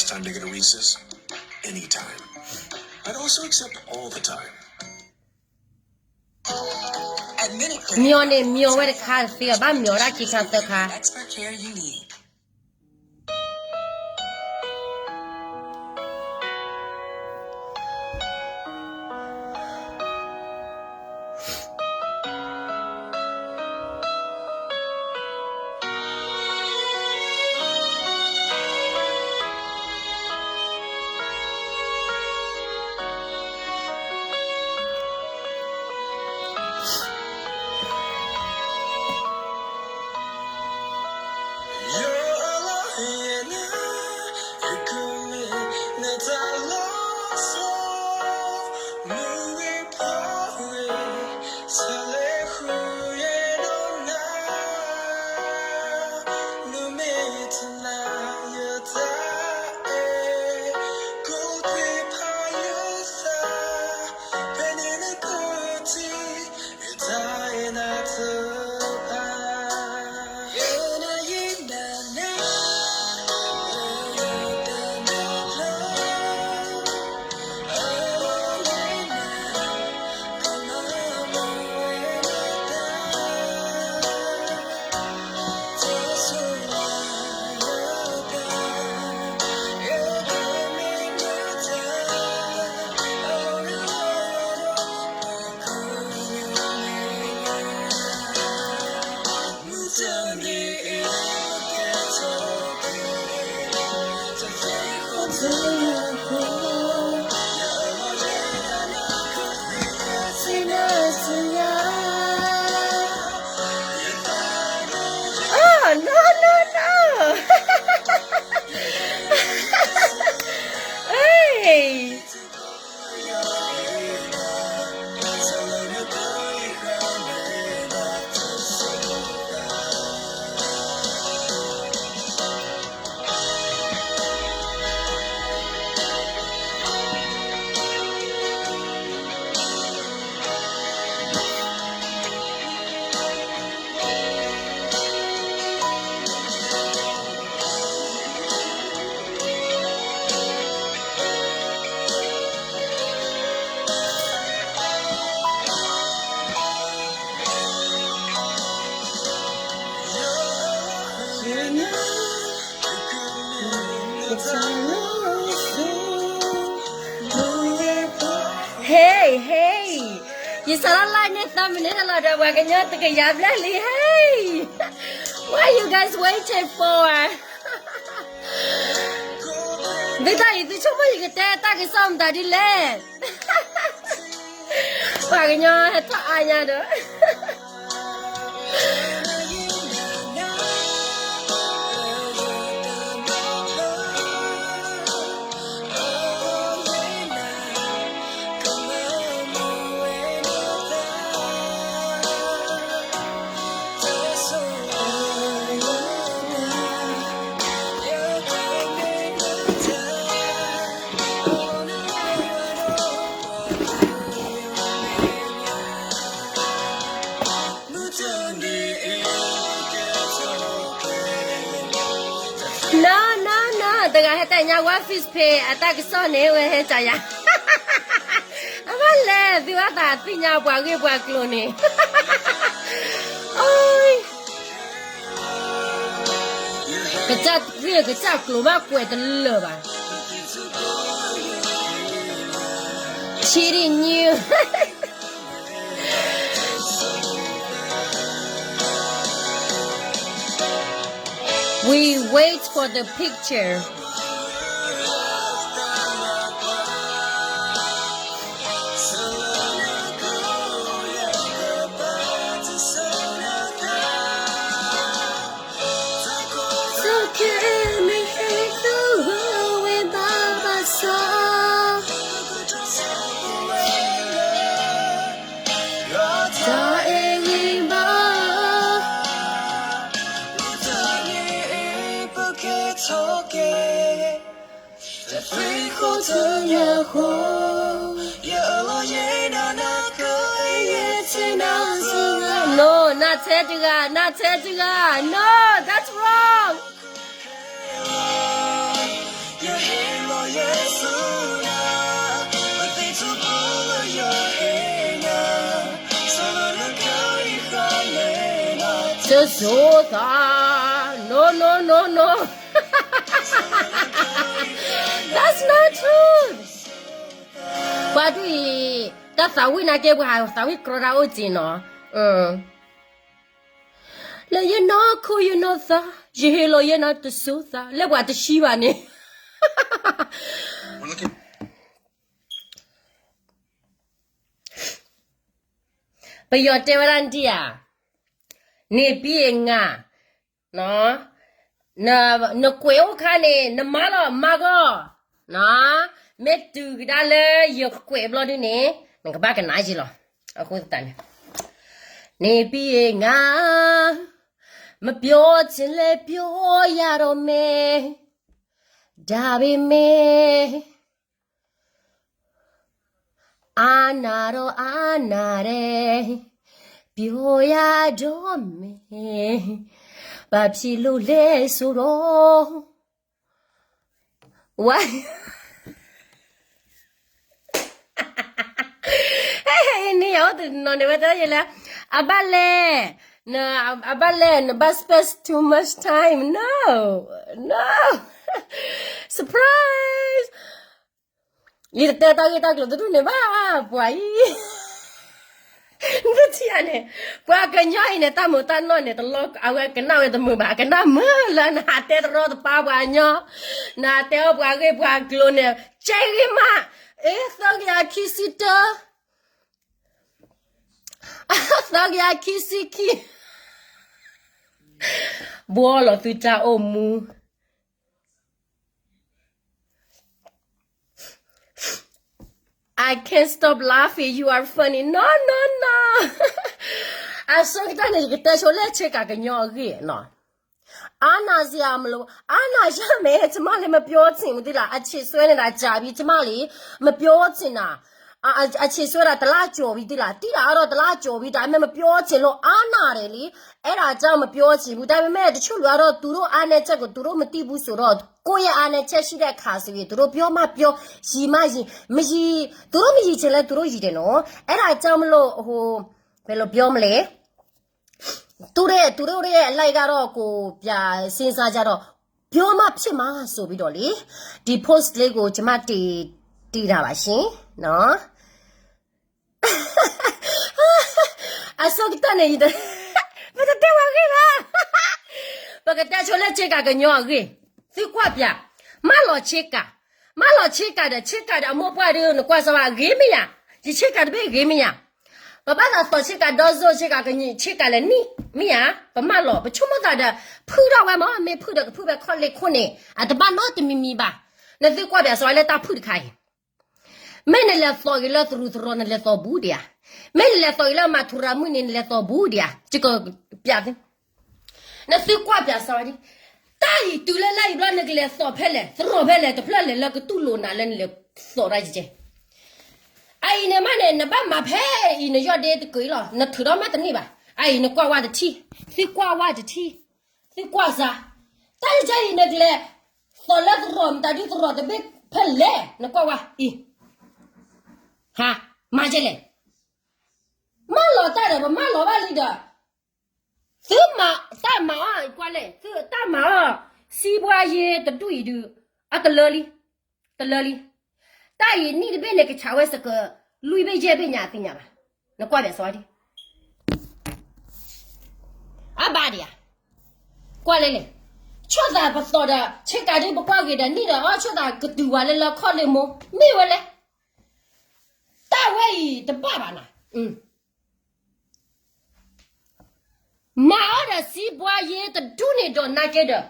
It's time to go to recess. Anytime. I'd also accept all the time. မျော်န့ၣ် မျော်ဝဲတခါတသ့ဘၣ်, ဘၣ်မျော်ဒၣ်ခံခါသၢခါ. Oh, no, no, no. Hey. Hey, hey. ယစးထီၣ် live န့ၣ် သၢမံးနံးလီၤဒီး ပှၤကညီတကယၤဘျဲၣ်လံ, hey. What are you guys waiting for? ဒ်သိးအံၤ သုဆိကမိၣ်ယကတဲတၢ်ကစီၣ်မတၤဒ်လဲၣ်. ပှၤကညီဟဲထီၣ်အါညါဒီး နီၢ်နီၢ်နီၢ် တဂၤဟဲတဲညါ ဝါ Fishpay အတၢ်ကစီၣ်န့ၣ် ဝဲဟဲကယၤ, အဘၣ်လဲၣ် သုဘၣ်သးသ့ၣ်ညါပှၤဂ့ၢ်ပှၤကျိၤန့ၣ်, အိ ကစၢ်ဂ့ၢ်ကစၢ်ကျိၤဘၣ် ကွဲးတလၢာ်ဘၣ်. Cheating you. We wait for the picture. No, နၢ်ထဲတဂၤ, နၢ်ထဲတဂၤ, no, that's wrong. တစိၤသး, no, no, no, no. That's not true. ပှၤဒ်အံၤ, တၢ်သးဝံၣ်နာ်က့ ပှၤသးဝံၣ်ကြီတၢ်အိၣ်စ့ၢ်နီၤ, လၢယနီၢ်ခိယနီၢ်သး, ယဟ့ၣ်လီၤယနီၢ်တစိၤသး, လၢပှၤတဆံဘၣ်န့ၣ် ပယီၤတဲဝဲဒၣ်ဒ်ဧါ, န့ၣ်ပံဧငါ, နကွဲးအိၣ်ခါန့ၣ် နမၤလီၤမၤဂီၢ်, မ့ၢ်တုၤကဒါလၢယကွဲးဘျီဒုန့ၣ် နကဘၣ်ကနၣ်ယံလီၤ. အဃိသတးန့ၣ်, န့ၣ်ပံဧငါ, မပြောချင်လည်းပြောရတော့မယ်, ဒါပေမဲ့ အာနာတော့အာနာတယ်, ပြောရတော့မယ်, ဘာဖြစ်လို့လဲဆိုတော့, ဝါ, ဟဲဟဲအံၤန့ၣ် ယအိၣ်တနီၤန့ၣ် ဝဲတဲယဲလၢ, အဘၣ်လဲၣ်, န, အဘၣ်လဲၣ်, နဘၣ် spend too much time, no, no, surprise. ယတတဲတၢ်ဂ့ၢ်တၢ်ကျိၤတဒူၣ်န့ၣ်ဘၣ်, ပှၤအံၤ, နထံၣ်ဧါန့ၣ်, ပှၤကညီအံၤန့ၣ် တၢ်မုာ်တၢ်နီၢ်န့ၣ် တလီၤ အဝဲကနၣ်ဝဲတမုာ်ဘၣ်, အကနၣ်မုာ်လၢနဟးတဲတရီတပါပှၤကညီ, နဟးတဲအီၣ်ပှၤဂ့ၢ်ပှၤကျိၤန့ၣ် ကဲဂ့ၤမး, အ့ သၢကယၤခံဆံတၢ သၢကယၤခံဆံခံ, ဘှီလီၤသုတၢ်အိၣ်မူ. I can't stop laughing, you are funny, no, no, no. အဆိကတၢၢ်န့ၣ် ယကတဲဆိလၢဆ့ကၤကညီအဂ့ၢ်, အာဏာစရာမလို, အာဏာရမယ်, ကျမလည်းမပြောချင်ဘူးသ့လား, အချိန်ဆွဲနေတာကြာပြီ, ကျမလည်းမပြောချင်တာ, အချိန်ဆွဲတာ တစ်လကျော်ပြီသ့လား, သိတာကတော့ တစ်လကျော်ပြီ, ဒါပေမဲ့ မပြောချင်လို့ အားနာတယ်လေ, အဲ့ဒါကြောင့် မပြောချင်ဘူး, ဒါပေမဲ့ တချို့လူကတော့ သူတို့အားနည်းချက်ကို သူတို့မသိဘူးဆိုတော့ ကိုယ့်ရဲ့အားနည်းချက်ရှိတဲ့အခါဆိုရင် သူတို့ပြောမှပြော, ရယ်မှရယ်, မရယ်, သူတို့မရယ်ချင်လဲ သူတို့ရယ်တယ်နော်, အဲ့ဒါကြောင့်မလို့ ဟို, ဘယ်လိုပြောမလဲ, သူတို့ရဲ့ သူတို့ရဲ့အလိုက်ကတော့ ကိုယ်ပြန်စဉ်းစားကြတော့ ပြောမှဖြစ်မှာဆိုပြီးတော့လေ, ဒီ post လေးကို ကျွန်မတင်, တင်တာပါရှင်နော်. အဆိကတၢၢ်န့ၣ် ပတတဲဝဲဂ့ၢ်ဘၣ်, ပကတဲဆိလၢဆ့ကၤကညီအဂ့ၢ်, သုကွၢ်ပျး, မၢလီၤဆ့ကၤ, မၢလီၤဆ့ကၤဒီး ဆ့ကၤဒီးအမိၢ်ပှၢ်ဒီး နကွၢ်စၢၤဘၣ်ဂ့ၤမ့ၢ်ယၤ, ယဆ့ကၤတဘ့ၣ်ဂ့ၤမ့ၢ်ယၤ, ပဘၣ်သးသီၣ်ဆ့ကၤဒီစိဆ့ကၤကညီဆ့ကၤလဲၣ်န့ၣ်, မ့ၢ်ဧါ, ပမၢလီၤ ပဆိကမိၣ်သးဒီး ဖုၣ်ထီၣ်ဝဲမး, မ့ၢ်ဖုၣ်ဒီးကဖုၣ်ဖဲခီၣ်လ့ၢ်ခိၣ်န့ၣ် အတဘၣ်နီတမံၤမံၤဘၣ်, နသုကွၢ်ပျးစၢၤလၢတၢ်ဖုၣ်တခါအံၤ, မ့ၢ်နလဲၤသီၣ်ဂ့ၤလၢသရူးသရိာ် နလဲၤသီၣ်ဘူးဒံးဧါ, မ့ၢ်နလဲၤသီၣ်ဂ့ၤလၢမၤထူရၤမုၣ်န့ၣ် နလဲၤသီၣ်ဘူးဒံးဧါ, ယကပျးသု နသုကွၢ်ပျးစၢၤဝဲဒၣ်, တၢ်အံၤတုၤလၢလၢအံၤဘျီ နကလဲၤသီၣ်ဖဲလဲၣ်, သရိာ်ဖဲလဲၣ်, တဖျၢၣ်လဲၣ်လၢကတူၢ်လိာ်နၤလၢနလဲၤသီၣ်တၢ်ကဲကဲ, အအံၤန့ၣ်မးန့ၣ် နဘၣ်မၤဖဲအံၤ နယီၢ်ဒ့တကုးအံၤလီၤ, နထုးထီၣ်မ့ၢ်တန့ၢ်ဘၣ်, အအံၤနကွၢ်ဝဲတထံၣ်, သုကွၢ်ဝဲတထံၣ်, သုကွၢ်စၢၤ, တၢ်ကဲကဲအံၤ နကလဲၤသီၣ်လၢသရိာ် မတၤဒုသရိာ်တဘ့ၣ်ဖဲလဲၣ်, နကွၢ်ဝဲအံၤ, ဟါ, မၤကဲလဲၣ်, မၢလီၤတၢ်ဒီး ပမၢလီၤဘၣ်လံဒီး သုမၤတၢ်မၤအီၣ်ကွၢ်လဲၣ်, သုတၢ်မၤအီၣ် စံးဘှါယ့တဒူၣ်အံၤဒုး အတလၢလံ, တလၢလံ, တၢ်အံၤနံၣ်တဘ့ၣ်န့ၣ် ကဆးဝဲစက လွံၢ်ဘ့ၣ်ယဲၢ်ဘ့ၣ်ညါသ့ၣ်ညါဘၣ်, နကွၢ်ဘၣ်စီၤဒံ, အဘၣ်ဒံးဧါ, ကွၢ်လဲၣ်လဲၣ်, ဆိၣ်သးပသီၣ်ဒီး ဆ့ကၤဒ်ပကွၢ်ဂ့ၤဒီးနံၣ်ဒီးအီၣ်ဆိၣ်သးကတုၤဝဲလၢလၢခီၣ်လ့ၢ်မိၢ် မ့ၢ်ဝဲလဲၣ်, တၢ်ဝဲအံၤတဘၣ်ဘၣ်နၤ မၤအီၣ်ဒီးစံးဘှါယ့တဒူၣ်န့ၣ်ဒီးနၤက့ဒီး,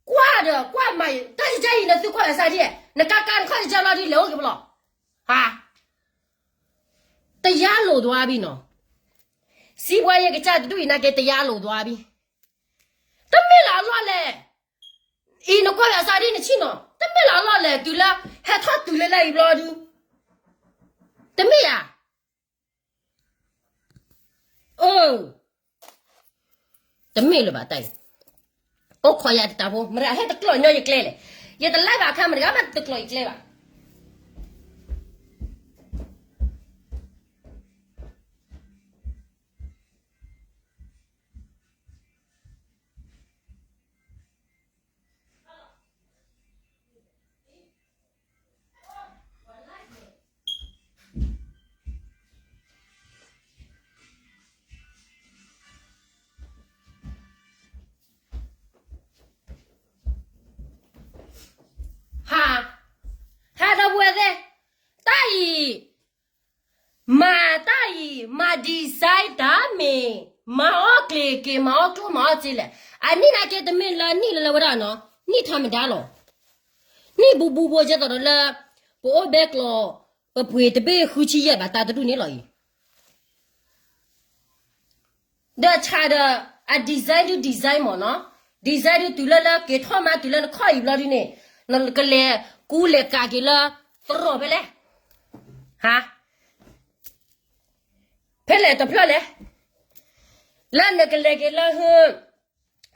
ကွၢ်ဒီးကွၢ်မၤ, တၢ်ယဲအံၤ နသုကွၢ်လၢစၢ်ဒံး, နကါကါနခီၣ်ယဲလီၤဒ်လဲၣ်အိၣ်က့ၤပလီၢ်, ဟါ, တယါလိာ်သွားဘံနီၤ, စံးဘှါယ့ကစၢ်တဒူၣ်အံၤနၤက့ တယါလိာ်သွားဘံ, တမ့ၢ်လၢအလီၢ်လဲၣ်, အံၤနကွၢ်လၢစၢ်ဒံးနဆံၣ်နီၤ, တမ့ၢ်လၢအလီၢ်လဲၣ် တုၤလၢ ဟဲထီၣ်တုၤလၢလၢအံၤဘျီဒုး, တမ့ၢ်ဧါ အိ, တမ့ၢ်လၢၤဘၣ်တၢ်အံၤ, အိၣ်ခိးယၤတတးဖိ မတၤဟဲတကျီၢ်ညီယကျဲလဲၣ်, ယတလဲၤဘၣ်အခါမတၤတဂၤဘၣ်တကျိးယကျဲဘၣ်. ဟါ, ဟါဒီပုၢ်ဝဲၢ်သ့ၣ်, တၢ်အံၤ, မၤတၢ်အံၤ မၤ design တၢ်မ့ၢ်, မၤအီၣ်ကျ့ၤက့ၤ မၤအီၣ်ကျိၣ်မၤအီၣ်စ့လဲၣ်, အနံၣ်နာ်က့တမ့ၢ်လၢနံၣ်လၢလၢဝဲဒၣ်နီၤ, နံၣ်ထီမဒါလီၤ. နံၣ်ဘူးဘူးဖိကဲသိးဒီးလၢ ပအိၣ်ဘဲကျိး, ပပှ့ၤတဘ့ၣ်ဃုဆံယဲၢ်ဘၣ်တၢ်တဒူၣ်န့ၣ်လီၤအံၤ ဒီးဆါဒီး အ design ဒု design မ့ၢ်နီၤ, design ဒုတုၤလၢလၢက့ၤထီၣ်မါ တုၤလၢနခီၣ်အံၤဘျီဒုန့ၣ်, နကလဲၤကူလဲၤကၤက့ၤလၢ သရိာ်ဖဲလဲၣ်, ဟါ, ဖဲလဲၣ်တဖျၢၣ်လဲၣ်, လၢနကလဲၤက့ၤလၢဟု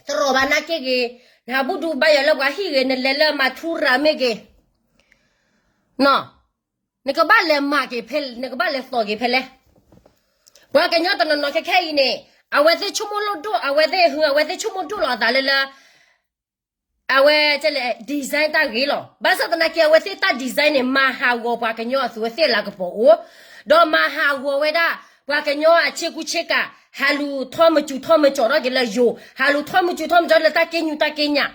သရိာ်ဘၣ်နာ်က့ဂ့ၤ, နဟးဘူၣ်ဒူဘါယွၤလၢပှၤဟံၣ်ဂ့ၤ, နလဲၤလၢမၤထူရၤမ့ၢ်ဂ့ၤ, နီၤ, နကဘၣ်လဲၤမၤက့ၤဖဲ, နကဘၣ်လဲၤသီၣ်က့ၤဖဲလဲၣ်. ပှၤကညီတနီၤနီၤခဲခဲအံၤန့ၣ်, အဝဲသ့ၣ်ဆိကမိၣ်ဒိၣ်, အဝဲသ့ၣ်ဟု, အဝဲသ့ၣ်ဆိကမိၣ်ဒိၣ်လီၤအသးလၢလၢ အဝဲလဲၤ design တၢ်ဂ့ၤလီၤ. ဘၣ်ဆၣ်သနာ်က့ အဝဲသ့ၣ်တၢ် design န့ၣ် မၤဟးဂီၤပှၤကညီအသူးအသ့ၣ်လၤကပီၤအိၣ်, ဒီးမၤဟးဂီၤဝဲဒၣ် ပှၤကညီအဆ့ကူဆ့ကၤ, ဟးလူၤထီမုၢ်စူၤထီမုၢ်ကၠီၤထီၣ်က့ၤလၢယိၤ, ဟးလူၤထီမုၢ်စူၤထီမုၢ်ကၠီၤလၢတၢ်က့ညူးတၢ်က့ညၣ်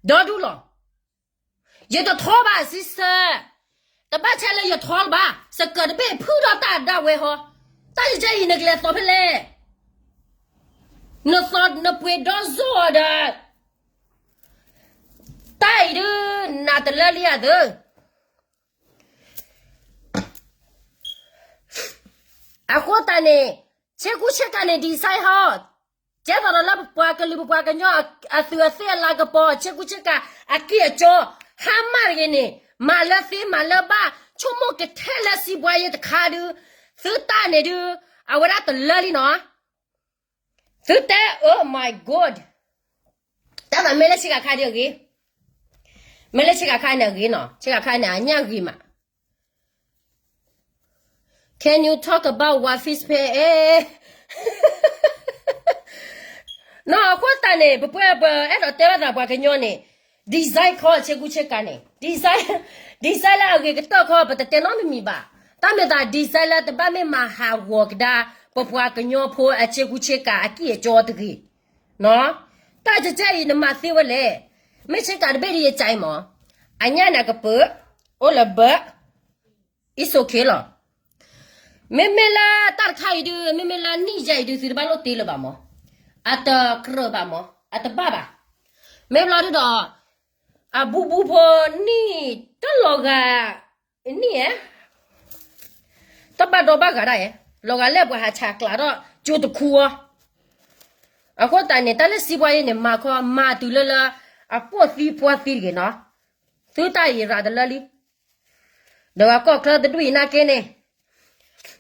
ဒီဒူၣ်လီၤ. ယတထီဘၣ် sister, တဘၣ်ဆဲးလၢယထီလၢၤဘၣ်, စကၢၢ်တဘ့ၣ်ဖုထီၣ်တၢ်ဒၣ်ဝဲဟီ, တၢ်ယကဲအံၤနကလဲၤသီၣ်ဖဲလဲၣ်, နသီၣ်နပှ့ၤဒီစိဒီး တၢ်အံၤဒုး နးတလၢလံဧါသၢ အဃိသတးန့ၣ်, ဆ့ကူဆ့ကၤန့ၣ် design ဟီ, ကဲသိးဒီးလၢပပှၤကလုာ်ပပှၤကညီအသူးအသ့ၣ်အလၤကပီၤ ဆ့ကူဆ့ကၤအကံၢ်အကၠီ, ဟါမၢ်တဂ့ၤန့ၣ်, မၤလၢသ့မၤလၢဘၣ်, ဆိကမိၣ်ကထဲလၢစံးဘှါယဲတခါဒုး, သုတၢ်န့ၣ်ဒုး, အဝဲဒၣ်တလၢလံနီၤ, သုတဲ oh my god, တၢ်သးမ့ၢ်လၢဆ့ကၤခါဒုးအဂ့ၤ, မ့ၢ်လၢဆ့ကၤခါန့ၣ်အဂ့ၤနီၤ, ဆ့ကၤခါန့ၣ် အညၣ်ဂ့ၤမး Can you talk about what fish pay နီၤ, အဃိသတးန့ၣ် ပပှဲပအဲၣ်ဒိးတဲဘၣ်သးပှၤကညီန့ၣ်, design ခီဆ့ကူဆ့ကၤန့ၣ်, design, design လၢအဂ့ၤကတၢၢ်ခီ ပတတဲနီတမံၤဘၣ်, တၢ်မ့ၢ်သး design လၢတဘၣ်မ့ၢ်မၤဟးဂီၤကဒါ ပပှၤကညီဖိအဆ့ကူဆ့ကၤအကံၢ်အကၠီတဂ့ၤ, နီၤ, တၢ်ကဲကဲအံၤနမၤသ့ဝဲလဲၣ်, မ့ၢ်ဆ့ကၤတဘ့ၣ်ဒ်ယကဲအံၤမး, အညၣ်န့ၣ်အကပၢၤ, အိၣ်လၢဘၢ It's okay လီၤ. မ့မ့ၢ်လၢတၢ်တခါအံၤဒုး, မ့မ့ၢ်လၢနံၣ်ယဲအံၤဒုး သုတဘၣ်လိၣ်တ့လၢၤဘၣ်မး, အတကြၢးဘၣ်မး, အတဘၣ်ဘၣ်, မ့ၢ်ဘျီဒုဒီး, အဘူးဘူးဖိနံၣ်တလီၤဂာ်, နံၣ်ဧဲ, တဘၣ်ဒီဘၣ်ဂာ်ဒၣ်ဧဲ, လီၤဂာ်လၢပှၤဟးဆဲးကျးထီၣ်ကၠိတခူအီၤ, အဃိသတးန့ၣ် တၢ်လၢစံးဘှါယဲန့ၣ် မၤခီမၤတုၤလၢလၢ, အပိာ်သံပှီၤသံတဂ့ၤနီၤ, သုတၢ်အံၤရၤတလၢလံ ဒီးပှၤကီၢ်ချၢတဒူၣ်အံၤနာ်က့န့ၣ်,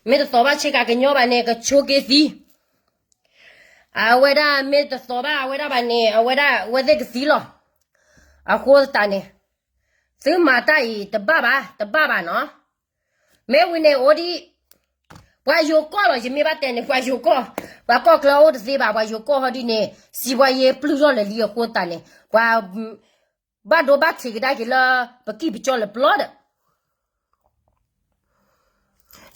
မ့ၢ်တသီၣ်ဘၣ်ဆ့ကၤကညီဘၣ်န့ၣ် ကဆိးက့ၤသံ, အဝဲဒၣ်မ့ၢ်တသီၣ်ဘၣ်အဝဲဒၣ်ဘၣ်န့ၣ် အဝဲဒၣ်အဝဲသ့ၣ်ကသံလီၤ. အဃိသတးန့ၣ်, သုမၤတၢ်အံၤတဘၣ်ဘၣ်, တဘၣ်ဘၣ်နီၤ. မ့ၢ်ဝံၤန့ၣ်အိၣ်ဒံး, ပှၤယိၤကီၢ်လီၤ, ယမ့ၢ်ဘၣ်တဲန့ၣ် ပှၤယိၤကီၢ်, ပှၤကီၢ်ချၢအိၣ်တသ့ဘၣ်, ပှၤယိၤကီၢ်ဟီဒ်န့ၣ် စံးဘှါယဲပျုၢ်ထီၣ်လၢာ်လံအဃိသတးန့ၣ်, ပှၤ ဘၣ်ဒိဘၣ်ထံးကဒါက့ၤလၢ ပကံၢ်ပကၠီလၢပျီဒီး,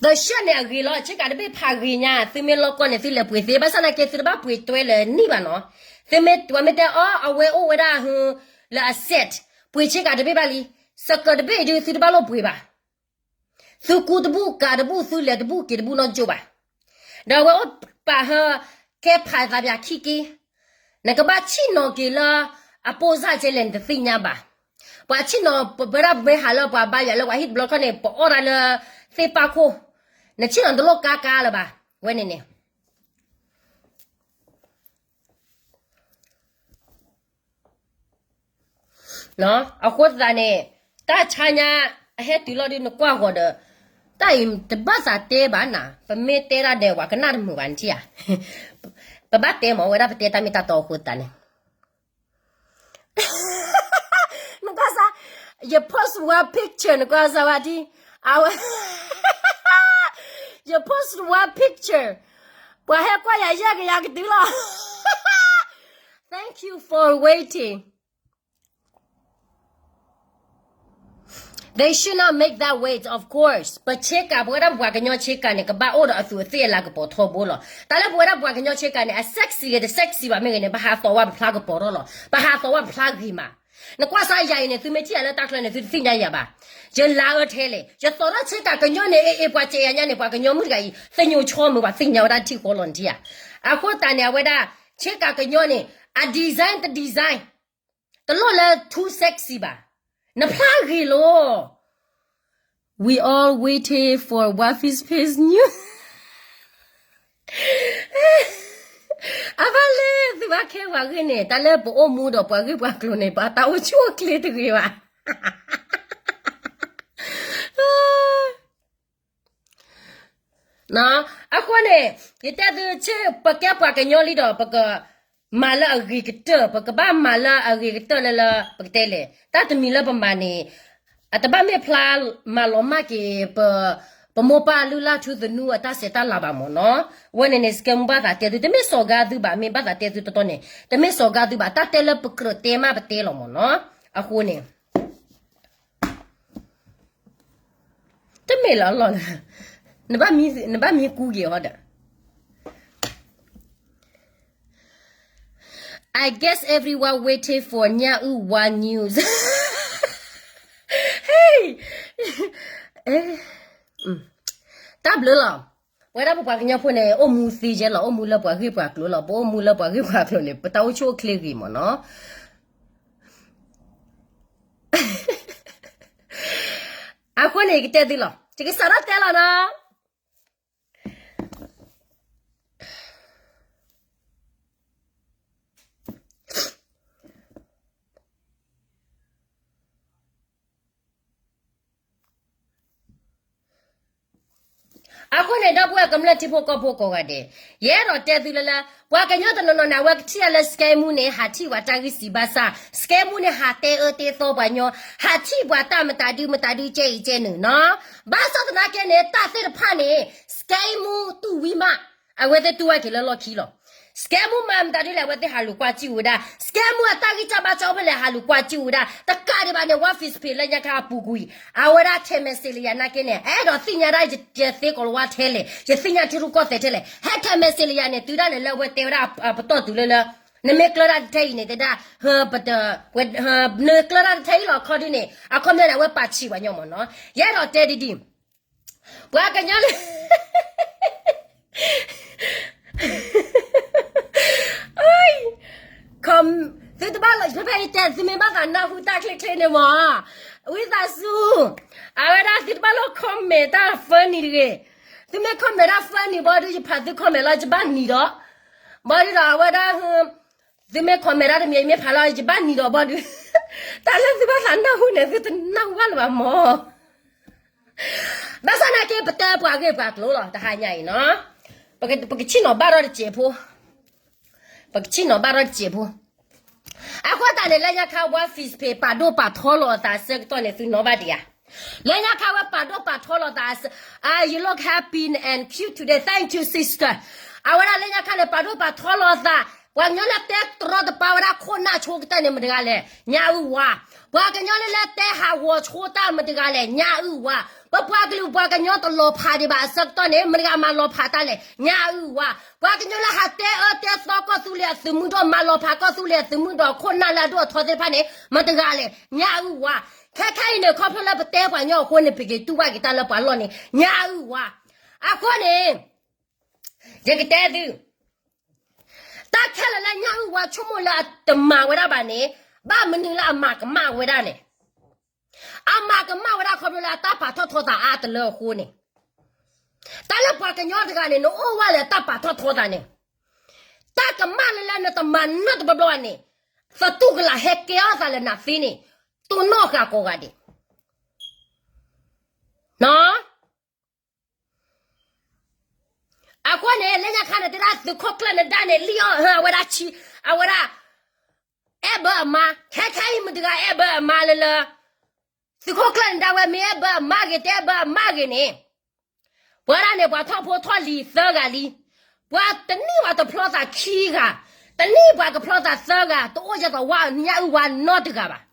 သဆၢန့ၣ်အဂ့ၤလီၤ, ဆ့ကၤတဘ့ၣ်ဖးဂ့ၤညါ, သုမ့ၢ်လီၢ်ကီၢ်န့ၣ် သုလဲၤပှ့ၤသ့, ဘၣ်ဆၣ်သနာ်က့သုတဘၣ်ပှ့ၤတွဲလၢနံၣ်ဘၣ်နီၤ. သုမ့ၢ်ပှၤမ့ၢ်တဲအီၤ အဝဲအိၣ်ဝဲဒၣ်ဟု, လၢအ set, ပှ့ၤဆ့ကၤတဘ့ၣ်ဘၣ်လံ, စကၢ်တဘ့ၣ်အံၤဒုး သုတဘၣ်လိၣ်ပှ့ၤဘၣ်. သုကူတဘူၣ်ကၤတဘူၣ် သုလဲၤတဘူၣ်က့ၤတဘူၣ်နီတကၠိဘၣ်. ဒီးအဝဲအိၣ်ပာ်ဟၢ ကဲဖးသးပှၤခံက့, နကဘၣ်ဆံၣ်နီၤက့ၤလၢ အပိၢ်စၢ်ကဲလဲၣ်နတသ့ၣ်ညါဘၣ်. ပှၤဆံၣ်နီၤပဝဲဒၣ်ပမ့ၢ်ဟးလၢပှၤဘါယွၤလၢပှၤဟံၣ်တဘျီခီန့ၣ် ပအီၣ်ဒၣ်လၢ သ့ၣ်ပၢ်ခိၣ်, နဆံၣ်နီၤတလိၣ်ကါကါလၢၤဘၣ်, ဝဲန့ၣ်န့ၣ် အဃိသတးန့ၣ်, တၢ်ဆါညါ အဟဲတုၤလီၤဒုးနကွၢ်ဂီၤဒီး, တၢ်အံၤတဘၣ်သးတဲဘၣ်နၤ, ပမ့ၢ်တဲဒၣ်ဒဲး ပှၤကနၣ်တမုာ်ဘၣ်နထံၣ်ဧါ. ပဘၣ်တဲမး ဝဲဒၣ်ပတဲတၢ်မ့ၢ်တၢ်တီအဃိသတးန့ၣ် ယ post one picture နကွၢ်စၢၤဝဲဒ်, အဝဲ, ယ post one picture, ပှၤဟဲကွၢ်ယၤယဲၢ်ကယၤကတုၤလီၤ. Thank you for waiting. They should not make that wait, of course. ပဆ့ကၤ ပဝဲဒၣ်ပပှၤကညီဆ့ကၤန့ၣ် ကဘၣ်အိၣ်ဒီးအသူးအသ့ၣ်အလၤကပီၤထီဘိလီၤ. တၢ်လၢပဝဲဒၣ်ပှၤကညီဆ့ကၤန့ၣ် အ sexy ဂ့ၤ တ sexy ဘၣ်မ့ၢ်ဂ့ၤန့ၣ် ပဟးသီဝဲပဖျါကပီၤထီၣ်လီၤ. ပဟးသီဝဲပဖျါဂ့ၤမး. နကွၢ်စၢ်ယၤအံၤန့ၣ် သုမ့ၢ်ထံၣ်ယၤလၢတၢ်ချၢန့ၣ် သုတသ့ၣ်ညါယၤဘၣ်. ယလါအၢထဲလဲၣ် ယသီထီၣ်ဆ့ကၤကညီန့ၣ် အ့ၣ်အ့ၣ် ပှၤစဲးယၤညါန့ၣ် ပှၤကညီမုၣ်တဂၤအံၤ သညိးဆီမုၢ် ပှၤသ့ၣ်ညါဝဲဒၣ်ထံၣ်ဃီလီၤနထံၣ်ဧါ. အဃိသတးန့ၣ် အဝဲဒၣ် ဆ့ကၤကညီန့ၣ် အ design တ design တလိၣ်လၢ too sexy ဘၣ်. နဖျါဂ့ၤလီၤ. We all waiting for Wafi's page new. အဘၣ်လဲၣ် သုဘၣ်ခဲပှၤဂ့ၢ်န့ၣ် တၢ်လၢပအိၣ်မူဒီးပှၤဂ့ၢ်ပှၤကျိၤန့ၣ် ပတၢ်အိၣ်ဆူၣ်အိၣ်ချ့တဂ့ၤဘၣ်. အဃိန့ၣ် ယတဲသုဆ့ ပကဲပှၤကညီလံဒီး ပကမၤလၢအဂ့ၤကတၢၢ်, ပကဘၣ်မၤလၢအဂ့ၤကတၢၢ်လၢလၢ ပကတဲလဲၣ် တၢ်တမံၤလၢပမၤန့ၣ် အတဘၣ်မ့ၢ်ဖျါမၤလီၤမၢ်က့ၤ ပ ပမိၢ်ပၢ်လုၢ်လၢ်ထူသနူအတၢ်ဆဲးတၢ်လၤဘၣ်မ့ၢ်နီၤ. အဝဲန့ၣ်န့ၣ် စကဲမူဘၣ်သးတဲသု တမ့ၢ်စီၤကၤသုဘၣ် မ့ၢ်ဘၣ်သးတဲသုတတီန့ၣ် တမ့ၢ်စီၤကၤသုဘၣ် တၢ်တဲလၢပကြၢးတဲမးပတဲလီၤမ့ၢ်နီၤ. အဃိန့ၣ် တမ့ၢ်လၢအလီၢ်လၢ နဘၣ်မံကူက့ၤအီၤဒီး I guess everyone waiting for ညၣ်အုၣ်ဝါ news. Hey, တၢ်ဘျုးလီၤ. ပဝဲဒၣ်ပပှၤကညီဖိန့ၣ် အိၣ်မူသ့ယဲလီၤ, အိၣ်မူလၢပှၤဂ့ၢ်ပှၤကျိၤလီၤ. ပအိၣ်မူလၢပှၤဂ့ၢ်ပှၤကျိၤန့ၣ် ပတၢ်အိၣ်ဆူၣ်အိၣ်ချ့ဂ့ၤမ့ၢ်နီၤ. အဃိန့ၣ် ယကတဲသုလီၤ, ယကစးထီၣ်တဲလီၤနီၤ. အဃိန့ၣ် ဒီပုၢ်ဝဲၢ်ကမျၢၢ်ထံဖိကီၢ်ဖိကိးဂၤဒဲး, ယအဲၣ်ဒိးတဲသုလၢလၢ ပှၤကညီတနီၤနီၤန့ၣ် အဝဲကထံၣ်အီၤလၢ စကဲမူန့ၣ် ဟးထံၣ်ပှၤတၢ်ဂံၢ်စံးဘၣ်ဆၣ်, စကဲမူန့ၣ် ဟးတဲအၢတဲသီပှၤကညီ, ဟးထံၣ်ပှၤတၢ်မတၤဒုမတၤဒုကဲအံၤကဲနုာ်နီၤ. ဘၣ်ဆၣ်သနာ်က့န့ၣ် တၢ်သ့ၣ်တဖၣ်န့ၣ် စကဲမူတူၢ်ဝံၤမး အဝဲသ့ၣ်တူၢ်ဝဲက့ၤလၢလီၢ်ခံလီၤ. စကဲမူမၤမတၤဒ်လဲၣ် အဝဲသ့ၣ်ဟးလူၤကွၢ်စံၣ်ဝဲဒၣ်, စကဲမူအတၢ်ဂံၢ်စၢ်ဘါစၢ်အိၣ်ဖဲလဲၣ် ဟးလူၤကွၢ်စံၣ်ဝဲဒၣ်, တကးဒံးဘၣ်န့ၣ် Wafi's page လၢညါခါအပူၤကွံာ်, အဝဲဒၣ်ထဲမဲာ်စ့လယၤနာ်က့န့ၣ် အဲၣ်ဒိးသ့ၣ်ညါဒၣ်ယသ့ကိးလဝါထဲလဲၣ်, ယသ့ၣ်ညါထံရူၢ်ကီၢ်သဲးထဲလဲၣ်, ဟဲထဲမဲာ်စ့လယၤန့ၣ် တုၤဒၣ်န့ၣ်လၢအဝဲတဲဝဲဒၣ်ပတီၢ်တုၤလၢလၢ နမ့ၢ်ကျၢၢ်တၢ်တထဲအံၤန့ၣ် တဲဒၣ်, ပတ, နကျၢၢ်တၢ်တထဲအံၤလီၤခီဒုန့ၣ် အခီပညီန့ၣ် အဝဲပာ်ဆံးပှၤညီမ့ၢ်နီၤ. ယအဲၣ်ဒိးတဲဒ်ဒ် ပှၤကညီလၢ သုတဘၣ်လီၤ ဖဲဖဲအံၤတဲ သုမ့ၢ်ဘၣ်သးနၢ်ဟူတၢ်ချ့ချ့န့ၣ်မ့ၢ်, ဝံသးစူၤ, အဝဲဒၣ်သုတဘၣ်လီၤ comment တၢ် funny တဂ့ၤ, သုမ့ၢ် comment တၢ် funny ဘီဒုး ယဖးသု comment လီၤ ယဘၣ်နံၤဒီး, ဘီဒုးဒီးအဝဲဒၣ် သုမ့ၢ် comment တၢ်တမံၤ ယမ့ၢ်ဖးလီၤ ယဘၣ်နံၤဒီးဘီဒုး, တၢ်လၢသုဘၣ်သးနၢ်ဟူန့ၣ် သုတနၢ်ဟူဘၣ်လၢၤဘၣ်မ့ၢ် ဘၣ်ဆၣ်နာ်က့ ပတဲပှၤဂ့ၢ်ပှၤကျိၤလီၤ တဟါညါအံၤနီၤ, ပက, ပကဆ့ၣ်နီၤဘၣ်ထီၣ်တစဲးဖိ, ပကဆ့ၣ်နီၤဘၣ်ထီၣ်တစဲးဖိ. အဃိသတးန့ၣ် လၢညါခါ Wafi's page ပာ်ဒိၣ်ပာ်ထီလီၤအသးအဆၢကတီၢ်န့ၣ် သုနီၣ်ဘၣ်ဒံးဧါ. လၢညါခါဝဲပာ်ဒိၣ်ပာ်ထီလီၤသး, အ, you look happy and cute today, thank you sister. အဝဲဒၣ်လၢညါခါန့ၣ် ပာ်ဒိၣ်ပာ်ထီလီၤအသး, ပှၤကညီလၢတဲတရီတပါဝဲဒၣ်ခိၣ်နၢ်ဆိကတၢၢ်န့ၣ် မတၤတဂၤလဲၣ်, ညၣ်အုၣ်ဝါ. ပှၤကညီလၢလၢတဲဟးဂီၤဆိတၢ် မတၤတဂၤလဲၣ်, ညၣ်အုၣ်ဝါ. ပပှၤကလုာ်ပှၤကညီတလီၤဖးဒံးဘၣ်အဆၢကတီၢ်န့ၣ် မတၤတဂၤမၤလီၤဖးတၢ်လဲၣ်, ညၣ်အုၣ်ဝါ. ပှၤကညီလၢဟးတဲအၢတဲသီကီၢ်သူလ့ၤအသုးမုၢ်ဒီး မၤလီၤဖးကီၢ်သူလ့ၤအသုးမုၢ်ဒီး ခိၣ်နၢ်လၢအဒိၣ်အထီသ့ၣ်တဖၣ်န့ၣ် မတၤတဂၤလဲၣ်, ညၣ်အုၣ်ဝါ. ခဲခဲအံၤန့ၣ် ခီဖျိလၢပတဲပှၤကညီအဃိန့ၣ် ပက့ၤတူၢ်ဘၣ်က့ၤတၢ်လၢပှၤလီၢ်န့ၣ် ညၣ်အုၣ်ဝါ. အဃိန့ၣ် ယကတဲသု, တၢ်ခဲလၢာ်လၢညၣ်အုၣ်ဝါဆိကမိၣ်လၢအတမၤဝဲဒၣ်ဘၣ်န့ၣ်, ဘၣ်မနုၤလၢအမၤကမၣ်ဝဲဒၣ်လဲၣ်. အမၤကမၣ်ဝဲဒၣ်ခီဖျိလၢအတၢ်ပာ်ထီၣ်ထီသးအါတလၢအဃိန့ၣ်, တၢ်လၢပှၤကညီတဂၤန့ၣ် နအိၣ်ဝဲလၢတၢ်ပာ်ထီၣ်ထီသးန့ၣ်, တၢ်ကမၣ်လၢလၢနတမၤနီတဘျီဘျီဘၣ်န့ၣ်, သတူၢ်ကလာ်ဟဲကဲထီၣ်သးလၢနသ့န့ၣ်, တိၢ်နီၣ်ဃာ်ကိးဂၤဒဲး အဃိန့ၣ် လၢညါခါန့ၣ် တဲဒၣ်သုးခိၣ်ကျၢၢ်နဒါန့ၣ် လံၣ်အီၣ်ဟၢ အဝဲဒၣ်ဆံ, အဝဲဒၣ် အဲၣ်ဘၢအမါ, ခဲခဲအံၤမတၤတဂၤအဲၣ်ဘၢအမါလၢလၢ သုးခိၣ်ကျၢၢ်န့ၣ်ဒၣ်ဝဲ မ့ၢ်အဲၣ်ဘၢအမါဂ့ၤ တအဲၣ်ဘၢအမါဂ့ၤန့ၣ်, ပှၤဒၣ်န့ၣ် ပှၤထီၣ်ဖိထီၣ်လံၤသၢဂၤလံ, ပှၤတနံၣ်ပှၤတဖျီသးခံဂၤ, တနံၣ်ပှၤကဖျီသးသၢဂၤ, တအိၣ်ယဲၢ်သိးဝါညၣ်အုၣ်ဝါနီတဂၤဘၣ်.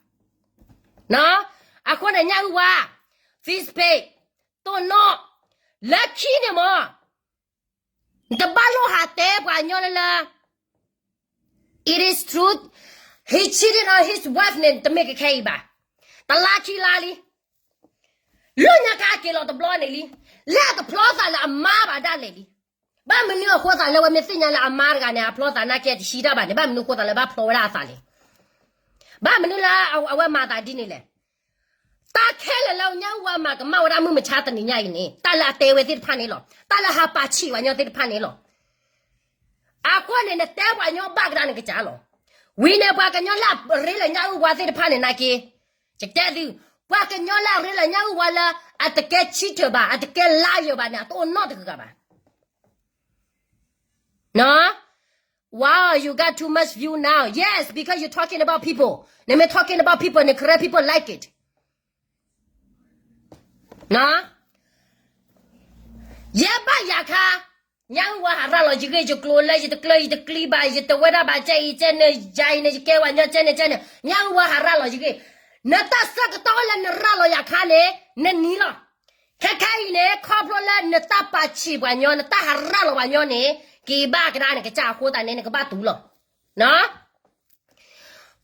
အဃိန့ၣ်ညၣ်အုၣ်ဝါ, Facebook, တိၢ်နီၣ်, လၢခံန့ၣ်မၢ် နတဘၣ်လိၣ်ဟးတဲပှၤညီလၢလၢ it is true, he cheated on his wife န့ၣ် တမ့ၢ်ကခဲအံၤဘၣ်. တလါခံလါလံ, လၢညါခါက့ၤလီၤတဘျီန့ၣ်လံ, လၢအတဖျီသးလၢအမါဘၣ်ဒၣ်လဲာ်လံ. ဘၣ်မနုၤအဃိသးလၢဝဲမ့ၢ်သ့ၣ်ညါလၢအမါတဂၤန့ၣ် အဖျီသးနာ်က့တဟံးတၢ်ဘၣ်န့ၣ် ဘၣ်မနုၤအဃိသးလၢဘၣ်ဖျီဝဲဒၣ်အသးလဲၣ်. ဘၣ်မနုၤလၢအဝဲမၤသးဒ်န့ၣ်လဲၣ်. တၢ်ခဲလၢာ်လၢညၣ်အုၣ်ဝါမၤကမၣ်ဝဲဒၣ်မုၢ်မဆါတနံၤညါအံၤန့ၣ် တၢ်လၢအတဲဝဲသ့ၣ်တဖၣ်န့ၣ်လီၤ. တၢ်လၢဟးပာ်ဆံးပှၤညီသ့ၣ်တဖၣ်န့ၣ်လီၤ. အဃိန့ၣ် နတဲပှၤညီဘၣ်ကဒါနကစၢ်လီၤ. ဝံၤန့ၣ် ပှၤကညီလၢအရ့လၢညၣ်အုၣ်ဝါသ့ၣ်တဖၣ်န့ၣ်နာ်က့, ယတဲသု, ပှၤကညီလၢအရ့လၢညၣ်အုၣ်ဝါလၢ အတကဲ cheater ဘၣ်, အတကဲ liar ဘၣ်န့ၣ် အတအိၣ်နီတဂၤဘၣ်. Wow, you got too much view now. Yes, because you're talking about people. နမ့ၢ် talking about people န့ၣ် correct, people like it. ယဲဘၣ်ယၤခါ, ညၣ်အုၣ်ဝါဟးရၤလီၤယဂ့ၢ်ယကျိၤလၢယတကျၢၤယတကျံဘၣ်, ယတဝဲဒၣ်ဘၣ်ကဲအံၤကဲန့ၣ်, ယၤအံၤန့ၣ် ယကဲဝဲညီကဲန့ၣ်ကဲန့ၣ်, ညၣ်အုၣ်ဝါဟးရၤလီၤယဂ့ၢ်. နတၢ်ဆၢကတီၢ်လၢနရၤလီၤယၤခါန့ၣ် နနံၤလီၤ. ခဲခဲအံၤန့ၣ် ခီဖျိလၢနတၢ်ပာ်ဆံးပှၤညီ, နတၢ်ဟးရၤလီၤပှၤညီန့ၣ် က့ၤဘၣ်ကဒါနကစၢ်အဃိသတးန့ၣ် နကဘၣ်တူၢ်လီၤ.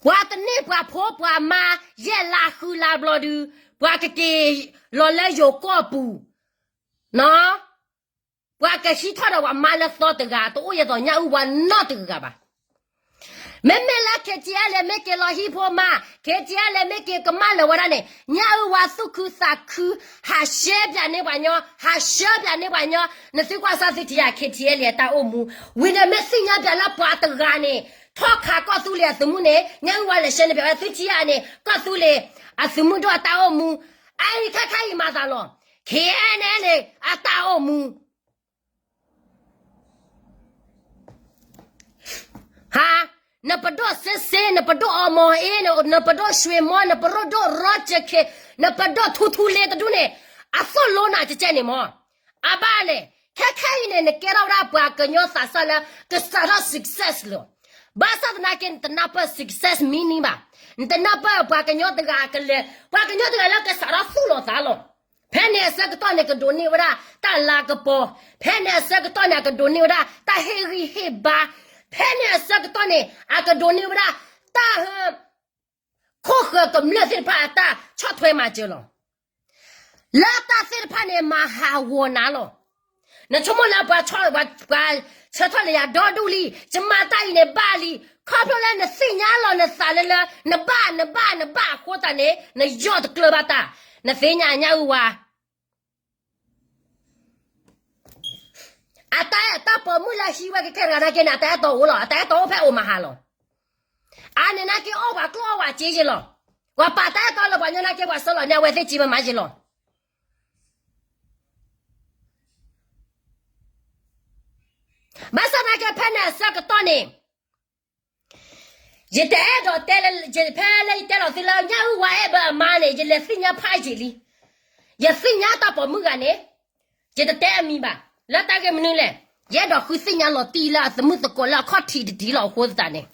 ပှၤတန့ၢ်ပှၤဖိပှၤမါ ယဲၢ်လါဃုလါဘျီဒု, ပှၤကက့ၤလီၤလၢယိၤကီၢ်ပူၤ, ပှၤကဟံးထီၣ်ဒီးပှၤမါလၢသီတဂၤ, တအိၣ်ယဲၢ်သိးညၣ်အုၣ်ဝါနီတဂၤဘၣ်. မ့မ့ၢ်လၢ KTLA မ့ၢ်က့ၤလီၤဟံၣ်ဖိမါ, KTLA မ့ၢ်က့ၤကမၣ်လၢၤဝဲဒၣ်န့ၣ်, ညၣ်အုၣ်ဝါသူၣ်ခုသးခု, ဟးရှဲပၠးန့ၢ်ပှၤညီ, ဟးရှဲပၠးန့ၢ်ပှၤညီ, နသုကွၢ်စၢ်သုထံၣ်ယၤ KTLA အတၢ်အိၣ်မူ, ဝံၤဒီးမ့ၢ်သ့ၣ်ညါပၠးလၢပှၤတဂၤန့ၣ် ထီၣ်ခးကီၢ်သူလ့ၤအသုးမုၢ်န့ၣ်, ညၣ်အုၣ်ဝါလဲၤရှဲန့ၢ်ပၠးဝဲသုထံၣ်ယၤန့ၣ် ကီၢ်သူလ့ၤအသုးမုၢ်ဒိၣ်အတၢ်အိၣ်မူ, အအံၤခဲခဲအံၤမၤသးလီၤ, KNLA အတၢ်အိၣ်မူ ဟါ, နပဒိၣ်စ့စ့, နပဒိၣ်အီမီၤအ့, နပဒိၣ်ရွှ့ၣ်မီ, နပဒိၣ်ရီကၠၢၣ်ခ့, နပဒိၣ်ထူထူလ့တဒူၣ်န့ၣ်, အသိၣ်လိနၤကကဲန့ၣ်မီၤ. အဘၣ်န့ၣ်, ခဲခဲအံၤန့ၣ် နကဲထီၣ်ဝဲဒၣ်ပှၤကညီသးစၢ်လၢ ကစးထီၣ် success လီၤ. ဘၣ်ဆၣ်သနာ်က့ နတနၢ်ပၢၢ် success meaning ဘၣ်. နတနၢ်ပၢၢ်ပှၤကညီတဂၤကလဲၤ, ပှၤကညီတဂၤလၢကစးထီၣ်သူၣ်လီၤသးလီၤ. ဖဲန့ၣ်အဆၢကတီၢ်န့ၣ် ကဒိးန့ၢ်ဝဲဒၣ်တၢ်လၤကပီၤ, ဖဲန့ၣ်အဆၢကတီၢ်န့ၣ် အကဒိးန့ၢ်ဝဲဒၣ်တၢ်ဟ့ၣ်ဂံၢ်ဟ့ၣ်ဘါ, ဖဲန့ၣ်အဆၢကတီၢ်န့ၣ် အကဒိးန့ၢ်ဝဲဒၣ်တၢ်ဟ, ခိၣ်ဃၢၤကမျၢၢ်သ့ၣ်တဖၣ်အတၢ်ဆီၣ်ထွဲမၤစၢၤလီၤ. လၢတၢ်သ့ၣ်တဖၣ်န့ၣ် မၤဟးဂီၤနၤလီၤ. နဆိကမိၣ်လၢပှၤ, ပှၤဆၢထၢၣ်လၢယၤဒီဒူၣ်လံ, ယမၤတၢ်အံၤန့ၣ်ဘၣ်လံ, ခီဖျိလၢနသ့ၣ်ညါလီၤနသးလၢလၢ နဘၣ်နဘၣ်နဘၣ်အဃိသတးန့ၣ် နယီၢ်တကျၢၤဘၣ်တၢ်, နသ့ၣ်ညါညၣ်အုၣ်ဝါ အတၢ်အဲၣ်တၢ်ပိာ်မုၣ်လၢဟံးဝဲကဲခဲတဂၤနာ်က့န့ၣ် အတၢ်အဲၣ်တီအိၣ်လီၤ, အတၢ်အဲၣ်တီအိၣ်ဖဲအိၣ်မၤဟးလီၤ. အန့ၣ်နာ်က့အီၣ်ပှၤကျိၣ်အီၣ်ပှၤစ့ယ့လီၤ. ပှၤပာ်တၢ်အဲၣ်တီလၢပှၤညီနာ်က့ ပှၤဆၢလီၤန့ၣ် အဝဲသ့ၣ်စ့မၤမၤယ့လီၤ. ဘၣ်ဆၣ်နာ်က့ဖဲန့ၣ်အဆၢကတီၢ်န့ၣ် ယတအဲၣ်ဒိးတဲလၢ, ဖဲလၢယတဲလီၤသုလၢညၣ်အုၣ်ဝါအဲၣ်ဘၢအမါန့ၣ် ယလဲၤသ့ၣ်ညါဖးယံာ်လံ. ယသ့ၣ်ညါတၢ်ပိာ်မုၣ်ဂၤန့ၣ်, ယတတဲအမံၤဘၣ်. လၢတၢ်ဂ့ၢ်မနုၤလဲၣ်, ယအဲၣ်ဒိးဃုသ့ၣ်ညါလီၤတံၢ်လၢအသမုၣ်သကိးလၢအခီၣ်ထံးတဒံးလီၤအဃိသတးန့ၣ်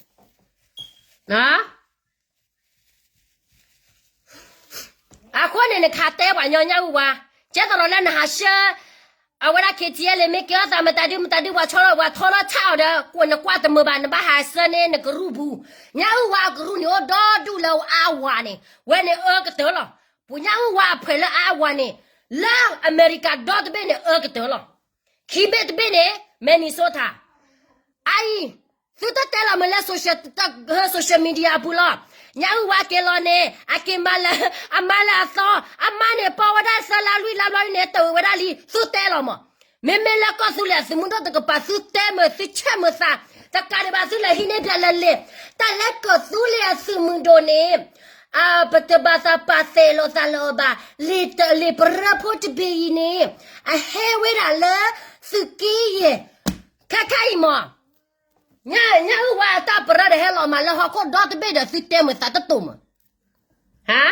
အဃိန့ၣ် နခးတဲပှၤညီညၣ်အုၣ်ဝါ, ကဲသးလီၤလၢနဟးဆှၢ, အဝဲဒၣ် KTLA မ့ၢ်ကဲထီၣ်သးမတၤဒုမတၤဒု ပှၤဆီထီၣ်ပှၤထီထီၣ်ဆၣ်အီၤဒီး ကွၢ်နကွၢ်တမုာ်ဘၣ် နဘၣ်ဟးဆှၢန့ၢ်နကရူၢ်ပူၤ, ညၣ်အုၣ်ဝါအကရူၢ်န့ၣ်အိၣ်ဒီဒူၣ်လၢအါဝၤန့ၣ် ဝဲန့ၣ်အၢကတၢၢ်လီၤ. ပှၤညၣ်အုၣ်ဝါအဖှဲးလၢအါဝၤန့ၣ်, လၢအမဲရကၤဒီတဘ့ၣ်န့ၣ်အၢကတၢၢ်လီၤ. ခံဘ့ၣ်တဘ့ၣ်န့ၣ် Minnesota အအံၤ, သုတတဲလီၤမ့ၢ်လၢ social, social media အပူၤလီၤ. ညၣ်အုၣ်ဝါက့ၤလီၤန့ၣ် အက့ၤမၤလၢ, အမၤလၢအသီ, အမါန့ၣ်ပီဝဲဒၣ်သၢလါလွံၢ်လါဘျီန့ၣ် တဝံၤဝဲဒၣ်လံ, သုတဲလီၤမး. မ့မ့ၢ်လၢကီၢ်သူလ့ၤအသုးမုၢ်ဒိၣ်တကပၤ သုတဲမုာ်သုဆဲးမုာ်သး, တကးဒံးဘၣ်သုလဲၤဟံးန့ၢ်ပၠးလၢလံာ်, တၢ်လၢကီၢ်သူလ့ၤအသုးမုၢ်ဒိၣ်န့ၣ် ပတဘၣ်သးပာ်သဲးလိာ်သးလၢၤဘၣ်, လံာ်ပရၢဖိတဘ့ၣ်အံၤန့ၣ် အဟဲဝဲဒၣ်လၢသုးက့ယဲၢ်, ခဲခဲအံၤမး, ညၣ်အုၣ်ဝါအတၢ်ပရၢဒီးဟဲလီၤမးလၢဟီၣ်ခိၣ်ဒီတဘ့ၣ်ဒီးသုတဲမုာ်သးတတိာ်မး, ဟါ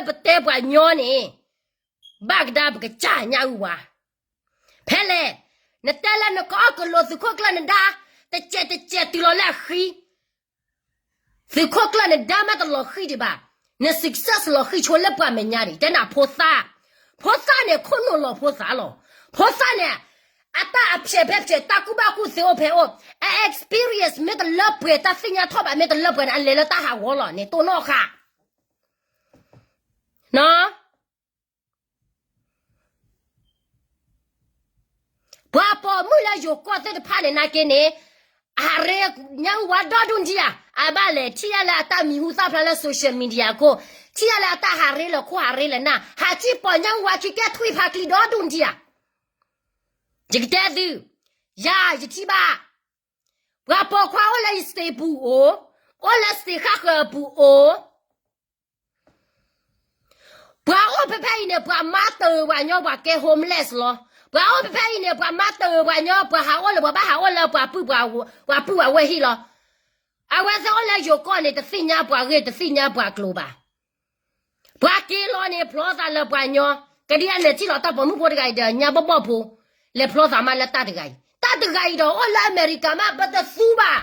ပတဲပှၤညီန့ၣ် ဘၣ်ကဒါပကစၢ်ညၣ်အုၣ်ဝါ. ဖဲလဲၣ်, နတဲလၢနကအီၣ်ကလိာ်သုးခိၣ်ကျၢၢ်နဒါ တစဲးတစဲးတုၤလီၤလၢအဃံ သုးခိၣ်ကျၢၢ်နဒါမ့ၢ်တလီၤဃံၢ်ဒံးဘၣ်, န success လီၤဃံၢ်ဆိလၢပှၤမဲာ်ညါဒံး တဲနၤဖိသၣ်, ဖိသၣ်န့ၣ်ခိၣ်နူာ်လီၤဖိသၣ်လီၤ. ဖိသၣ်န့ၣ် အတၢ်အဖျဲးဖဲဖျဲး တၢ်ကူၣ်ဘၣ်ကူၣ်သ့အိၣ်ဖဲအိၣ်, အ experience မ့ၢ်တလၢပှဲၤ တၢ်သ့ၣ်ညါထီၣ်ဘၣ်မ့ၢ်တလၢပှဲၤန့ၣ် အလဲၤလၢတၢ်ဟးဂီၤလီၤန့ၣ် တိၢ်နီၣ်ဃာ် ပှၤပိာ်မုၣ်လၢယိၤကီၢ်သ့ၣ်တဖၣ်န့ၣ် နာ်က့န့ၣ် အဟးရ့ညၣ်အုၣ်ဝါဒီဒူၣ်ဒံးဧါ, အဘၣ်လဲၣ် ထံၣ်ယၤလၢအတၢ်မံၤဟူသၣ်ဖျါလၢ social media အခိၣ်, ထံၣ်ယၤလၢအတၢ်ဟးရ့လၢခိၣ်ဟးရ့လၢနၢ်, ဟးစံၣ်ပိာ်ညၣ်အုၣ်ဝါခံကဲထွံၣ်ဖးကျံဒီဒူၣ်ဒံးဧါ. ယကတဲသု, ယၤယထံၣ်ဘၣ်, ပှၤပိာ်ခွါအိၣ်လၢယ state ပူၤအိၣ်, အိၣ်လၢ state ဃၣ်ဃၢၤအပူၤအိၣ် ပှၤအိၣ်ဖဲဖဲအံၤန့ၣ် ပှၤမၤတၢ်ပှၤညီ ပှၤကဲ homeless လီၤ. ပှၤအိၣ်ဖဲဖဲအံၤန့ၣ် ပှၤမၤတၢ်ပှၤညီ ပှၤဟးအိၣ်လၢ ပှၤဘၣ်ဟးအိၣ်လၢပှၤပုၢ်ပှၤဝဲၢ်ဟံၣ်လီၤ. အဝဲသ့ၣ်အိၣ်လၢယိၤကီၢ်န့ၣ် တသ့ၣ်ညါပှၤဂ့ၢ် တသ့ၣ်ညါပှၤကျိၤဘၣ်. ပှၤက့ၤလီၤန့ၣ် ဖျီသးလၢပှၤညီ, ကဒ်အလဲၤထံၣ်လီၤတၢ်ပိာ်မုၣ်ဖိတဂၤအံၤဒီး ညၣ်ဘီၣ်ဘီၣ်ဖိ, လဲၤဖျီသးမးလၢတၢ်တဂၤအံၤ, တၢ်တဂၤအံၤဒီးအိၣ်လၢအမဲရကၤမး ပတသူဘၣ်.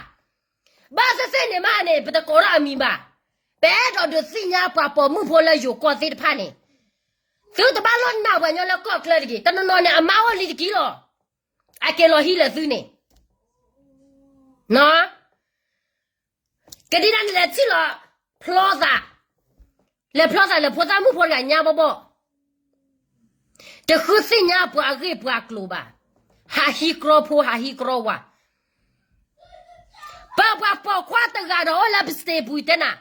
ဘၣ်သ့ၣ်သ့ၣ်န့ၣ်မးန့ၣ် ပတကိးထီၣ်အမံၤဘၣ်. ပအဲၣ်ဒိးဒုးသ့ၣ်ညါပှၤပိာ်မုၣ်ဖိလၢယိၤကီၢ်သ့ၣ်တဖၣ်န့ၣ်, သုတဘၣ်လိၣ်နာ်ပှၤညီလၢကီၢ်ချၢတဂ့ၤ. တနီၤနီၤန့ၣ် အမါအိၣ်လံတက့ၢ်လီၤ. အက့ၤလီၤဟံးလၢာ်သုန့ၣ် ကဒံကဒါနလဲၤထံၣ်လီၤ, ဖျီသး, လဲၤဖျီသးလၢဖိသၣ်မုၣ်ဖိတဂၤညါဘီၣ်ဘီၣ်, တဃုသ့ၣ်ညါပှၤဂ့ၢ်ပှၤကျိၤဘၣ်, ဟးဟံးကြီဖိ ဟးဟံးကြီဝၤ, ပပှၤပိာ်ခွါတဂၤဒီးအိၣ်လၢပ state ပူၤတဲနၤ,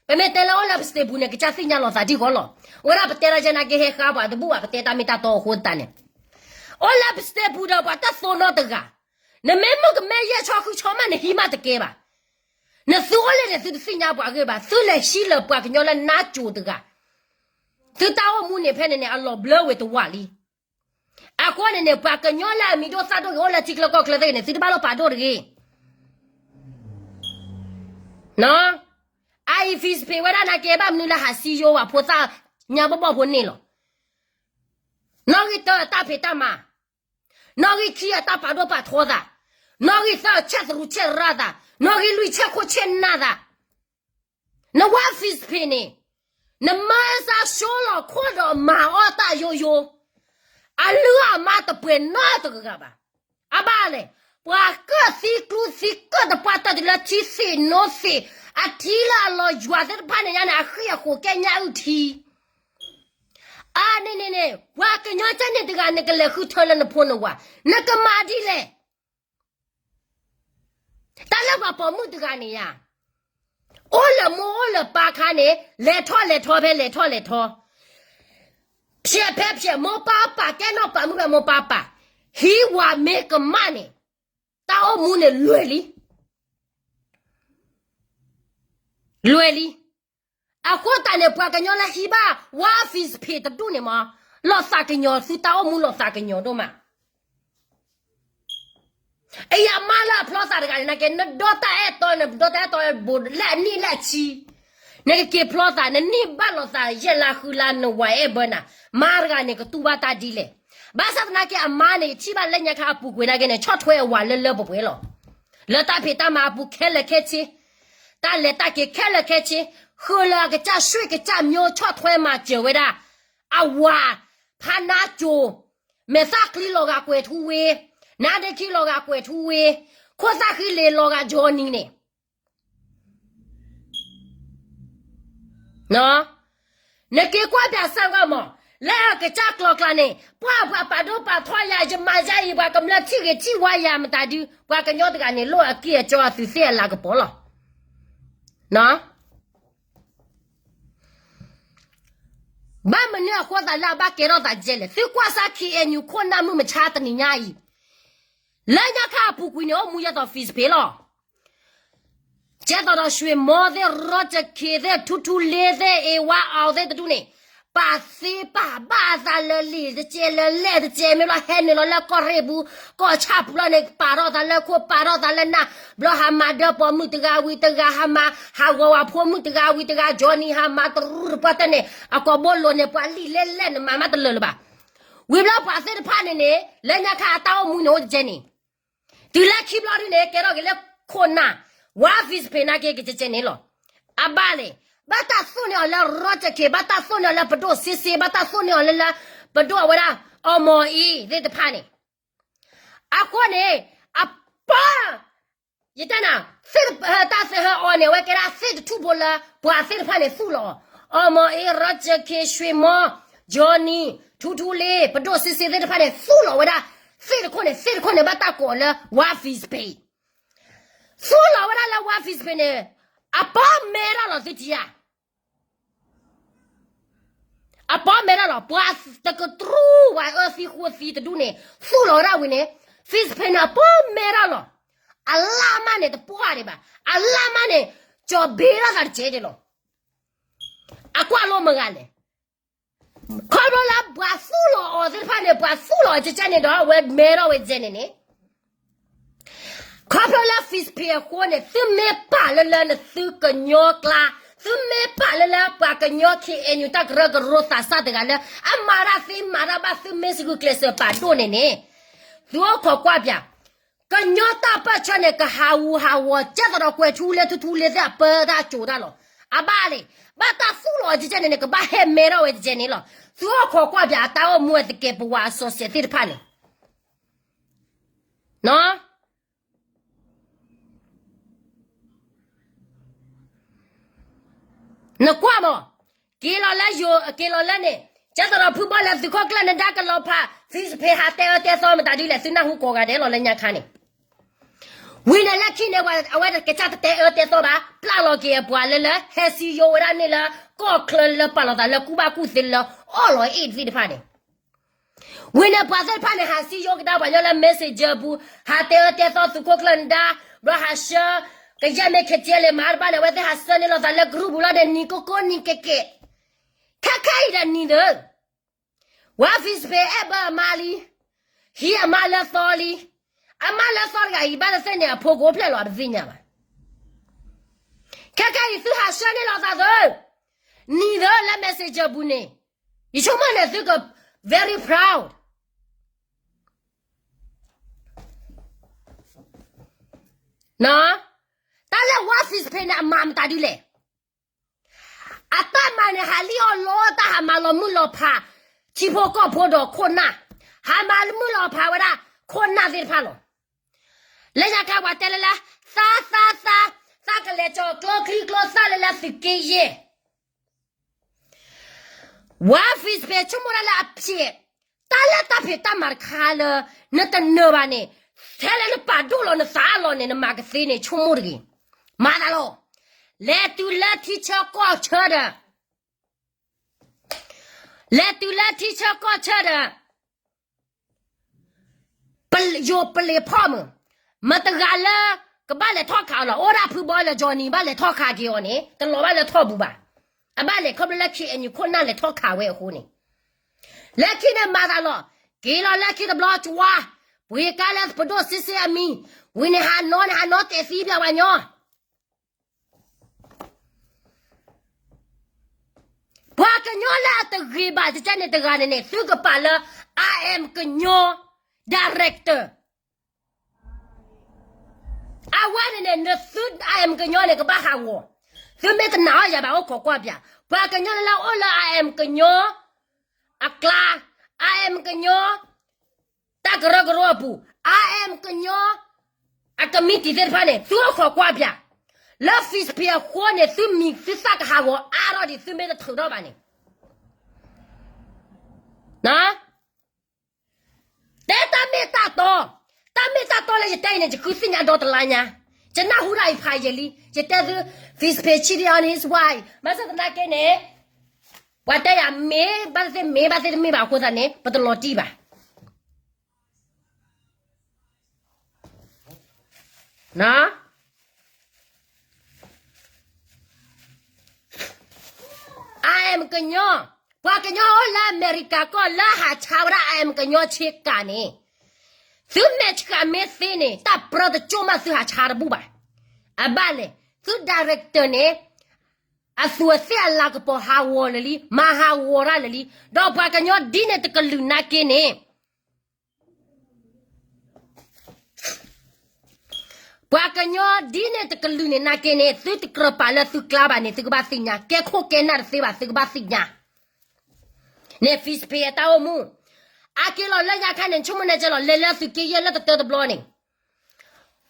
ပမ့ၢ်တဲလၢအိၣ်လၢပ state ပူၤန့ၣ် ကစၢ်သ့ၣ်ညါလီၤသးထံၣ်ဃီလီၤ. အဝဲဒၣ်ပတဲတၢ်ကဲနာ်က့ဟဲဃါပှၤတဘူၣ်ဘၣ် ပတဲတၢ်မ့ၢ်တၢ်တီအဃိသတးန့ၣ်, အိၣ်လၢပ state ပူၤဒီးပှၤတၢ်သိနီတဂၤ, နမ့ၢ်မုၣ်ကမဲယဲၢ်ဆီဃုဆီမး နဟံးမးတကဲဘၣ်. နသုအိၣ်လၢန့ၣ် သုတသ့ၣ်ညါပှၤဂ့ၢ်ဘၣ်, သုလဲၤဟံးလၢပှၤကညီလၢနါစိၤတဂၤ, သုတၢ်အိၣ်မူန့ၣ်ဖဲန့ၣ်န့ၣ် အလီၤဘျၢဝဲတဝၢလံ. အဃိန့ၣ်န့ၣ် ပှၤကညီလၢအမံၤဒိၣ်သၣ်ဒိၣ်ဂ့ၤ အိၣ်လၢထံချၢကီၢ်ချၢသ့ၣ်န့ၣ် သုတဘၣ်လိၣ်ပာ်ဒိၣ်တဂ့ၤ. အအံၤ Fizz ဖံးဝဲဒၣ်နာ်က့ ဘၣ်မနုၤလၢဟးစံယိဝဲ ဖိသၣ်ညါဘီၣ်ဘီၣ်ဖိန့ၣ်လီၤ. နီၣ်ဂံၢ်တၢအတၢ်ဖံးတၢ်မၤ, နီၣ်ဂံၢ်ခံအတၢ်ပာ်ဒိၣ်ပာ်ထီသး, နီၣ်ဂံၢ်သၢအဆဲးသရူးဆဲးရၣ်သး, နီၣ်ဂံၢ်လွံၢ်ဆဲးခိၣ်ဆဲးနၢ်သး နဝဲ Fizz ဖံးန့ၣ်, နမၤစၢၤဆိလီၤခိၣ်ဒီးမၤအီၣ်တၢ်ယိယိ, အလုၢ်အမါတပှဲၤနီတဂၤဘၣ်. အဘၣ်လဲၣ်, ပှၤကၢၣ်သံကျူသံကၢၣ်တပှၢ်တၢၢ်တုၤလၢထံသ့ၣ်နိသ့ၣ်, အထံလၢအလီၤယွၤသ့ၣ်တဖၣ်န့ၣ်ညါန့ၣ် အဃံအဃိးကဲညၣ်အုၣ်ထံ အန့ၣ်န့ၣ်န့ၣ် ပှၤကညီကဲန့ၣ်တဂၤ နကလဲၤဃုထၢလၢနဖိနဝၤ, နကမၤဒ်လဲၣ်. တၢ်လၢပှၤပိာ်မုၣ်တဂၤန့ၣ်ယါ, အိၣ်လၢမိၢ်အိၣ်လၢပၢ်ခါန့ၣ် လဲၤထီၣ်လဲၤထီဖဲလဲၤထီၣ်လဲၤထီ, ဖျဲးဖဲဖျဲး မိၢ်ပၢ်ပာ်ကဲနီၢ်ပာ်မုၣ်ဖဲမိၢ်ပၢ်ပာ်, ဟံးဝၤမ့ၢ်ကမၣ်န့ၣ်, တၢ်အိၣ်မူန့ၣ်လွဲၢ်လံ. လွဲၢ်လံ. အဃိသတးန့ၣ် ပှၤကညီလၢဟံးဘၣ်ဝဲ Fizz ဖံးတဒူၣ်န့ၣ်မး, လီၤသးကညီၤ, သုတၢ်အိၣ်မူလီၤသးကညီၤဒိၣ်မး. အံၤအမါလၢအဖျီသးတဂၤန့ၣ် နာ်က့ နဒီတၢ်အဲၣ်တီန့ၣ် ဒီတၢ်အဲၣ်တီဘိးလၢအနံၣ်လၢအဆံ, နကက့ၤဖျီသး နန့ၢ်ဘၣ်လီၤသးယဲၢ်လါဃုလါ နဝၤအဲၣ်ဘၢနၤ, မါတဂၤန့ၣ် ကတူၢ်ဘၣ်တၢ်ဒ်လဲၣ်. ဘၣ်ဆၣ်သနာ်က့ အမါန့ၣ် ယထံၣ်ဘၣ်လၢညါခါအပူၤကွံာ်နာ်က့န့ၣ် ဆီၣ်ထွဲအဝၤလၢလၢပှဲၤပှဲၤလီၤ. လၢတၢ်ဖံးတၢ်မၤအပူၤခဲလၢာ်ခဲဆ့, တၢ်လဲၤတၢ်က့ၤခဲလၢာ်ခဲဆ့, ဃုာ်လၢအကစၢ်ဆွံၣ်ကစၢ်မျိုး ဆီၣ်ထွဲမၤစၢၤဝဲဒၣ် အဝၤ ဖးနါစိၤ, မဲာ်သၣ်ချံလီၤဂာ်ကွဲးထူဝ့, နါဒ့ခံလီၤဂာ်ကွဲးထူဝ့, ခိၣ်သၣ်ဃံလ့ၤလီၤဂာ်ကၠီနံၤန့ၣ် နက့ၤကွၢ်ပၠးစၢ်ကွၢ်မး, လၢအကစၢ်ကျီၤကျါန့ၣ် ပှၤပှၤပာ်ဒိၣ်ပာ်ထီယၤ ယမၤယၤအံၤ ပှၤကမျၢၢ်ထံၣ်ဂ့ၤထံၣ်ဝါယၤမတၤဒု, ပှၤကညီတဂၤန့ၣ် လိၣ်အက့ၢ်အကၠီအသုးသ့ၣ်အလၤကပီၤလီၤ. ဘၣ်မနုၤအဃိသတးလၢအဘၣ်ကဲထီၣ်သးဒ်လဲၣ်. သုကွၢ်စၢ် K N U ခိၣ်နၢ်မုၢ်မဆါတနံၤညါအံၤ, လၢညါခါအပူၤကွံာ်န့ၣ် အိၣ်မူယဲသိး Fizz ဖံးလီၤ. ကဲသိးဒီး ရွှေမော် သ့ၣ်, ရီကၠၢၣ်ခ့ၣ် သ့ၣ်, ထူထူလ့ သ့ၣ်, အ့ဝါအီၤ သ့ၣ်တဒူၣ်န့ၣ်, ပာ်သ့ပာ်ဘၣ်အသးလၢလံာ်တကဲလၢလဲၣ်တကဲ မ့ၢ်ဘျီဟဲနုာ်လီၤလၢကီၢ်ရ့ၣ်ပူၤ ကီၢ်ဆၣ်ပူၤလီၤန့ၣ် ပာ်ထီၣ်သးလၢခိၣ် ပာ်ထီၣ်သးလၢနၢ် ဘျီဟးမၤဒၢပိာ်မုၣ်တဂၤဝံၤတဂၤ ဟးမၤ ဟးဂီၤဝၤဖိမုၣ်တဂၤဝံၤတဂၤ ကၠီနံၤ ဟးမၤတရူၢ်တပှၢ်တၢၢ်န့ၣ် အကိာ်ဘိလိာ်န့ၣ် ပှၤလံာ်လဲၣ်လဲၣ်န့ၣ် မၤမးတလၢာ်လၢၤဘၣ်. ဝံၤဘျီပှၤသ့ၣ်တဖၣ်န့ၣ်န့ၣ် လၢညါခါအတၢ်အိၣ်မူန့ၣ်အိၣ်တကဲန့ၣ် တုၤလၢခံဘျီဒုန့ၣ် ကဲထီၣ်က့ၤလၢခိၣ်နၢ် ဝါ Facebook နာ်က့ ကကဲကဲန့ၣ်လီၤ. အဘၣ်လဲၣ်, ဘၣ်တၢ်သိၣ်န့ၢ်အီၤလၢ Roger K ဘၣ်တၢ်သိၣ်န့ၢ်အီၤလၢပဒိၣ်စ့စ့ ဘၣ်တၢ်သိၣ်န့ၢ်အီၤလၢလၢ ပဒိၣ်အဝဲဒၣ် အီမီၤအ့သ့ၣ်တဖၣ်န့ၣ် အဃိန့ၣ် အပၢ် ယတဲနၤ တၢ်သဟၢအီၤန့ၣ် အဝဲကဲဒၣ်သ့ၣ်တထူၣ်ဖိလၢ ပှၤသ့ၣ်တဖၣ်န့ၣ်သူၣ်လီၤအီၤ, အီမီၤအ့ Roger K ရွှေမော် Johnny ထူထူလ့ ပဒိၣ်စ့စ့သ့ၣ်တဖၣ်န့ၣ် သူၣ်လီၤဝဲဒၣ် သ့ၣ်တခိၣ်န့ၣ် သ့ၣ်တခိၣ်န့ၣ် ဘၣ်တၢ်ကိးလၢ ဝါ Facebook သူၣ်လီၤဝဲဒၣ်လၢ ဝါ Facebook န့ၣ် အပၢ်မဲထီၣ်လီၤသုထံဧါ အပၢ်မဲထီၣ်လီၤ ပှၤတကတြူၢ်ဝဲအၢသံဃိသံတဒူၣ်န့ၣ် သူၣ်လီၤဝဲဒၣ်ဝံၤန့ၣ် Facebook န့ၣ် အပၢ်မဲထီၣ်လီၤ. အလၢ်မးန့ၣ် တပှၢ်ဒံးဘၣ်, အလၢ်မးန့ၣ် ကၠီၤဘ့ထီၣ်သးတကဲဒၣ်လီၤ. အကွၢ်လိမဂၤလဲၣ်. ခီဖျိလၢပှၤသူၣ်လီၤအီၤသ့ၣ်တဖၣ်န့ၣ် ပှၤသူၣ်လီၤအီၤကဲကဲန့ၣ်ဒီး အဝဲမဲထီၣ်ဝဲကဲန့ၣ်န့ၣ် ခီဖျိလၢ Facebook အဃိန့ၣ် သုမ့ၢ်ပာ်လၢလၢနသုကညီကျါ, သုမ့ၢ်ပာ်လၢလၢပှၤကညီ KNU တၢ်ကရၢကရိသးစၢ်တဂၤလၢ အမၤတၢ်သ့မၤတၢ်ဘၣ် သုမ့ၢ်စကူကျဲးစၢးပာ်ဒိၣ်န့ၣ်န့ၣ်, သုအိၣ်ခိးကွၢ်ပၠး, ကညီတၢ်ပၢၢ်ဆၢန့ၣ် ကဟးဂူာ်ဟးဂီၤ ကဲသးဒီးကွဲၤထူလ့ထူထူလ့သ့ၣ်အပၢတၢ်ကိၤတၢ်လီၤ. အဘၣ်လံ, ဘၣ်တၢ်သူၣ်လီၤအီၤကဲကဲန့ၣ်န့ၣ် ကဘၣ်ဟဲမဲထီၣ်ဝဲကဲကဲန့ၣ်လီၤ. သုအိၣ်ခိးကွၢ်ပၠးအတၢ်အိၣ်မူအသကဲးပဝးအစီၤစဲးသ့ၣ်တဖၣ်န့ၣ် နကွၢ်မး, က့ၤလီၤလၢယိၤ က့ၤလီၤလၢန့ၣ်, ကဲသးဒီးဖုဘီလဲၤသုးခိၣ်ကျၢၢ်နဒါကလီၤဖး Facebook ဟးတဲအၢတဲသီမတၤဒ်လဲၣ် သုနၢ်ဟူကိးဂၤဒဲးလီၤလၢညါခါန့ၣ်, ဝံၤန့ၣ်လၢခံန့ၣ် အဝဲတကစၢ်တတဲအၢတဲသီဘၣ် ပျၢ်လီၤက့ၤအပှၤလၢလၢ ဟဲစံယိဝဲဒၣ်န့ၣ်လၢ ကီၢ်ချၢလၢပာ်လီၤသးလၢကူၣ်ဘၣ်ကူၣ်သ့လၢအီၣ်လီၤအ့ၣ်သ့ၣ်တဖၣ်န့ၣ် ဝံၤန့ၣ်ပှၤသ့ၣ်တဖၣ်န့ၣ် ဟးစံယိကဒါပှၤညီလၢ Messenger ပူၤ, ဟးတဲအၢတဲသီသုးခိၣ်ကျၢၢ်နဒါ, ဘျီဟးဆှၢ, ကယဲၢ်မ့ၢ်ခဲကဲလံမၤတဘၣ်န့ၣ် အဝဲသ့ၣ်ဟးဆှၢန့ၢ်လိာ်သးလၢ group ပူၤလီၤန့ၣ် နံၤကိကိနံၤကဲကဲ, ခဲခဲအံၤဒီးနံၤသၢ ဝဲ Facebook အဲၣ်ဘၢအမါလံ, ဟံးအမါလၢသီလံ, အမါလၢသီတဂၤအံၤ ဘၣ်သ့ၣ်သ့ၣ်န့ၣ် အဖိကအိၣ်ဖျဲၣ်လီၤ တသ့ၣ်ညါဘၣ်. ခဲခဲအံၤသုဟးဆှၢန့ၢ်လိာ်သးသၢ, နံၤသၢလၢ Messenger ပူၤန့ၣ်, ယဆိကမိၣ်န့ၣ်သုက very proud တၢ်လၢ ဝါ Facebook န့ၣ် အမၤမတၤဒ်လဲၣ်. အတၢ်မၤန့ၣ် ဟးလံၣ်အီၣ်လီတၢ် ဟးမၤလီၤမုၢ်လီၤဖး ထံဖိကီၢ်ဖိဒီးခိၣ်နၢ်, ဟးမၤလီၤမုၢ်လီၤဖးဝဲဒၣ် ခိၣ်နၢ်သ့ၣ်တဖၣ်လီၤ. လၢညါခါပှၤတဲလၢလၢ သးသးသး, သးကလဲၤကၠီၤကျိချံကျိသၣ်လၢလၢသုးက့ယဲၢ် ဝါ Facebook ဆိကမိၣ်ဒၣ်လၢအဖျဲး, တၢ်လၢတၢ်ဖံးတၢ်မၤတခါလၢ နတနၢၤဘၣ်န့ၣ်, ထဲလၢနပာ်ဒိၣ်လီၤနသးအလီၢ်န့ၣ် နမၤကသ့န့ၣ် ဆိကမိၣ်တဂ့ၤ. မၤသးလီၤ. လဲၤတုၤလၢထံဆၢကီၢ်ဆၢဒီး, လဲၤတုၤလၢထံဆၢကီၢ်ဆၢဒီး ယိၤပလ့ၤဖီၣ်မုၢ်, မတဂၤလၢ ကဘၣ်လဲၤထီၣ်ခးအီၤလီၤ. အိၣ်ဒၣ်ဖုဘီလၢ Johnny ဘၣ်လဲၤထီၣ်ခးက့ၤအီၤန့ၣ် တလီၤဘၣ်လၢထီၣ်ပူၤဘၣ်. အဘၣ်လဲၤခီဖျိလၢ KNU ခိၣ်နၢ်လဲၤထီၣ်ခးဝဲအဃိန့ၣ်, လၢခံန့ၣ်မၤသးလီၤ. က့ၤလီၤလၢခံတဘျီကဝါ, ပှ့ၤကါလၢပဒိၣ်စ့စ့အမံၤ, ဝံၤန့ၣ်ဟးနီၤန့ၣ် ဟးနီၤတဲာ်သံပျးဝဲညီ ပှၤကညီလၢအတဂ့ၤဘၣ်ကကဲန့ၣ်တဂၤန့ၣ်န့ၣ် သုကပာ်လၢ I am ကညီ director. အဝဲန့ၣ်န့ၣ် နသု I am ကညီန့ၣ် ကဘၣ်ဟးဂီၤ. သုမ့ၢ်တနာ်အီၤယၤဘၣ် အိၣ်ခိးကွၢ်ပၠး, ပှၤကညီလၢလၢအိၣ်လၢ I am ကညီ အကျါ, I am ကညီ တၢ်ကရၢကရိအပူၤ, I am ကညီ အ committee သ့ၣ်တဖၣ်န့ၣ် သုအိၣ်ခိးကွၢ်ပၠး, လၢ Facebook အဃိန့ၣ် သုမံၤသုသၣ်ကဟးဂီၤအါထီၣ်ဒံး သုမ့ၢ်တထုးထီၣ်ဘၣ်န့ၣ် တဲတၢ်မ့ၢ်တၢ်တီ, တၢ်မ့ၢ်တၢ်တီလၢယတဲအံၤန့ၣ် ယဃုသ့ၣ်ညါဒီတလါညါ, ယနၢ်ဟူဒၣ်အံၤဖးယံာ်လံ, ယတဲသု Facebook cheating on his wife ဘၣ်ဆၣ်သနာ်က့န့ၣ်, ပှၤတဲယၤမ့ၢ်ဘၣ်သ့ၣ်မ့ၢ်ဘၣ်သ့ၣ်တမ့ၢ်ဘၣ်အဃိသတးန့ၣ် ပတလီၤတံၢ်ဘၣ်. န I am ကညီ, ပှၤကညီအိၣ်လၢအမဲရကၤကီၢ်လၢဟးဆါဝဲဒၣ် I am ကညီဆ့ကၤန့ၣ်, သုမဲာ်ဆှးမ့ၢ်သ့န့ၣ် တၢ်ပြၢတကၠိၣ်မးသုဟးဆါတဘူၣ်ဘၣ်. အဘၣ်လဲၣ်, သု director န့ၣ် အသူးအသ့ၣ်အလၤကပီၤဟးဂီၤလၢာ်လံ, မၤဟးဂီၤတၢ်လၢာ်လံ, ဒီးပှၤကညီဒ်န့ၣ်တကလုာ်နာ်က့န့ၣ် ပှၤကညီဒ်န့ၣ်တကလုာ်န့ၣ်နာ်က့န့ၣ် သုတကြၢးပာ်လၢသုကျါဘၣ်န့ၣ် သုကဘၣ်သ့ၣ်ညါ, ကဲခိၣ်ကဲနၢ်တသ့ဘၣ် သုကဘၣ်သ့ၣ်ညါ. န့ၣ် Fizz Pay အတၢ်အိၣ်မူ, အက့ၤလီၤလၢညါခါန့ၣ် ဆိကမိၣ်န့ၣ်ကဲလီၤ လဲၤလၢသုးက့ယဲၢ်လၢတတၢတဘျီန့ၣ်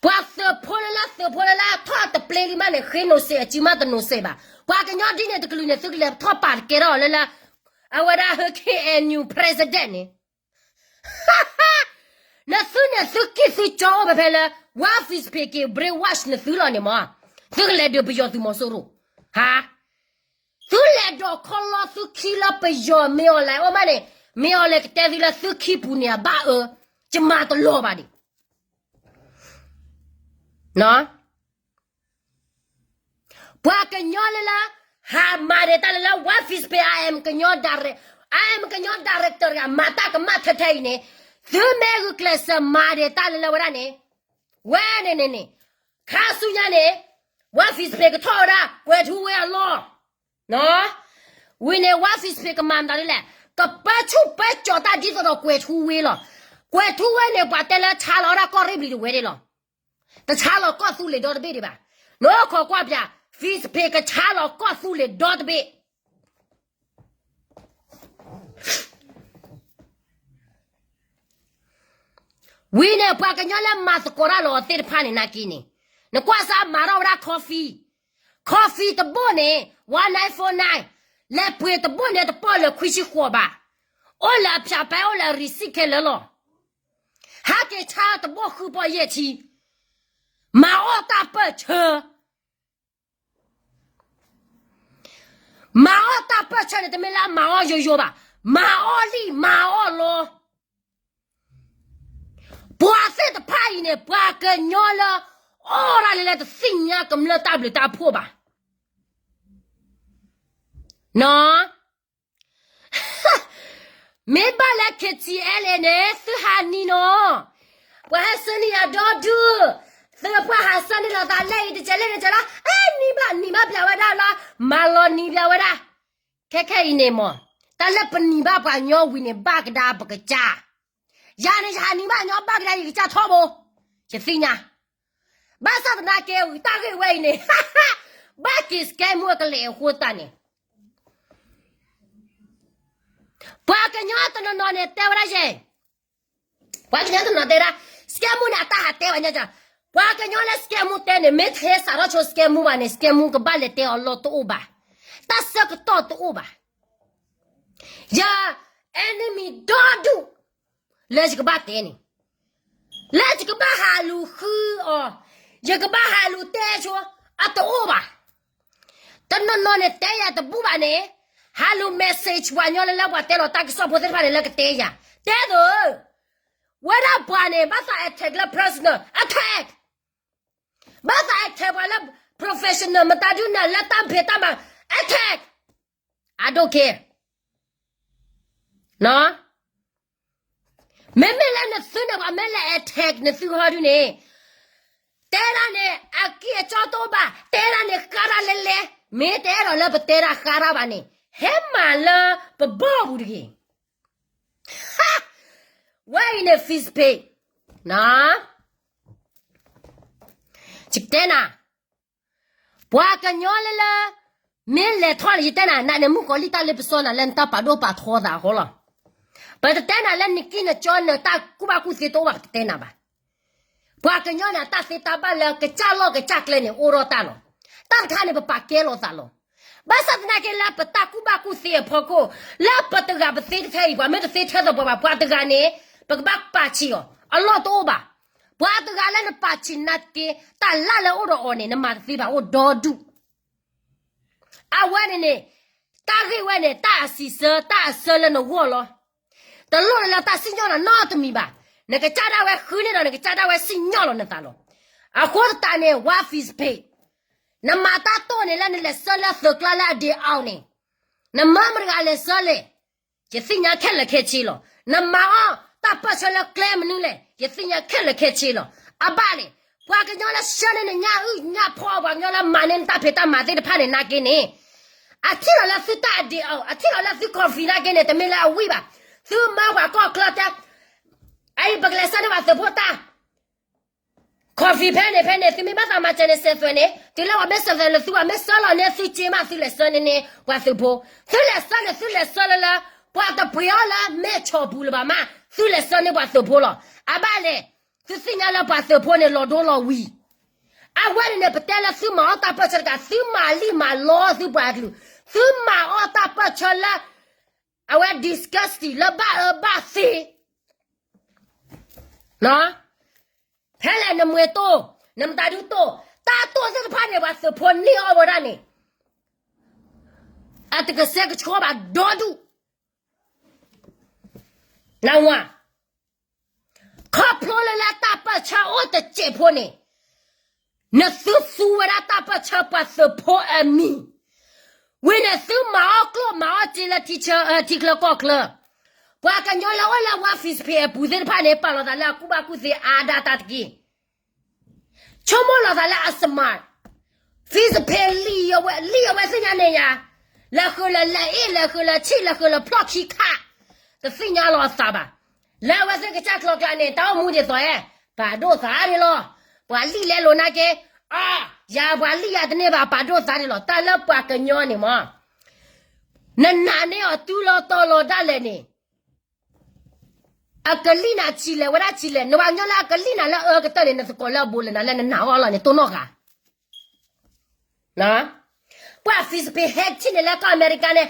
ပှၤသုးဖိလၢလၢ သုးဖိလၢလၢထီၣ်တပျ့လံမးန့ၣ် ဃ့နိးစ့းအစုမးတနိးစ့းဘၣ်. ပှၤကညီဒ်န့ၣ်တကလုာ်န့ၣ် သုကလဲၤထီၣ်ပာ်တကဲထီၣ်လၢလၢ အဝဲဒၣ်ဟၢ K N U president န့ၣ် နသုန့ၣ်သုကံၢ်သုကၠီအိၣ်ဖဲဖဲလၢ ဝါ Fizz Pay က့ၤ brainwash နသုလီၤန့ၣ်မး, သုကလဲၤဒုးပယီၤသုးမီၤစိရိၤ, ဟါ, သုလဲၤဒိးခီလီသုခံလၢပယီၤ မ့ၢ်အီၤလဲၤအိၣ်မးန့ၣ်, မ့ၢ်အီၤလဲၤကတဲသုလၢသုခံပူၤန့ၣ် အဘၣ်အၢ, ယမၤတလီၤဘၣ်ဒံး ပှၤကညီလၢလၢ ဟးမၤဒံးတၢ်လၢလၢ ဝါ Fizz Pay, I am ကညီ direct, I am ကညီ director တဂၤ မၤတၢ်ကမၣ်ထဲထဲအံၤန့ၣ်, သုမ့ၢ်ဂုာ်ကျဲးစၢးမၤဒံးတၢ်လၢလၢဝဲဒၣ်န့ၣ်, ဝဲန့ၣ်န့ၣ်န့ၣ်, ခါဆူညါန့ၣ်, ဝါ Fizz Pay ကထီၣ်ဝဲဒၣ် ကွဲၤထူဝ့အလီၢ်, ဝံၤန့ၣ် ဝါ Fizz Pay ကမၤမတၤဒ်လဲၣ်, ကပၢဆူၣ်ပၢကၠီၤတၢ်ဒ်သိးဒီးကွဲၤထူဝ့လီၤ. ကွဲၤထူဝ့န့ၣ် ပှၤတဲလၢဆါလီၤဝဲဒၣ်ကီၢ်ရ့ၣ်ဘျံၤတဝဲဒၣ်လီၤ. တဆါလီၤကီၢ်သူလ့ၤဒီတဘ့ၣ်ဒံးဘၣ်. နအိၣ်ခိးကွၢ်ပၠး, Fizz Pay ကဆါလီၤကီၢ်သူလ့ၤဒီတဘ့ၣ်. ဝံၤန့ၣ် ပှၤကညီလၢမၤသကိးတၢ်လီၤအီၤသ့ၣ်တဖၣ်န့ၣ်နာ်က့န့ၣ်, နကွၢ်စၢ်မၤထီၣ်ဝဲဒၣ် coffee, coffee တဘိၣ်န့ၣ် one nine four nine, လဲၤပှ့ၤတဘိၣ်န့ၣ်တပီၢ်လၢခွံဆံဃိးဘး, အိၣ်လၢအဖၠးပဲ အိၣ်လၢအ receipt ခဲလၢာ်လီၤ. ဟဲက့ၤဆါတဘိၣ်ဃုပီၢ်ယဲၢ်ဆံ, မၤအီၣ်တၢ်ပၢၢ်ဆၢ မၤအီၣ်တၢ်ပၢၢ်ဆၢန့ၣ် တမ့ၢ်လၢအမၤအီၣ်ယိယိဘၣ်, မၤအီၣ်လံၣ်မၤအီၣ်လီၤ. ပှၤသ့ၣ်တဖၣ်အံၤန့ၣ် ပှၤကညီလၢ အီၣ်ဒၣ်လဲာ်လၢတသ့ၣ်ညါကမျၢၢ်တၢ်ဘျုးတၢ်ဖှိၣ်ဘၣ်. နီၢ် မ့ၢ်ဘၣ်လၢ K T L A န့ၣ် သုဟးနံၤနီၤ, ပှၤဟဲဆှၢန့ၢ်ယၤဒီဒူၣ်, သုပှၤဟးဆှၢန့ၢ်လီၤသးလၢအံၤတကဲးလဲၣ်တကဲးလီၤ, အဲ နံၤဘၣ်နံၤဘၣ်ပၠးဝဲဒၣ်လီၤ, မၤလီၤနံၤပၠးဝဲဒၣ်. ခဲခဲအံၤန့ၣ်မး, တၢ်လၢပနံၤဘၣ်ပှၤညီဝံၤန့ၣ် ဘၣ်ကဒါပကစၢ်, ယၤန့ၣ် ယဟးနံၤဘၣ်ညီဘၣ်ကဒါယကစၢ်ထီဘိ, ယသ့ၣ်ညါ. ဘၣ်ဆၣ်သနာ်က့ တၢ်ဂ့ၢ်ဝဲအံၤန့ၣ် ဘၣ်က့ၤ scam မူအကလဲာ်အဃိသတးန့ၣ် ပှၤကညီတနီၤနီၤန့ၣ် တဲဝဲဒၣ်ယဲ, ပှၤကညီတနီၤတဲဒၣ် scam မူန့ၣ် အတၢ်ဟးတဲဝဲညါ, ပှၤကညီလၢ scam မူတဲန့ၣ် မ့ၢ်ထဲစးထီၣ်ဆိ scam မူဘၣ်န့ၣ် scam မူကဘၣ်လဲၤတဲအီၤလီၢ်တအိၣ်ဘၣ်, တၢ်ဆၢကတီၢ်တအိၣ်ဘၣ်. ယ enemy ဒီဒူၣ် လၢယကဘၣ်တဲန့ၣ်, လၢယကဘၣ်ဟးလူၤဃုအီၤ, ယကဘၣ်ဟးလူၤတဲဆိ, အတအိၣ်ဘၣ်. တနီၤနီၤန့ၣ် တဲယၤတဘူၣ်ဘၣ်န့ၣ်, ဟးလူၤ message ပှၤညီလၢလၢပှၤတဲလီၤတၢ်ကစီၣ်ဖိသ့ၣ်တဖၣ်န့ၣ် လၢကတဲယၤ, တဲသိး, ဝဲဒၣ်ပှၤန့ၣ် ဘၣ်သး attack လၢ personal attack, ဘၣ်သး attack ပှၤလၢ professional မတၤဒုနၢ်လၢတၢ်ဖံးတၢ်မၤ attack, I don't care. မ့မ့ၢ်လၢနသုန့ၣ် ပှၤမ့ၢ်လဲၤ attack နသုဟီဒုန့ၣ်, တဲဒၣ်န့ၣ် အကံၢ်အကၠီတအိၣ်ဘၣ်, တဲဒၣ်န့ၣ် ဃါတၢ်လဲလဲ, မ့ၢ်တအဲၣ်ဒိးလၢပတဲဒၣ်ဃါတၢ်ဘၣ်န့ၣ်, ဟဲမၤလၢပဘီပူၤတဂ့ၤ. ဝဲအံၤန့ၣ် Fizz Pay, ယကတဲနၤ, ပှၤကညီလၢလၢ မ့ၢ်လဲၤထီၣ်န့ၣ် ယတဲနၤ နးန့ၣ် မုၣ်ကီၤလံၢ်တၢ်လ့ပစီနၤလၢနတၢ်ပာ်ဒိၣ်ပာ်ထီသးအဃိလီၤ. ပတတဲနၤလၢနကံၢ်နကၠီနတၢ်ကူၣ်ဘၣ်ကူၣ်သ့တအိၣ်ဘၣ် ပတတဲနၤဘၣ်. ပှၤကညီန့ၣ် အတၢ်သ့တၢ်ဘၣ်လၢကစၢ်လီၢ်ကစၢ်ကျဲန့ၣ် အိၣ်ထီၣ်တၢ်လီၤ. တၢ်တခါန့ၣ် ပပာ်ကဲလိာ်သးလီၤ. ဘၣ်ဆၣ်သနာ်က့လၢ ပတၢ်ကူၣ်ဘၣ်ကူၣ်သ့အဖီခိၣ် လၢပတဂၤပသ့တထဲအံၤ ပှၤမ့ၢ်တသ့ထဲသိးပှၤဘၣ် ပှၤတဂၤန့ၣ် ပကဘၣ်ပာ်ဆံးအီၤ အလီၢ်တအိၣ်ဘၣ်. ပှၤတဂၤလၢနပာ်ဆံးနာ်က့ တၢ်လၢ်လၢအိၣ်ဒီးအီၤန့ၣ် နမၤတသ့ဘၣ် အိၣ်ဒီဒူၣ် အဝဲန့ၣ်န့ၣ် တၢ်ဂ့ၢ်ဝဲန့ၣ် တၢ်အစံးဆၢ တၢ်အဆၢလၢနဂီၢ်လီၤ. တလိၣ်လၢတၢ်စံၣ်ညီၣ်နၤနီတမံၤဘၣ်. နကစၢ်ဒၣ်ဝဲဃုန့ၢ်ဒီး နကစၢ်ဒၣ်ဝဲစံၣ်ညီၣ်လီၤနသးလီၤ. အဃိသတးန့ၣ် ဝါ Fizz Pay နမၤတၢ်တိၢ်န့ၣ် လၢနလဲၤဆှၢလၢသုးကျါလၢအဒ့အါအီၤန့ၣ် နမၢမတဂၤလဲၤဆှၢလဲၣ်, ယသ့ၣ်ညါခဲလၢာ်ခဲဆ့လီၤ. နမၤအီၣ်တၢ်ပၢၢ်ဆၢလၢကျဲမနုၤလဲၣ်, ယသ့ၣ်ညါခဲလၢာ်ခဲဆ့လီၤ. အဘၣ်လဲၣ်, ပှၤကညီလၢဆှၢန့ၢ်နညၣ်အုၣ်ညၣ်ဖီၣ် ပှၤကညီလၢမၤန့ၢ်နတၢ်ဖံးတၢ်မၤသ့ၣ်တဖၣ်န့ၣ် နာ်က့န့ၣ်, အထံၣ်လီၤလၢသုတၢ်အဒ့အီၤ, အထံၣ်လီၤလၢသု coffee နာ်က့န့ၣ် တမ့ၢ်လၢအဝံၣ်ဘၣ်. သုမၢပှၤကီၢ်ချၢတဲ အအံၤ ပကလဲၤဆှၢန့ၢ်ပှၤသုးဖိတၢ် coffee ဖဲန့ၣ်ဖဲန့ၣ်, သုမ့ၢ်ဘၣ်သးမၤစၢၤန့ၣ် စဲးသွဲၣ်န့ၣ်, တုၤလၢပှၤမ့ၢ်စဲးသွဲၣ်လၢသု ပှၤမ့ၢ်ဆှၢလီၤန့ၢ်သုစ့မး သုလဲၤဆှၢန့ၢ်န့ၢ်ပှၤသုးဖိ. သုလဲၤဆှၢန့ၣ် သုလဲၤဆှၢလၢလၢ ပှၤတပှ့ၤအီၤလၢမဲၢ်ဆီၣ်ပူၤလၢၤဘၣ်မး, သုလဲၤဆှၢန့ၢ်ပှၤသုးဖိလီၤ. အဘၣ်လဲၣ်, သုသ့ၣ်ညါလၢပှၤသုးဖိန့ၣ် လီၤဒိလီၤဝံၤ, အဝဲန့ၣ်န့ၣ် ပတဲလၢသုမၤအီၣ်တၢ်ပၢၢ်ဆၢတကး, သုမၤလံၣ်မၤလီသုပှၤကလုာ်, သုမၤအီၣ်တၢ်ပၢၢ်ဆၢလၢ အဝဲ disgusting လၢဘၣ်အၢဘၣ်သီ ဖဲလဲၣ်နမှဲၤတိၢ်, နမတၤဒုတိၢ်, တၢ်တိၢ်သ့ၣ်တဖၣ်န့ၣ် ပှၤသုးဖိန့ၢ်အီၣ်ဝဲဒၣ်န့ၣ်, အတကဆှဲကဆှီဘၣ်ဒီဒူၣ်, နဝၤ, ခီဖျိလၢလၢတၢ်ပၢၢ်ဆၢအိၣ်တစဲးဖိန့ၣ်, နသုသူဝဲဒၣ်တၢ်ပၢၢ်ဆၢပှၤသုးဖိအမံၤ, ဝံၤန့ၣ်သုမၤအီၣ်ကျိၣ်မၤအီၣ်စ့လၢထံဆၢ, ထံချၢကီၢ်ချၢ, ပှၤကညီလၢအိၣ်လၢဝါ Facebook အပူၤသ့ၣ်တဖၣ်န့ၣ် ပာ်လီၤသးလၢအကူၣ်ဘၣ်ကူၣ်သ့အါဒၣ်တၢ်တက့ၢ်. ဆိကမိၣ်လီၤသးလၢအ smart, Facebook လံၣ်အဝဲ, လံၣ်အဝဲသ့ၣ်ညါန့ၣ်ယါ, လဲၤဃုာ်လၢလဲၤအ့ၣ်, လဲၤဃုာ်လၢဆံၣ်, လဲၤဃုာ်လၢဖျီၣ်ခံခါ, တသ့ၣ်ညါလီၤအသးဘၣ်. လၢအဝဲသ့ၣ်ကစၢ်ကျီကျါန့ၣ် တၢ်အိၣ်မူဒ်သိးဧါ, ပာ်ဒိၣ်သးဒ်လီၤ. ပှၤလံၣ်လဲလိာ်နာ်က့, အါ, ယၤပှၤလံၣ်ယၤတန့ၢ်ဘၣ် ပာ်ဒိၣ်သးဒ်လီၤ. တၢ်လၢပှၤကညီန့ၣ်မ့ၢ် နနာ်န့ၢ်အီၤတုၤလီၤတီၤလီၤဒၣ်လဲာ်န့ၣ်, အကလံၣ်နၤဆံးလဲၣ်ဝဲဒၣ်ဆံးလဲၣ်, နပှၤကညီလၢအကလံၣ်နၤလၢအအၢကတၢၢ်န့ၣ် နသကိးလၢအဘူးလၢၤနၤလၢနနာ်အီၤလီၤန့ၣ် တိၢ်နီၣ်ဃာ်. ပှၤ Facebook ဟဲထံၣ်န့ၣ်လၢကီၢ်အမဲရကၤန့ၣ်,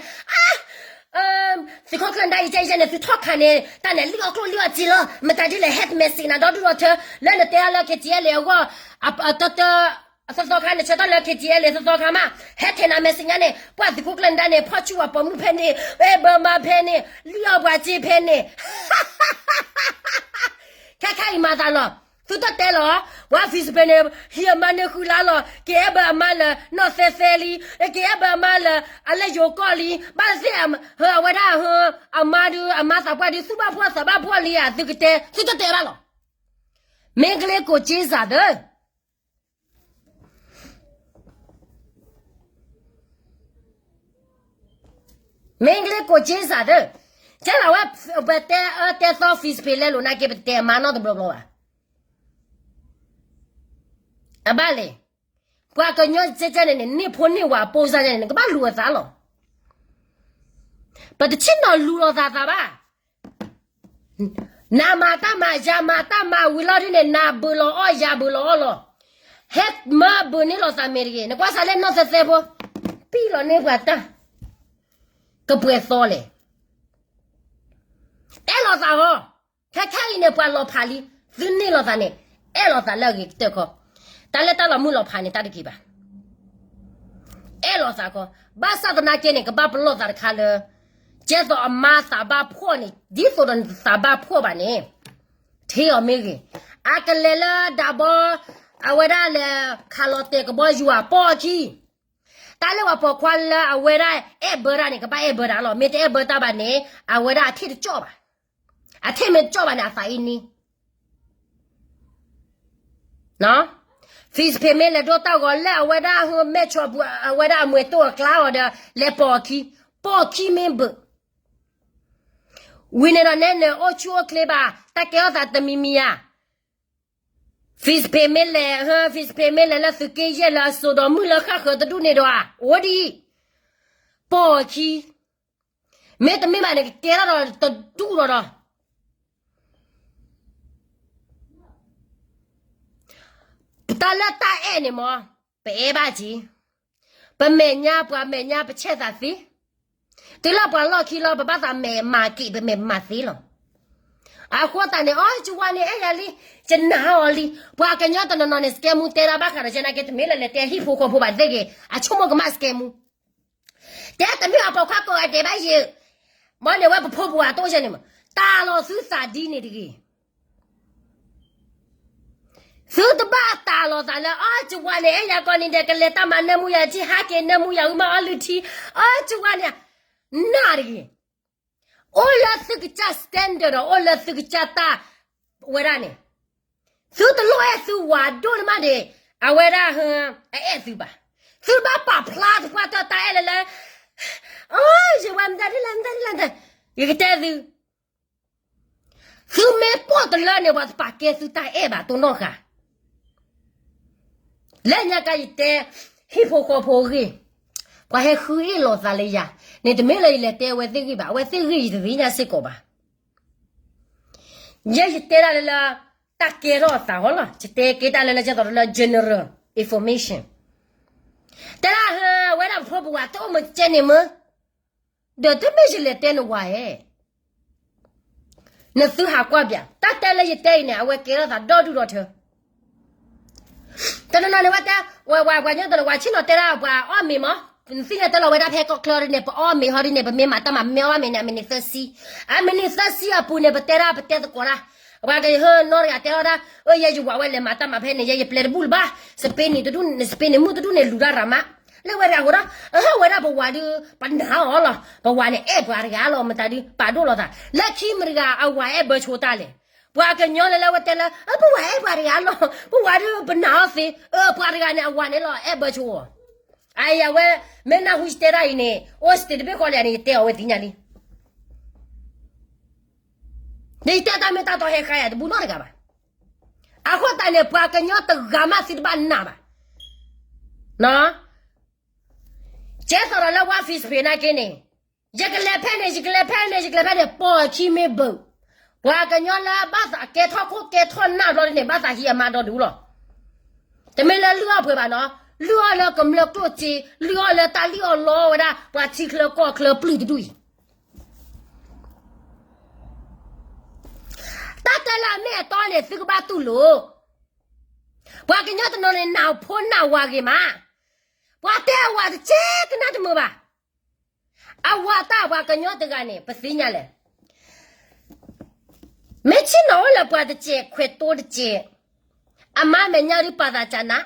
သုးခိၣ်ကျၢၢ်နဒါအံၤကဲယဲန့ၣ် သုထီၣ်ခးန့ၣ် တၢ်န့ၣ်လံၣ်အီၣ်ကျိၣ်လံၣ်အီၣ်စ့လီၤ, မတၤဒ်လဲၣ် ဟဲ message နၤဒီဒူၣ်ဒီထၢ, လၢနတဲအီၤလၢ KTLA အဂီၢ်, အတၢတၢ အသီသီခါန့ၣ် ဆၢထၢၣ်လၢ KTLA သီသီခါမး, ဟဲထဲနၤ message ညါန့ၣ် ပှၤသုးခိၣ်ကျၢၢ်နဒါန့ၣ် ဖီၣ်ဆူၣ်ပှၤပိာ်မုၣ်ဖဲန့ၣ်, အဲၣ်ဘၢမါဖဲန့ၣ်, လံၣ်အီၣ်ပှၤစ့ဖဲန့ၣ်. ခဲခါအံၤမၤသးလီၤ, သုတတဲလီၤ, ပှၤ Facebook န့ၣ် ဟံးအမါန့ၣ်ဃုလါလီၤ, က့ၤအဲၣ်ဘၢအမါလၢ နီၢ်သဲသဲလံ, က့ၤအဲၣ်ဘၢအမါလၢ အလဲၢ်ယိၤကီၢ်လံ, ဘၣ်သ့ၣ် အဝဲဒၣ် အမါဒုး အမါသးပှၢ်ဒုး သူၣ်ဘၣ်ဖှီၣ်သးဘၣ်ဖှီၣ်လံဧါ, သုကတဲ, သုတတဲဘၣ်လီၤ. မ့ၢ်ကလ့ကိးက့စးသၢ မ့ၢ်ကလ့ကိးက့စးသၢ, ကဲလီၤဝဲ, ပတဲအၢတဲသီ Facebook လဲလိာ်နာ်က့ ပတတဲအမါနီတဘျီဘျီဘၣ်. အဘၣ်လဲၣ်, ပှၤကညီကဲကဲန့ၣ်န့ၣ် န့ၢ်ဖိန့ၢ်ဝၤအပိစါန့ၣ် နကဘၣ်လူၤအသးလီၤ. ပတဆ့ၣ်နီၤလူၤလိာ်သးသးဘၣ်. နၤမၤတၢ်မၤ ယၤမၤတၢ်မၤဝံၤလီၤဒ်န့ၣ် နၤဘုးလီၤအီၣ် ယၤဘုးလီၤအီၣ်လီၤ. ဟဲမၤဘုးန့ၢ်လိာ်သးမ့ၢ်တဂ့ၤ, နကွၢ်စးလၢနီၢ်သဲသဲဖိ, ပံၢ်လီၤန့ၢ်ပှၤတၢ်, ကပှဲၤသီလဲၣ်. အဲၣ်လိာ်သးဟီ, ခဲခဲအံၤန့ၣ် ပှၤလီၤဖးလံ, သုန့ၢ်လိာ်သးန့ၣ်, အဲၣ်လိာ်သးလၢအဂ့ၤကတၢၢ်ခီ, တၢ်လၢတၢ်လီၤမုၢ်လီၤဖးန့ၣ် တၢ်တဂ့ၤဘၣ်. အဲၣ်လိာ်သးခီ, ဘၣ်ဆၣ်သနာ်က့န့ၣ် ကဘၣ်ပလီၢ်သးတခါလၢ ကဲသိးအမါသးဘၣ်ဖှီၣ်န့ၣ် ဒ်သိးဒီးနသးဘၣ်ဖှီၣ်ဘၣ်န့ၣ်, ထံအီၤမ့ၢ်ဂ့ၤ, အကလဲၤလၢဒးဘီ, အဝဲဒၣ်လဲၤခးလီၤတဲာ်ကဘီယူၤအပီၢ်အခံ, တၢ်လၢပှၤပိာ်ခွါလၢအဝဲဒၣ်အဲၣ်ဘၢတၢ်န့ၣ် ကဘၣ်အဲၣ်ဘၢတၢ်လီၤ. မ့ၢ်တအဲၣ်ဘၢတၢ်ဘၣ်န့ၣ် အဝဲဒၣ်အထံၣ်တကၠီၣ်ဘၣ်. အထံၣ်မ့ၢ်တကၠီၣ်ဘၣ်န့ၣ် အသးအံၤန့ၣ် ဖံးစဖ့းမ့ၢ်လဲၤဒိတၢ်ဂီၤလၢအဝဲဒၣ်ဟဲမဲၢ်ဆီပူၤ အဝဲဒၣ်အမွဲတိၢ်အကျါအီၤဒီး လဲၤပိာ်အခံ, ပိာ်အခံမ့ၢ်ဘၣ်. ဝံၤန့ၣ်ဒီးနဲန့ၣ် အိၣ်ဆူၣ်အိၣ်ချ့ဘၣ် တၢ်ကဲထီၣ်သးတမံၤမံၤဧါ. ဖံးစဖ့းမ့ၢ်လဲၤ, ဖံးစဖ့းမ့ၢ်လဲၤလၢသုးက့ယဲၢ်လၢအစိာ်ဒီးမုၢ်လၢဃၣ်ဃၢၤတဒူၣ်န့ၣ်ဒီး အိၣ်ဒံး, ပိာ်အခံ, မ့တမ့ၢ်ဘၣ်န့ၣ် ကကဲထီၣ်ဒီးတဒူၣ်ဒီးဒီး တၢ်လၢတၢ်အဲၣ်န့ၣ်မ့ၢ် ပအဲၣ်ဘၣ်က့ၤ, ပမဲာ်ညါ ပှၤမဲာ်ညါ ပဆဲးသးသ့, တုၤလၢပှၤလီၢ်ခံလီၤ ပဘၣ်သးမဲာ်မၤက့ၤ ပမဲာ်မၤသ့လီၤ. အဃိသတးန့ၣ် အီ ယဝၤန့ၣ်အဲၣ်ယၤလံ, ယနာ်အီၤလံ. ပှၤကညီတနီၤနီၤန့ၣ် စကဲမူတဲဒၣ်ဘၣ်ဃးဒီး ကဲနာ်က့ တမ့ၢ်လၢလဲၤတဲဟံၣ်ဖိဃီဖိဘၣ်သ့ၣ်ဂ့ၤ, အဆိကမိၣ်ကမၣ်စကဲမူ တဲတမ့ၢ်အပိာ်ခွါကိးဂၤဒဲးဘၣ်ယဲ, မ့ၢ်န့ၣ်ဝဲပဖိပဝၤတိၢ်ယဲန့ၣ်မး တၢ်လီၤသုသးဒ်န့ၣ်တဂ့ၤ. သုတဘၣ်တၢ်လီၤသးလၢ အီ ယဝၤန့ၣ် အဲၣ်ယၤကိးနံၤဒဲး ကလဲၤတၢ်မၤနၢမူယၤထံ ဟးက့ၤနၢမူယၤဝံၤမး အီလုၢ်ထံ, အီ ယဝၤန့ၣ် နၢ်တဂ့ၤ. အိၣ်လၢသုကစၢ် standard ဒီး အိၣ်လၢသုကစၢ်တၢ်ဝဲဒၣ်န့ၣ်, သုတလိၣ်အဲၣ်သုဝၤဒိၣ်န့ၣ်မးန့ၣ်, အဝဲဒၣ် အအဲၣ်သုဘၣ်. သုဘၣ်ပာ်ဖျါသပှၢ်တၢၢ်တၢ်အဲၣ်လၢလၢ, အိ ယဝၤမတၤဒ်လဲၣ် မတၤဒ်လဲၣ်, ယကတဲသု သုမ့ၢ်ပိာ်တလၢန့ၣ် ပှၤတပာ်ကဲသုတၢ်အဲၣ်ဘၣ်တိၢ်နီၣ်ဃာ်. လၢညါကါယတဲ, ဟံၣ်ဖိဃီဖိအဂ့ၢ်, ပှၤဟဲဃုအ့ၣ်လိာ်သးလၢယၤ, န့ၣ်တမ့ၢ်လၢယလဲၤတဲအဝဲသ့ၣ်ဂ့ၢ်ဘၣ်, အဝဲသ့ၣ်ဂ့ၢ်ယတသ့ၣ်ညါစ့ၢ်ကီးဘၣ်. ယဲယတဲဒၣ်လၢလၢ, တၢ်ကဲထီၣ်အသးဟီလီၤ, ယတဲကဲတၢ်လၢလၢကဲသိးလၢ general information. တဲဒၣ်ဟၢ ဝဲဒၣ်ပဖိပဝၤတအိၣ်မးကဲန့ၣ်မ့ၢ် ဒီးတမ့ၢ်ယလဲၤတဲနဝၤဧဲ, နသုဟးကွၢ်ပၠး, တၢ်တဲလၢယတဲအံၤန့ၣ် အဝဲကဲထီၣ်သးဒီဒူၣ်ဒီထၢ. တနီၤနီၤန့ၣ်ဝဲတဲ, ဝဲဝဲပှၤကညီတနီၤဝဲဆ့ၣ်နီၤတဲဒၣ်ပှၤအီၣ်မ့ၤမး, နသ့ၣ်ညါတဲလီၤဝဲဒၣ်ဖဲကီၢ်ချၢဒ်န့ၣ် ပအီၣ်မ့ၤဟီဒ်န့ၣ် ပမ့ၢ်မၤတၢ်မၤ ပမ့ၢ်အီၣ်ဘၣ်မ့ၤန့ၣ် အမံးနံးသၢဆံ, အမံးနံးသၢဆံအပူၤန့ၣ် ပတဲဒၣ်ပတဲသကိးတၢ်, ပှၤကဟၢနီတဂၤတဲထီၣ်ဒၣ်, အၢ ယဲယဝၤဝဲလဲၤမၤတၢ်မၤဖဲန့ၣ် ယဲယပျဲတဘူၣ်လၢၤဘၣ်, စပ့းနံၤတဒူၣ်, စပ့းနံၤမုၣ်တဒူၣ်န့ၣ် လူၤတၢ်ရၤမး, လၢဝဲဒၣ်အဃိဒီး, အဟၢ ဝဲဒၣ်ပဝၤဒုး ပနာ်အီၤလီၤ, ပဝၤန့ၣ်အဲၣ်ပှၤတဂၤလီၤ မတၤဒုး ပာ်ဒိၣ်လိာ်သး, လၢခံမတဂၤအဝၤအဲၣ်ဘၢဆိတၢ်လဲၣ်. ပှၤကညီလၢလၢဝဲတဲလၢ ပဝၤအဲၣ်ပှၤတဂၤလီၤ, ပဝၤဒုးပနာ်အီၤသ့, အၢ ပှၤတဂၤန့ၣ် အဝၤန့ၣ်လီၤအဲၣ်ဘၢဆိအီၤ. အယဝဲ, မ့ၢ်နၢ်ဟူယတဲဒၣ်အံၤန့ၣ် အိၣ်စတ့းတဘ့ၣ်ဃီလံန့ၣ် ယတဲအီၤဝဲသ့ၣ်ညါလံ. ဒီးယတဲတၢ်မ့ၢ်တၢ်တီဟဲဃါယၤတဘူၣ်နီတဂၤဘၣ်. အဃိသတးန့ၣ် ပှၤကညီတဂၤမးသုတဘၣ်နာ်ဘၣ်. ကဲသိးဒီးလၢဝါ Facebook နာ်က့န့ၣ်, ယကလဲၤဖဲန့ၣ် ယကလဲၤဖဲန့ၣ် ယကလဲၤဖဲန့ၣ် ပိာ်အခံမ့ၢ်ဘၢၣ်, ပှၤကညီလၢဘၣ်သးကဲထီၣ်ခိၣ်ကဲထီၣ်နၢ်ဘျီဒ်န့ၣ် ဘၣ်သးဟံးအမါဒီဒူၣ်လီၤ. တမ့ၢ်လၢလုၢ်အီၣ်ပှဲၤဘၣ်နီၤ, လုၢ်အီၣ်လၢကမျၢၢ်ကျိၣ်စ့, လုၢ်အီၣ်လၢတၢ်လုၢ်အီၣ်လီဝဲဒၣ် ပှၤထံချၢကီၢ်ချၢပျုၢ်တဒူၣ်အံၤ. တၢ်တဲလၢအမ့ၢ်အတီန့ၣ် သုကဘၣ်တူၢ်လိာ်. ပှၤကညီတနီၤန့ၣ် နၢ်ဖိနၢ်ဝၤဂ့ၤမး, ပှၤတဲအဝၤတကဲကနၣ်တမုာ်ဘၣ်. အဝၤတၢ်ပှၤကညီတဂၤန့ၣ် ပသ့ၣ်ညါလဲၣ်. မ့ၢ်ဆ့ၣ်နီၤအိၣ်လၢပှၤတကဲးခွဲးတိတကဲး, အမါမဲာ်ညါဒုးပာ်သးကနၣ်,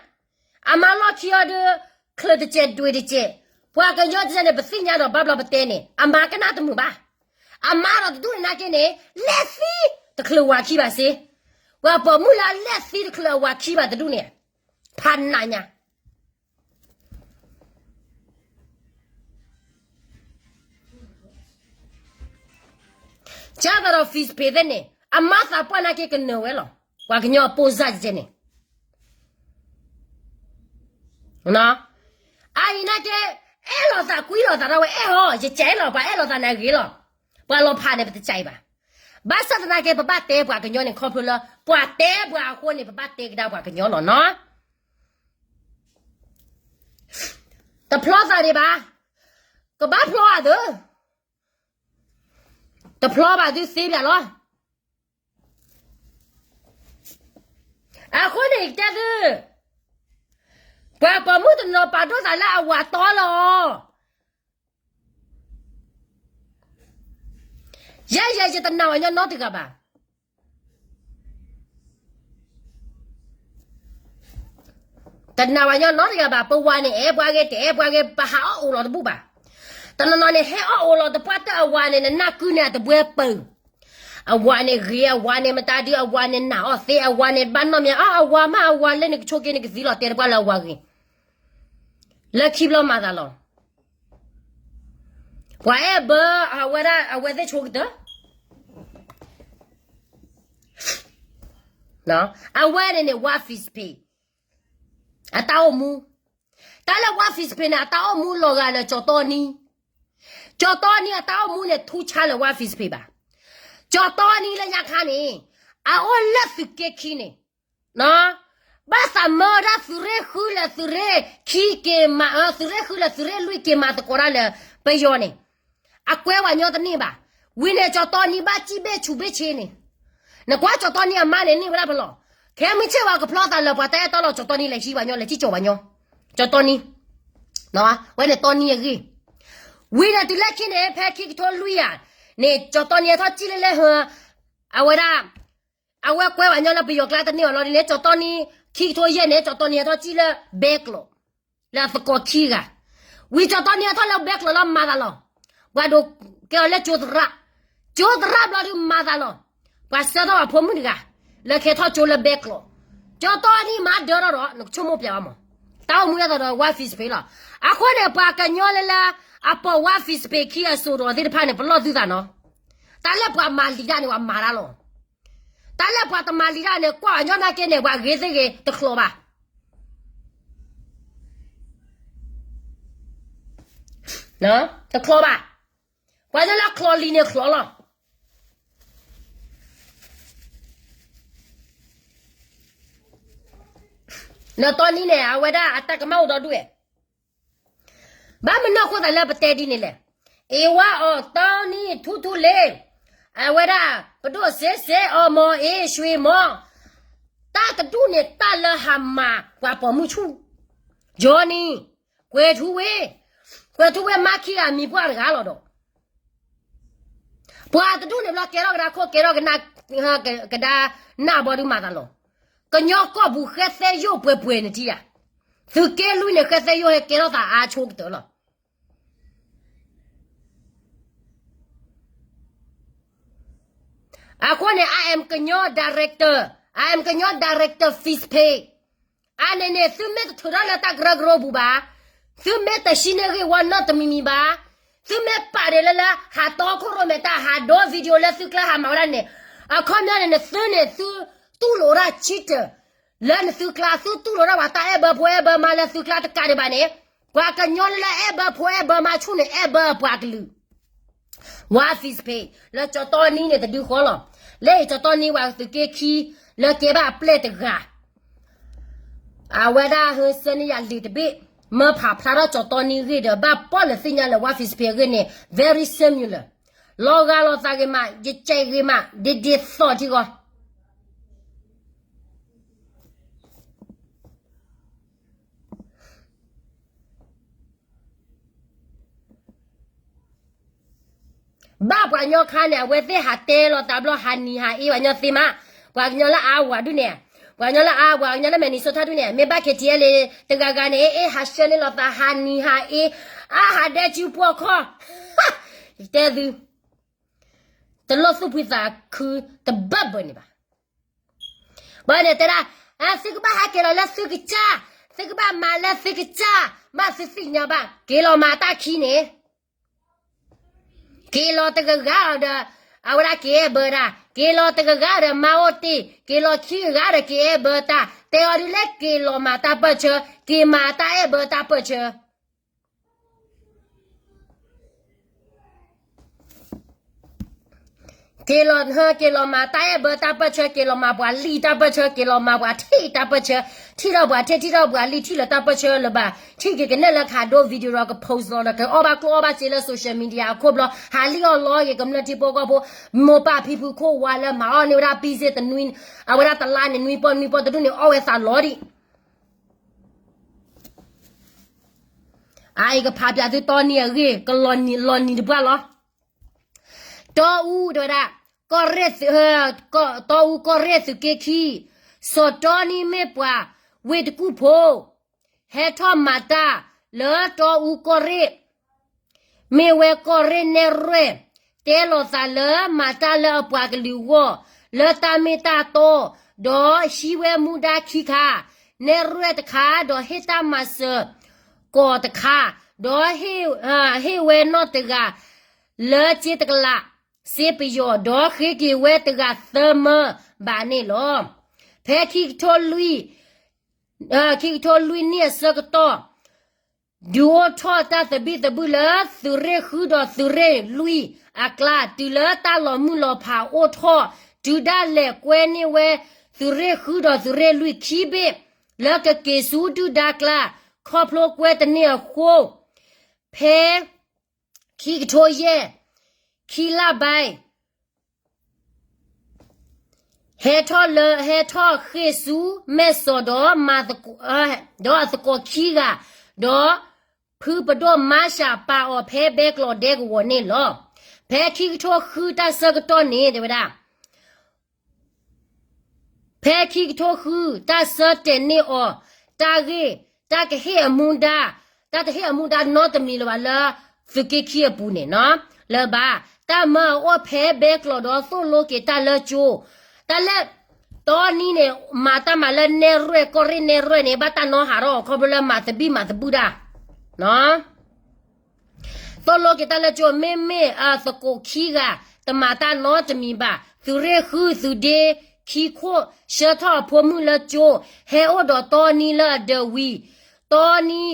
အမါလီၢ်ခံအီၤဒုး ချၢးတကဲးဒွဲးတကဲး, ပှၤကညီတကဲန့ၣ် ပသ့ၣ်ညါဒီးဘၣ်ဘျီပတဲန့ၣ် အမါကနၣ်တမုာ်ဘၣ်. အမါဒီးတဒူၣ်န့ၣ်နာ်က့န့ၣ် လဲၣ်သံတချုးဝၤခံဘၣ်စ့, ပှၤပိာ်မုၣ်လၢအလဲၣ်သံတချုးအဝၤခံဘၣ်တဒူၣ်န့ၣ် ဖးနးညါ ကဲသိးဒီး Facebook သ့ၣ်န့ၣ် အမါသးပှၢ်နာ်က့ကနၢၤဝဲလီၤ. ပှၤကညီအပိၢ်စၢ်ကဲန့ၣ် အအံၤနာ်က့ အဲၣ်လိာ်သးကွံလိာ်သးဒၣ်ဝဲအဲၣ်ဟီ, ယကဲလီၤ ပှၤအဲၣ်လိာ်သးန့ၣ်အဂ့ၤလီၤ. ပှၤလီၤဖးန့ၣ် ပတကဲအံၤဘၣ်. ဘၣ်ဆၣ်သနာ်က့ ပဘၣ်တဲပှၤကညီန့ၣ် ခီဖျိလၢ ပှၤတဲပှၤအဃိန့ၣ် ပဘၣ်တဲကဒါပှၤကညီလီၤနီၤ. တဖျီသးဒံးဘၣ်, ကဘၣ်ဖျီသး, တဖျီဘၣ်သုသ့ပၠးလီၤ. အဃိန့ၣ် ယကတဲသု, ပှၤပိာ်မုၣ်တနီၤပာ်ဒိၣ်သးလၢအဝၤတီလီၤ. ယဲယဲယတနာ်ဝဲညီနီတဂၤဘၣ်. တနာ်ဝဲညီနီတဂၤဘၣ်. ပဝၤန့ၣ် အဲၣ်ပှၤဂ့ၤ တအဲၣ်ပှၤဂ့ၤ ပဟးအီၣ်အိၣ်လီၤတဘူၣ်ဘၣ်. တနီၤနီၤန့ၣ် ဟဲအီၣ်အိၣ်လီၤတပှၢ်တၢၢ်အဝၤန့ၣ် နနၢ်ကုန့ၣ်အတဘှဲပၢၢ်. အဝၤန့ၣ်ဂ့ၤ အဝၤန့ၣ်မတၤဒု အဝၤန့ၣ်နာ်အီၤသ့ အဝၤန့ၣ်ဘၣ်နီၢ်မ့ၢ် အဝၤမး အဝၤလၢနကဆိးက့ၤနကသံလီၤ တဲတပှၢ်လၢအဝၤဂ့ၤ. လၢခံဘျီမၤသးလီၤ. ပှၤအဲၣ်ဘၢအဝဲဒၣ် အဝဲသ့ၣ်ဆိကတၢၢ် အဝဲန့ၣ်န့ၣ် ဝါ Facebook အတၢ်အိၣ်မူ, တၢ်လၢဝါ Facebook န့ၣ် အတၢ်အိၣ်မူလီၤဂာ်လၢကၠီတီနံ, ကၠီတီနံအတၢ်အိၣ်မူန့ၣ် ထူဆါလၢဝါ Facebook ဘၣ်. ကၠီတီနံလၢညါခါန့ၣ် အအိၣ်လၢသုးက့ခံန့ၣ် ဘၣ်သးမၢဝဲဒၣ်သုးရ့ၣ်ဃုလၢသုးရ့ၣ်ခံက့ၤမၤ, သုးရ့ၣ်ဃုလၢသုးရ့ၣ်လွံၢ်က့ၤမၤသကိးတၢ်လၢပယီၤန့ၣ်, အကွဲဝဲညီတန့ၢ်ဘၣ်. ဝံၤန့ၣ် ကၠီတီနံဘၣ်စံၣ်ဘ့ၣ်ဆူးဘ့ၣ်ဆ့န့ၣ်, နကွၢ်ကၠီတီနံအမါန့ၣ် န့ၢ်ဝဲဒၣ်ပလီၢ်, ခဲမုၢ်ဆ့ၣ်ဝဲကဖျီသးလၢပှၤတၢ်အဲၣ်တီလီၤ ကၠီတီနံ လဲၤဟံးဝဲညီ လဲၤစံၣ်ကၠီဝဲညီ, ကၠီတီနံ, ဝဲန့ၣ်တီနံအဂ့ၢ်. ဝံၤန့ၣ်တုၤလၢခံန့ၣ် ဖဲခံကထိလွံၢ်ယၤန့ၣ် ကၠီတီနံအထီၣ်စံၣ်လၢလၢဟၢ, အဝဲဒၣ် အဝဲကွဲဝဲညီလၢပယီၤကျါတန့ၢ်အီၤလီၤဒ်န့ၣ် ကၠီတီနံ, ခံကထိယဲၢ်န့ၣ် ကၠီတီနံအထီၣ်စံၣ်လၢဘဲကျိး, လၢအသကိးခံဂၤ, ဝံၤကၠီတီနံအထီၣ်လၢဘဲကျိးလၢမၤသးလီၤ. ပှၤဒိးကဲအီၤလၢကၠိသရၣ်, ကၠိသရၣ်ဘျီဒုးမၤသးလီၤ. ပှၤဆှၢထီၣ်ပှၤဖိမုၣ်တဂၤ လၢကဟဲထီၣ်ကၠိလၢဘဲကျိး, ကၠိတီနံမၤဒၢထီၣ်ဒီး နကဆိကမိၣ်ပျဲဘၣ်မး, တၢ်အိၣ်မူဒ်သိးဒီး white face လီၤ. အဃိန့ၣ် ပှၤကညီလၢလၢ အပိာ် white face ခံအစိၤဒီးသ့ၣ်တဖၣ်န့ၣ် ပလီၢ်သုသးနီၤ. တၢ်လၢပှၤမၤလံၤတၢ်န့ၣ် ပှၤမၤတၢ်လီၤ. တၢ်လၢပှၤတမၤလံၤတၢ်န့ၣ် ကွၢ်အညီနာ်က့န့ၣ် ပှၤဂ့ၤသ့ၣ်ဂ့ၤ တချီဘၣ်, တချီဘၣ်. ပှၤလၢလၢချီလံၤန့ၣ်ချီလီၤ. နတီနံန့ၣ် အဝဲဒၣ်အတၢ်ကမၣ်အိၣ်ဒီဒူၣ်ဝဲ, ဘၣ်မနုၤအဃိသးလၢပတဲဒ်န့ၣ်လဲၣ်. အ့ဝါအီၤတီနံထူထူလ့, အဝဲဒၣ် ပဒိၣ်စ့စ့ အီၤမီၤအ့ ရွှေမီၤ, တၢ်တဒူၣ်န့ၣ် တၢ်လၢဟးမၤပှၤပိာ်မုၣ်ဆူၣ်, ယီနံၤ, ကွဲၤထူဝ့, ကွဲၤထူဝ့မါခံဂၤမံၤပှၢ်တဂၤလီၤဒီး ပှၤတဒူၣ်န့ၣ်ဘျီ ကဲထီၣ်ကဒါခိၣ် ကဲထီၣ်ကဒါ, ကဒါနၢ်ဘီဒုးမၤသးလီၤ. ကညီကီၢ်ပူၤဃဲသဲယိာ်ပှဲၤပှဲၤန့ၣ်ထံဧါ, သုးက့လွံၢ်န့ၣ် ဃဲသဲယိာ်ဟဲကဲထီၣ်သးအါဆိကတၢၢ်လီၤ. အဃိန့ၣ် I am ကညီ director, I am ကညီ director Fizz Pay. အန့ၣ်န့ၣ် သုမ့ၢ်တထုးထီၣ်လၢတၢ်ကရၢကရိပူၤဘၣ်, သုမ့ၢ်တဟံးန့ၢ်ဂ့ၢ်ဝီနီတမံၤမံၤဘၣ်, သုမ့ၢ်ပာ်ဒ်လၢလၢ ဟးတီခိၣ်ရိၣ်မဲာ်တၢ် ဟးဒိ video လၢသုကျါဟးမၤဝဲဒၣ်န့ၣ်, အခီပညီန့ၣ် နသုန့ၣ် သုတူၢ်လိာ်ဒၣ် cheater လၢနသုကျါ, သုတူၢ်လိာ်ဒၣ်ပှၤတၢ်အဲၣ်ဘၢဖိအဲၣ်ဘၢမါလၢသုကျါတကးဒံးဘၣ်န့ၣ်, ပှၤကညီလၢလၢအဲၣ်ဘၢဖိအဲၣ်ဘၢမါဆူၣ်န့ၣ် အဲၣ်ဘၢပှၤကလုာ် ဝါ Fizz Pay လၢကၠီတီနံန့ၣ်တဒုဃီလီၤ. လၢအံၤကၠီတီနံဝဲသုးက့ခံ လၢကဲဘၣ်အပျဲၢ်တဂၤ, အဝဲဒၣ်ဟဲဆှၢန့ၢ်ယၤလံာ်တဘ့ၣ်, မၢဖးဖျါထီၣ်ကၠီတီနံဂ့ၢ်ဒီး ဘၣ်ပီၣ်လဲၣ်သ့ၣ်ညါလၢ ဝါ Fizz Pay အဂ့ၢ်န့ၣ် very similar. လီၤဂာ်လိာ်သးဂ့ၤမး, ယကဲဂ့ၤမး, ဒ်ဒ်သိးထံဂီၤ ဘၣ်ပှၤကညီခါန့ၣ် အဝဲသ့ၣ်ဟးတဲလီၤသးဘျီ ဟးနံၤဟးအ့ ပှၤကညီသ့မး, ပှၤကညီလၢအါဝၤဒုန့ၣ်, ပှၤကညီလၢအါဝၤ ပှ�ကညီလၢ Minnesota ဒုန့ၣ် မ့ၢ်ဘၣ် K T L တဂၤဂၤန့ၣ် အ့ ဟးဆှၢန့ၢ်လီၤသး ဟးနံၤဟးအ့, အါဟးဒဲကၠူပှီၢ်ခီၣ်, ယတဲသု, တလိၣ်သူၣ်ဖှံသးခုတဘၢၣ်ဘၢၣ်န့ၣ်ဘၣ်. ဘၣ်န့ၣ်တဲဒၣ်, သုကဘၣ်ဟးက့ၤလီၤလၢသုကစၢ်, သုကဘၣ်မၤလၢသုကစၢ်, ဘၣ်သုသ့ၣ်ညါဘၣ် က့ၤလီၤမၤတၢ်ခံန့ၣ်, က့ၤလီၤတဂၤဂၤဒီး အဝဲဒၣ်က့ၤအဲၣ်ဘၢတၢ်, က့ၤလီၤတဂၤဂၤဒီးမါအိၣ်တ့ၢ်, က့ၤလီၤခံဂၤဂၤဒီးက့ၤအဲၣ်ဘၢတၢ်, တဲအီၤဒ်လဲၣ် က့ၤလီၤမၤတၢ်ပၢၢ်ဆၢ, က့ၤမၤတၢ်အဲၣ်ဘၢတၢ်ပၢၢ်ဆၢ က့ၤလီၤဟၢ က့ၤလီၤမၤတၢ်အဲၣ်ဘၢတၢ်ပၢၢ်ဆၢ, က့ၤလီၤမၤပှၤလံၢ်တၢ်ပၢၢ်ဆၢ, က့ၤလီၤမၤပှၤထံၣ်တၢ်ပၢၢ်ဆၢ, ထံၣ်ထီၣ်ပှၤထံၣ် ထံၣ်ထီၣ်ပှၤလံၢ် ထံၣ်လၢတၢ်ပၢၢ်ဆၢလၢၤဘၣ်, ထံၣ်က့ၤကနဲၣ်လၢခးဒိ video ဒီးက post လီၤဒီး ကအီၣ်ဘၣ်ကျိၣ်အီၣ်ဘၣ်စ့လၢ social media အခိၣ်ဘျီ, ဟးလံၣ်အီၣ်လီက့ၤကမျၢၢ်ထံဖိကီၢ်ဖိ, မိၢ်ပၢ်ဖံဖုခိၣ်ဝါလၢမၤအီၣ်န့ၢ်ဝဲဒၣ် ပံစ့တနွံ, အဝဲဒၣ်တလါန့ၣ် နွံပီၢ်နွံပီၢ်တဒူၣ်န့ၣ် အီၣ်ဝဲသးလီၤဒံး အအံၤကဖးပၠးသုတီနံအဂ့ၢ် ကလီၤနံၤတပှၢ်လီၤ. တီအူတဲဝဲဒၣ်, ကီၢ်ရ့ၣ်သုး, တီအူကီၢ်ရ့ၣ်သုးက့ခံ, စီၤတီနံမ့ၢ်ပှၤဝ့ၢ်တကူၣ်ဖိ, ဟဲထီၣ်မၤတၢ်လၢတီအူကီၢ်ရ့ၣ် မ့ၢ်ဝဲကီၢ်ရ့ၣ်နဲၣ်ရွဲၣ် တဲလိာ်သးလၢမၤတၢ်လၢအပှၤကလုာ်အဂီၢ် လၢတၢ်မ့ၢ်တၢ်တီ, ဒီးဟံးဝဲမူဒါခံခါ, နဲၣ်ရွဲၣ်တခါ, ဒီးဟ့ၣ်တၢ်မၤစၢၤကီၢ်တခါ, ဒီးဟ့ၣ်ဝဲနီၢ်တဂၤ လၢစ့တကလး စ့ပယီၤ, ဒီးဃ့က့ၤဝဲတဂၤသၢမၢဘၣ်န့ၣ်လီၤ. ဖဲခံကထိလွံၢ် ခံကထိလွံၢ်နံၣ်အဆၢကတီၢ် ဒုးအိၣ်ထီၣ်တၢ်သဘံၣ်သဘုၣ်လၢသုးရ့ၣ်ဃုဒီးသုးရ့ၣ်လွံၢ်အကျါ, တုၤလၢတၢ်လီၤမုၢ်လီၤဖးအိၣ်ထီၣ်, တုၤဒၣ်လဲာ်ကွဲန့ၢ်ဝဲသုးရ့ၣ်ဃုဒီးသုးရ့ၣ်လွံၢ်ခံဘ့ၣ် လၢကက့ၤဆူဒုၣ်ဒါကျါ, ခီဖျိကွဲတန့ၢ်အဃိ, ဖဲ ခံကထိယဲၢ် ခံလါဘဲ ဟဲထီၣ်လၢ ဟဲထီၣ်ဃ့ၢ်ဆူမဲၢ်စီးဒီး ဒီးအသကိးခံဂၤ, ဒီးဖုပဒိၣ်မါၡးပာ်အီၤဖဲဘဲကျိးဒဲကဝီၤန့ၣ်လီၤ. ဖဲခံကထိဃုတၢ်ဆၢကတီၢ်န့ၣ် တဲဝဲဒၣ် ဖဲခံကထိဃု တၢ်ဆၢတဲာ်န့ၢ်အီၤ တၢ်ဂ့ၢ် တၢ်ကဟ့ၣ်အမူဒါ, တၢ်တဟ့ၣ်အမူဒါနီတမံၤလၢၤဘၣ်လၢ သုးက့ခံအပူၤန့ၣ်နီၤ, လၢၤဘၣ်, တၢ်မၢအအိၣ်ဖဲဘဲကျိာ်ဒီးသိၣ်လိက့ၤတၢ်လၢကၠိ, တၢ်လၢ တီနံန့ၣ် မၤတၢ်မၤလၢနဲၣ်ရွဲၣ် ကီၢ်ရ့ၣ်နဲၣ်ရွဲၣ်န့ၣ် ဘၣ်တၢ်နီၣ်ဟးထီၣ်အီၤ ခီဖျိလၢမၤသဘံၣ်မၤသဘုၣ်တၢ် သိၣ်လိက့ၤတၢ်လၢကၠိ မ့မ့ၢ်အသကိးခံဂၤ တမၤတၢ်နီတမံၤဘၣ်. သုးရ့ၣ်ဃု သုးဒ့ခံခိၣ် ဆှၢထီၣ်အဖိမုၣ်လၢကၠိ, ဟဲအိၣ်ဒီးတီနံလၢအဒၢးဝံၤ, တီနံ,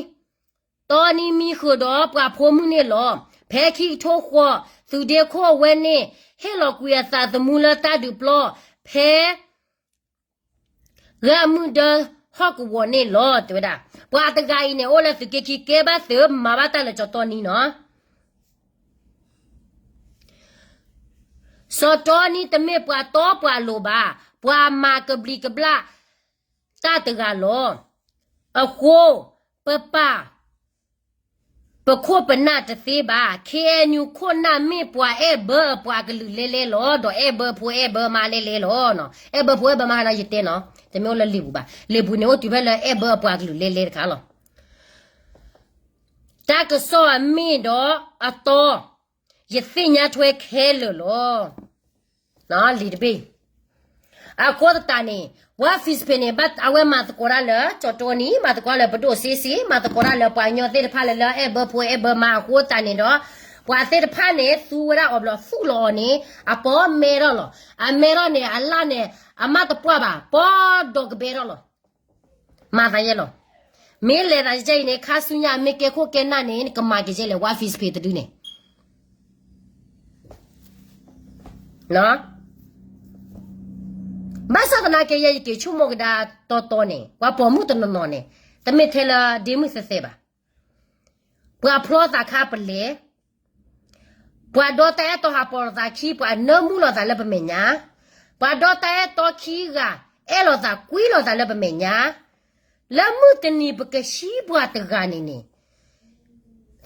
တီနံမံဃုာ်ဒီးပှၤဖိမုၣ်န့ၣ်လီၤ. ဖဲခံကထိဃိး သုးဒ့ခိၣ်အဝဲန့ၣ် ဟ့ၣ်လီၤကွံာ်အသးသမူလၢတၢ်ဒုးပျီ ဖဲ ဂၤမုၢ်ဒၢဟီၣ်ကဝီၤန့ၣ်လီၤ တဲဝဲဒၣ်. ပှၤတဂၤအံၤန့ၣ် အိၣ်လၢသုးက့ခံ ကဲဘၣ်သုးမၤဘၣ်တၢ်လၢစီၤတီနံနီၤ. စီၤတီနံတမ့ၢ်ပှၤတီပှၤလိၤဘၣ်, ပှၤမၤကဘျံးကဘျၣ်တၢ်တဂၤလီၤ. အဃိ ပပာ် ပခိၣ်ပနၢ်တသ့ဘၣ်. ခ့ၣ်အဲၣ်ယူၣ်ခိၣ်နၢ်မ့ၢ်ပှၤအဲၣ်ဘၢအပှၤကလုာ်လဲလဲလီၤ, ဒီးအဲၣ်ဘၢဖိအဲၣ်ဘၢမါလဲလဲလီၤ. အဲၣ်ဘၢဖိအဲၣ်ဘၢမါလၢယတဲနီၤ, တမ့ၢ်အိၣ်လၢလံာ်ပူၤဘၣ်. လံာ်ပူၤန့ၣ် အိၣ်တုၤဖဲလၢအဲၣ်ဘၢအပှၤကလုာ်လဲလဲတခါလီၤ. တၢ်ကစီၣ်အမ့ၢ်ဒီးအတီ ယသ့ၣ်ညါထွဲခဲလၢာ်လီၤ. လံာ်တဘ့ၣ် အဃိသတးန့ၣ် ဝါ Fishpain န့ၣ် ဘၣ်အဝဲမၤသကိးတၢ်လၢ စီၤတီနံ, မၤသကိးလၢပဒိၣ်စ့စ့, မၤသကိးတၢ်လၢပှၤကညီသ့ၣ်တဖၣ်လၢလၢအဲၣ်ဘၢဖိအဲၣ်ဘၢမါ အဃိသတးန့ၣ်ဒီး ပှၤသ့ၣ်တဖၣ်န့ၣ် သူဝဲဒၣ်အီၤဘျီ သူၣ်လီၤအီၤန့ၣ် အပီၢ်မဲထီၣ်လီၤ. အမဲထီၣ်န့ၣ် အလၣ်န့ၣ် အမၢ်တပှၢ်ဘၣ်, ပီၢ်ဒီးကဘဲထီၣ်လီၤ. မၤသးယဲလီၤ. မ့ၢ်လဲၤသးကဲအံၤန့ၣ် ခါဆူညါမ့ၢ်ကဲခိၣ်ကဲနၢ်န့ၣ် နကမၤကဲလဲၣ် ဝါ Fishpain တဒုန့ၣ် ဘၣ်ဆၣ်သနာ်က့ ယဲယက့ၤဆိကမိၣ်ကဒါတီတီန့ၣ် ပှၤပိာ်မုၣ်တနီၤနီၤန့ၣ် တမ့ၢ်ထဲလၢဒ့မုၢ်သဲသဲဘၣ်. ပှၤဖျီသးခါပလဲၤ, ပှၤဒီတၢ်အဲၣ်တီဟးပိာ်လိာ်သးခံ, ပှၤနၢမူလိာ်သးလၢပမဲာ်ညါ, ပှၤဒီတၢ်အဲၣ်တီခံဂၤ အဲၣ်လိာ်သးကွံလိာ်သးလၢပမဲာ်ညါ, လၢမုၢ်တနံၤပကဟံးပှၤတဂၤန့ၣ်န့ၣ်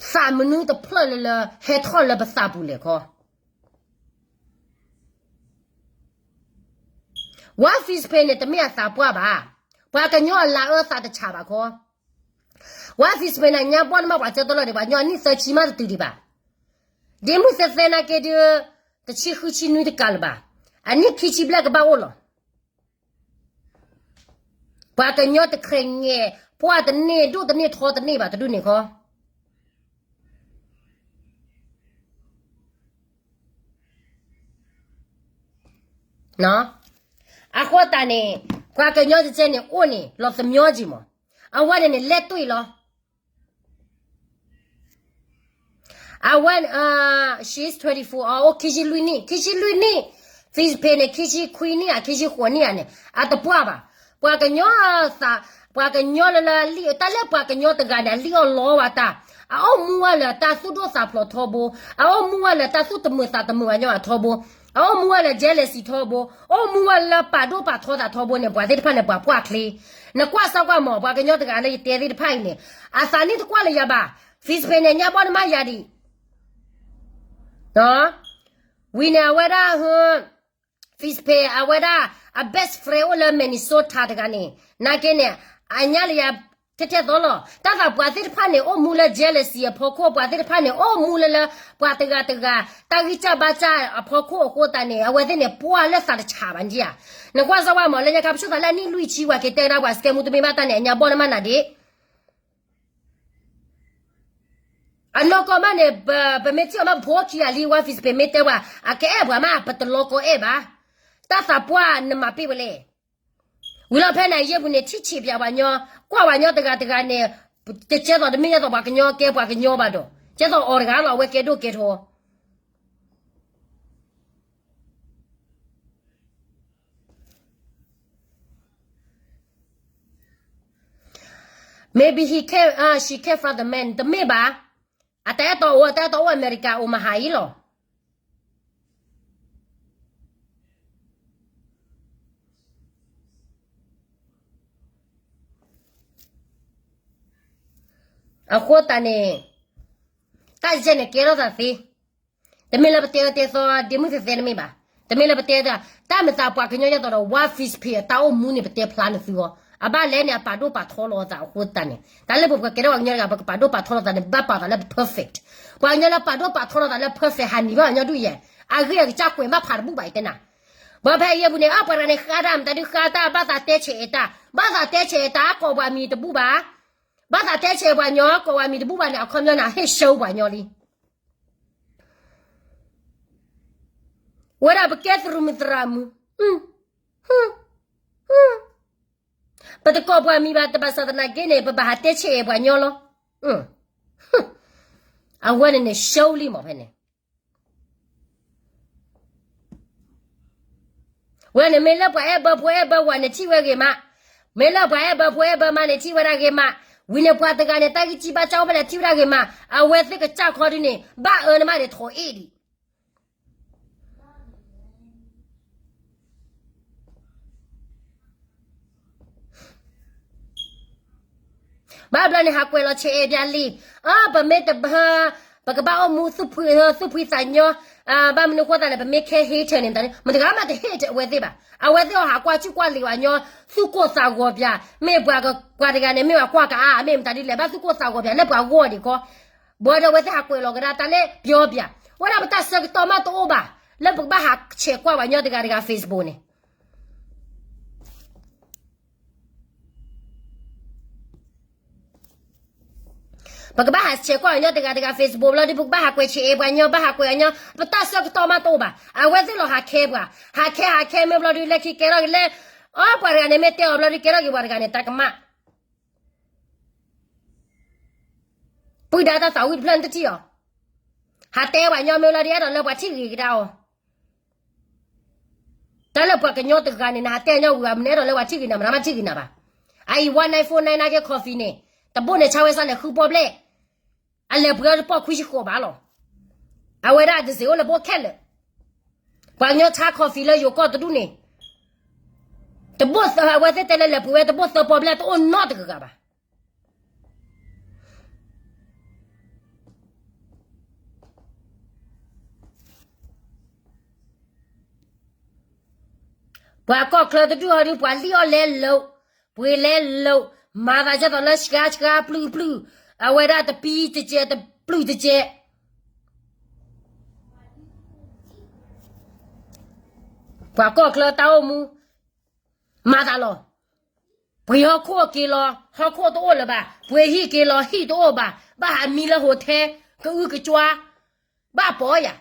သးမနုၤတဖျၢၣ်လၢလၢဟဲထီၣ်လၢပသးပူၤလဲၣ်ခီ ဝါ Fishpain န့ၣ် တမ့ၢ်အသးပှၢ်ဘၣ်. ပှၤကညီအလၤအၢသးတဆးဘၣ်ခီ. ဝါ Fishpain န့ၣ် ညါဘီၣ်န့ၣ်မ့ၢ်ပှၤကၢတီလီၤဒံးဘၣ်, ညီနံၣ်သၢဆံမးတတုၤဒံးဘၣ်. ဒ့မုၢ်သဲသဲနာ်က့ဒုး တဆံဃုဆံနွံတကးလၢၤဘၣ်. အနံၣ်ခံဆံဘျဲၣ်ကဘၣ်အိၣ်လီၤ. ပှၤကညီတခြဲးငဲၤ, ပှၢ်တန့ၢ်, ဒိၣ်တန့ၢ်, ထီတန့ၢ်ဘၣ်, တဒုန့ၣ်ခီ အဃိသတးန့ၣ် ပှၤကညီကဲန့ၣ်အိၣ်န့ၣ် လီၤသမညီက့မး. အဝဲန့ၣ်န့ၣ် လဲၢ်တွံၢ်လီၤ. အဝဲ she's twenty-four, အိၣ်ခံဆံလွံၢ်နံၣ်, ခံဆံလွံၢ်နံၣ်, Fishpain န့ၣ် ခံဆံခွံနံၣ်ဧါ, ခံဆံဃိးနံၣ်ဧါန့ၣ် အတပှၢ်ဘၣ်. ပှၤကညီသး, ပှၤကညီလၢလၢအလံၣ်, တၢ်လၢပှၤကညီတဂၤန့ၣ် အလံၣ်အီၣ်လီဝဲတၢ်, အအိၣ်မူဝဲလၢတၢ်သူၣ်ဒိၣ်သးဖျိးထီဘိ, အအိၣ်မူဝဲလၢတၢ်သူၣ်တမုာ်သးတမုာ်ဘၣ်ညီဘၣ်ထီဘိ, အအိၣ်မူဝဲလၢ jealousy ထီဘိ, အိၣ်မူဝဲလၢပာ်ဒိၣ်ပာ်ထီသးထီဘိန့ၣ် ပှၤသ့ၣ်တဖၣ်န့ၣ် ပှၤပှၢ်ချ့. နကွၢ်စၢ်ကွၢ်မး ပှၤကညီတဂၤလၢယတဲသ့ၣ်တဖၣ်အံၤန့ၣ် အသးနံၣ်တကွၢ်လၢယၤဘၣ်. Fishpain န့ၣ် ညါဘီၣ်န့ၣ်မးယၤဒံး ဝံၤန့ၣ် အဝဲဒၣ် Fishpain အဝဲဒၣ် အ best friend အိၣ်လၢ Minnesota တဂၤန့ၣ် နာ်က့န့ၣ် အညါလၢယၤထဲထဲသိးလီၤ. တၢ်သးပှၤသ့ၣ်တဖၣ်န့ၣ် အိၣ်မူလၢ jealousy အဖီခိၣ်, ပှၤသ့ၣ်တဖၣ်န့ၣ် အိၣ်မူလၢလၢ ပှၤတဂၤတဂၤ တၢ်ဂံၢ်စၢ်ဘါစၢ်အဖီခိၣ်အဃိသတးန့ၣ် အဝဲသ့ၣ်န့ၣ် ပှၢ်လၢသးတဆးဘၣ်န့ၣ်ဧါ. နကွၢ်စၢ်ကွၢ်မး လၢညါခါပဆိၣ်သးလၢအနံၣ်လွံၢ်ဆံ ပှၤက့ၤတဲကဒါပှၤစကဲမူတမ့ၢ်ဘၣ်တၢ်န့ၣ် အညါဘီၣ်န့ၣ်မးနၤဒံး အနီၢ်ကီၢ်မးန့ၣ် ပမ့ၢ်ထံၣ်အီၤမး ပဖိခံဂၤလံ ဝါ Fishpain မ့ၢ်တဲပှၤ အကအဲၣ်ပှၤမး ပတလီၤကီအဲၣ်ဘၣ်. တၢ်သးပှၢ်နမၤပ့ၢ်ဝဲလဲၣ်. ဝံၤလီၤဖဲန့ၣ် ယဲၢ်ပူၤန့ၣ် ထံၣ်ဆံးပၠးပှၤညီ, ကွၢ်ပှၤညီတဂၤတဂၤန့ၣ် တကဲသိးတမ့ၢ်ဒ်သိးပှၤကညီကဲပှၤကညီဘၣ်ဒီး ကဲသိးအီၤတဂၤလီၤ အဝဲကဲဒိၣ်ကဲထီ Maybe he came, uh, she came from the man. တမ့ၢ်ဘၣ်. အတၢ်အဲၣ်တီအိၣ်, အတၢ်အဲၣ်တီအိၣ် America အိၣ်မဟါအံၤလီၤ. အဃိသတးန့ၣ် တၢ်ယဲၢ်န့ၣ်ကဲထီၣ်သးသ့. တမ့ၢ်လၢပတဲအၢတဲသီဒ့မုၢ်သဲသဲတမ့ၢ်ဘၣ်. တမ့ၢ်လၢပတဲတၢ်, တၢ်မၤသးပှၤကညီယဲၢ်တီဒီး ဝါ Fishpain အတၢ်အိၣ်မူန့ၣ် ပတဲဖျါနသုအီၤ အဘၣ်လဲၣ်န့ၣ် အပာ်ဒိၣ်ပာ်ထီလီၤအသးအဃိသတးန့ၣ် တၢ်လၢပကဲထီၣ်ပှၤကညီတဂၤ ပကပာ်ဒိၣ်ပာ်ထီလီၤသးန့ၣ် ဘၣ်ပာ်သးလၢပ perfect. ပှၤကညီလၢပာ်ဒိၣ်ပာ်ထီလီၤသးလၢ perfect ဟးနံၤဘၣ်ပှၤကညီဒုးယဲၢ် အဂ့ၢ်အကစၢ်ကွဲးဘၣ်ဖးတဘူၣ်ဘၣ်အံၤတဲနၤ. ဘၣ်ဖဲအံၤအပူၤန့ၣ် အပှၤတဂၤန့ၣ် ဃါတၢ်မတၤဒုးဃါတၢ် ဘၣ်သးတဲဆဲးအံၤတၢ် ဘၣ်သးတဲဆဲးအံၤတၢ် ကိးပှၤမံၤတဘူၣ်ဘၣ် ဘၣ်သးတဲဆဲးပှၤကညီ ကိးပှၤမံၤတဘူၣ်ဘၣ်န့ၣ် အခီပညီန့ၣ် အဟ့ၣ်ရှၢပှၤကညီလံ. ဝဲဒၣ်ပကဲသရူးမုၢ်သရၣ်မုၣ်, ပတကိးပှၤမံၤဘၣ် တဘၣ်ဆၣ်သနာ်က့န့ၣ် ပဘၣ်ဟးတဲဆဲးပှၤကညီလီၤ. အဝဲန့ၣ်န့ၣ် ရှုံးလံမးဖဲန့ၣ်. ဝဲန့ၣ်မ့ၢ်လၢပှၤအဲၣ်ဘၢဖိအဲၣ်ဘၢဝၤန့ၣ်ထံၣ်ဝဲဂ့ၤမး, မ့ၢ်လၢပှၤအဲၣ်ဘၢဖိအဲၣ်ဘၢမါန့ၣ်ထံၣ်ဝဲဒၣ်ဂ့ၤမး, ဝံၤန့ၣ်ပှၤတဂၤန့ၣ် တၢ်ဂံၢ်စၢ်ဘါစၢ်အိၣ်ဖဲလဲၣ်ထံၣ်ဝဲဒၣ်ဂ့ၤမး, အဝဲသ့ၣ်ကစၢ်ခီဒုန့ၣ် ဘၣ်အၢနမးန့ၣ်ထိးအ့ၣ်ဒံး ဘၣ်ဘျီန့ၣ် ဟးကွဲးလီၤဆဲးအဲၣ်ပၠးလံ, အ ပမ့ၢ်တဘၣ်, ပကဘၣ်အိၣ်မူသူၣ်ဖှံသးညီ, ဘၣ်မနုၤဃိသတးန့ၣ် ပမ့ၢ်ခဲ hater န့ၣ် မတၤဒ်လဲၣ်, မတဂၤမးတ hate အဝဲသ့ၣ်ဘၣ်, အဝဲသ့ၣ်အီၤဟးကွၢ်ကူၣ်ကွၢ်လံၤပှၤကညီ, သူၣ်ကိၢ်သးဂီၤပၠး, မ့ၢ်ပှၤက, ပှၤတဂၤန့ၣ် မ့ၢ်ပှၤကွၢ်ကအါ မ့ၢ်မတၤဒ်လဲၣ် ဘၣ်သူၣ်ကိၢ်သးဂီၤပၠး လၢပှၤဂီၢ်ဒံးခီ, ဘၣ်ဒီးအဝဲသ့ၣ်ဟးကွဲးလီၤကဒါတၢ်လၢပျီပၠး, ဝဲဒၣ်ပတၢ်ဆၢကတီၢ်မးတအိၣ်ဘၣ်, လၢပကဘၣ်ဟးဆဲးကွၢ်ပှၤကညီတဂၤတဂၤ Facebook န့ၣ် ပကဘၣ်ဟးဆဲးကွၢ်ပှၤကညီတဂၤတဂၤ Facebook ဘျီဒုး ပကဘၣ်ဟးကွဲးဆဲးအဲၣ်ပှၤကညီ ဘၣ်ဟးကွဲးအညီ, ပတၢ်ဆၢကတီၢ်မးတအိၣ်ဘၣ်, အဝဲသ့ၣ်လီၤဟးခဲပှၤ, ဟးခဲဟးခဲမ့ၢ်ဘျီဒုး လၢခံကဲထီၣ်က့ၤလၢ, အ ပှၤတဂၤန့ၣ် မ့ၢ်တဲအီၤဘျီဒုး ကဲထီၣ်က့ၤပှၤတဂၤန့ၣ် တၢ်ကမၣ် ပုၢ်ဒါတၢ်သးဝံၣ်တဖျၢၣ်နတထံၣ်အီၤ, ဟးတဲပှၤကညီမ့ၢ်လီၤဒုး အဲၣ်ဒိးလၢပှၤထံၣ်ဂ့ၤကဒါအီၤ, တၢ်လၢပှၤကညီတဂၤန့ၣ် နဟးတဲညီဝံၤ မနုၤအဲၣ်ဒိးလၢပှၤထံၣ်ဂ့ၤနၤ မတၤမးထံၣ်ဂ့ၤနၤဘၣ်, အအံၤ one nine four nine နာ်က့ coffee န့ၣ်, တဘိၣ်န့ၣ် ဆါဝဲစၢ်န့ၣ် ဃုပီၣ်ဘျဲၣ်, အလဲၤပှ့ၤအီၤတပီၢ်ခွံဆံဃိးဘၣ်လီၤ, အဝဲဒၣ်တစ့အိၣ်လၢဘိၣ်ခဲလၢာ်, ပှၤကညီဆါ coffee လၢယိၤကီၢ်တဒူၣ်န့ၣ်, တဘိၣ်သၢ အဝဲသ့ၣ်တဲလၢလဲၤပှ့ၤဝဲတဘိၣ်သၢပီၣ်ဘျဲၣ်တအိၣ်နီတဂၤဂၤဘၣ် ပှၤကီၢ်ချၢတဒူၣ်အီၤဒုး ပှၤလံၣ်အီၣ်လဲလိာ်, ပှ့ၤလဲလိာ်, မၤသးဒ်သိးလၢဆှါဆှါပျုၢ်ပျုၢ်, အဝဲဒၣ်တပံတစဲးတပျုၢ်တစဲး, ပှၤကီၢ်ချၢတၢ်အိၣ်မူ, မၤသးလီၤ, ပှ့ၤဟီၣ်ခိၣ်က့ၤလီၤ ဟီၣ်ခိၣ်တအိၣ်လၢၤဘၣ်, ပှ့ၤဟံၣ်က့ၤလီၤဟံၣ်တအိၣ်ဘၣ်, ဘၣ်ဟးမံလၢ hotel ကအုကကွါ, ဘၣ်ပိာ်ယၤ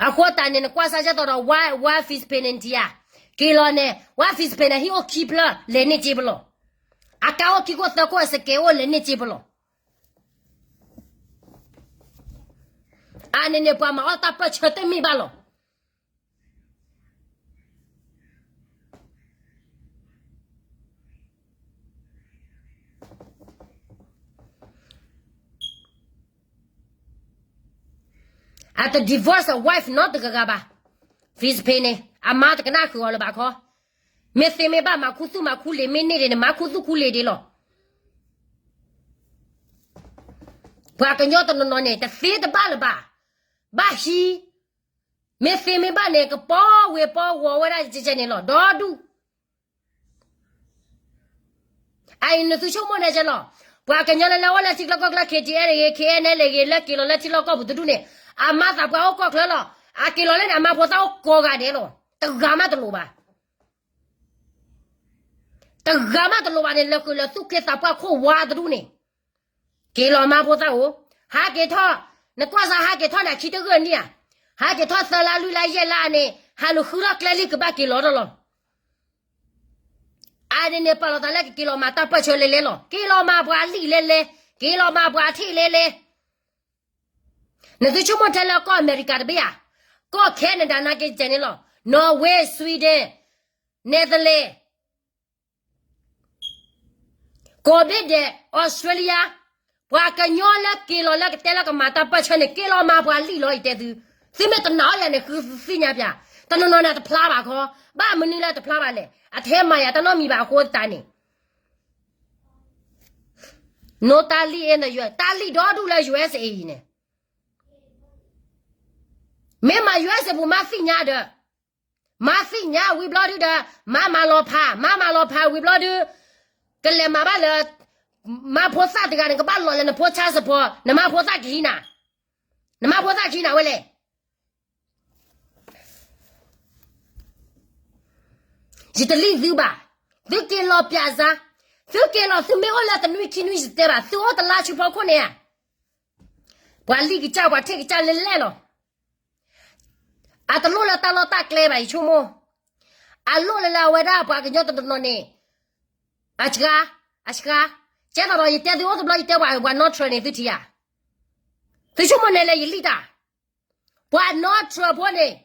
အဃိသတးန့ၣ် နကွၢ်စၢ်ကဲသိးဒီး ဝါ ဝါ Fishpay န့ၣ်တယၤ, က့ၤလီၤန့ၣ် ဝါ Fishpay န့ၣ် ဟံၣ်အိၣ်ခံဖျၢၣ် လဲၤန့ၢ်စ့ပလီၢ်, အကါအိၣ်ခံခိၣ်သၢခိၣ် အစကဲအိၣ်လဲၤန့ၢ်စ့ပလီၢ်, အန့ၣ်န့ၣ် ပှၤမၤအီၣ်တၢ်ပၢၢ်ဆၢတမ့ၢ်ဘၣ်လီၤ. အတ divorce wife နီတဂၤဂၤဘၣ်. Fishpay န့ၣ် အမါတကနၣ်ဃုာ်အီၤလၢၤဘၣ်ခီ, မ့ၢ်သ့မ့ၢ်ဘၣ် မၤခူသူၣ်မၤခူလံာ် မ့ၢ်န့ၢ်ဒံးန့ၣ် မၤခူသူၣ်ခူလံာ်ဒံးလီၤ. ပှၤကညီတနီၤနီၤန့ၣ် တသ့တဘၣ်လၢၤဘၣ်, ဘၣ်ဟံး, မ့ၢ်သ့မ့ၢ်ဘၣ်န့ၣ် ကပီၤဝ့ၤပီၤဝီၤဝဲဒၣ်ကဲကဲန့ၣ်လီၤ ဒီဒူၣ် အအံၤ နသုဆိကမိၣ်န့ၣ်ကဲလီၤ. ပှၤကညီလၢလၢအိၣ်လၢထံလီၢ်ကီၢ်ချၢ K T L ဂ့ၤ K N L ဂ့ၤ လၢက့ၤလီၤလၢထံလီၢ်ကီၢ်ပူၤတဒူၣ်န့ၣ် အမါသးပှၢ်အိၣ်ကီၢ်ချၢလီၤ. အက့ၤလီၤလၢန့ၣ် အမါဖိသၣ်အိၣ်ကိးဂၤဒဲးလီၤ. တဂၤမးတလိၣ်ဘၣ်. တဂၤမးတလိၣ်ဘၣ်န့ၣ် လၢဃုာ်လၢသူၣ်က့သးပှၢ်ခိၣ်ဝါတဒူၣ်န့ၣ် က့ၤလီၤမါဖိသၣ်အိၣ်, ဟးက့ၤထီၣ်, နကွၢ်စၢ်ဟးက့ၤထီၣ်န့ၣ် အခံတဂၢၢ်နံၣ်ဧါ, ဟးက့ၤထီၣ်သၢလါလွံၢ်လါယဲၢ်လါန့ၣ် ဟးလူၤဃုထီၣ်ကျဲလံကဘၣ်က့ၤလီၤထီၣ်လီၤ. အန့ၣ်န့ၣ် ပာ်လီၤသးလၢကက့ၤလီၤမၤတၢ်ပၢၢ်ဆၢလဲၤလဲၤလီၤ. က့ၤလီၤမၤပှၤလံာ်လဲၤလဲၤ, နသုဆိကမိၣ်ထဲလၢကီၢ်အမဲရကၤတဘ့ၣ်ဧါ, ကီၢ် Canada နာ်က့ကဲန့ၣ်လီၤ. Norway, Sweden, Netherlands ကိးဘ့ၣ်ဒဲး Australia, ပှၤကညီလၢက့ၤလီၤလၢကတဲလၢကမၤတၢ်ပၢၢ်ဆၢန့ၣ် က့ၤလီၤမၤပှၤလံာ်လီၤ ယတဲသု. သုမ့ၢ်တနာ်အီၤယၤန့ၣ် ဃုသ့ၣ်ညါပၠး, တနီၤနီၤန့ၣ်တဖျါဘၣ်ခီ, ဘၣ်မနုၤလၢတဖျါဘၣ်လဲၣ်, အထဲမၤယၤတၢ်နီတမံၤဘၣ်အဃိသတးန့ၣ် နီၢ်တၢ်လံၣ်အ့ၣ် တၢ်လံၣ်ဒီဒူၣ်လၢ U S A အံၤန့ၣ်, မ့ၢ်မၤ U S A ပူၤမးသ့ၣ်ညါဒီး မါသ့ၣ်ညါဝံၤဘျီဒုဒီး မါမၤလီၤဖး, မါမၤလီၤဖးဝံၤဘျီဒု ကလဲၤမၤဘၣ်လၢ မါဖိသၣ်တဂၤန့ၣ် ကဘၣ်လီၤလၢနဖိဆါစ့ၢ်ကီး, နမါဖိသၣ်ကဟံးနၤ, နမါဖိသၣ်ကဟံးနၤဝဲလဲၣ်. ယတလံၣ်သုဘၣ်, သုက့ၤလီၤပၠးစါ, သုက့ၤလီၤ သုမ့ၢ်အိၣ်လၢတနွံခံနွံယတဲဘၣ်, သုအိၣ်တလါဆူဖီခိၣ်န့ၣ်ဧါ, ပှၤလံၣ်ကစၢ် ပှၤထံၣ်ကစၢ်လဲၣ်လဲၣ်လီၤ. အတလိၣ်လၢတၢ်လီၢ်တၢ်ကျဲဘၣ် ယဆိကမိၣ်, အလိၣ်လၢလၢအဝဲဒၣ်ပှၤကညီတနီၤနီၤန့ၣ်, အစှၤ, အစှၤ, ကဲသိးဒီးယတဲသုအိၣ်တဘျီ ယတဲပှၤ ပှၤနီၢ်ထြၢၣ်န့ၣ် သုထံၣ်ဧါ, သုဆိကမိၣ်န့ၣ်လၢယလံၣ်တၢ်, ပှၤနီၢ်ထြၢၣ်ဖိန့ၣ်,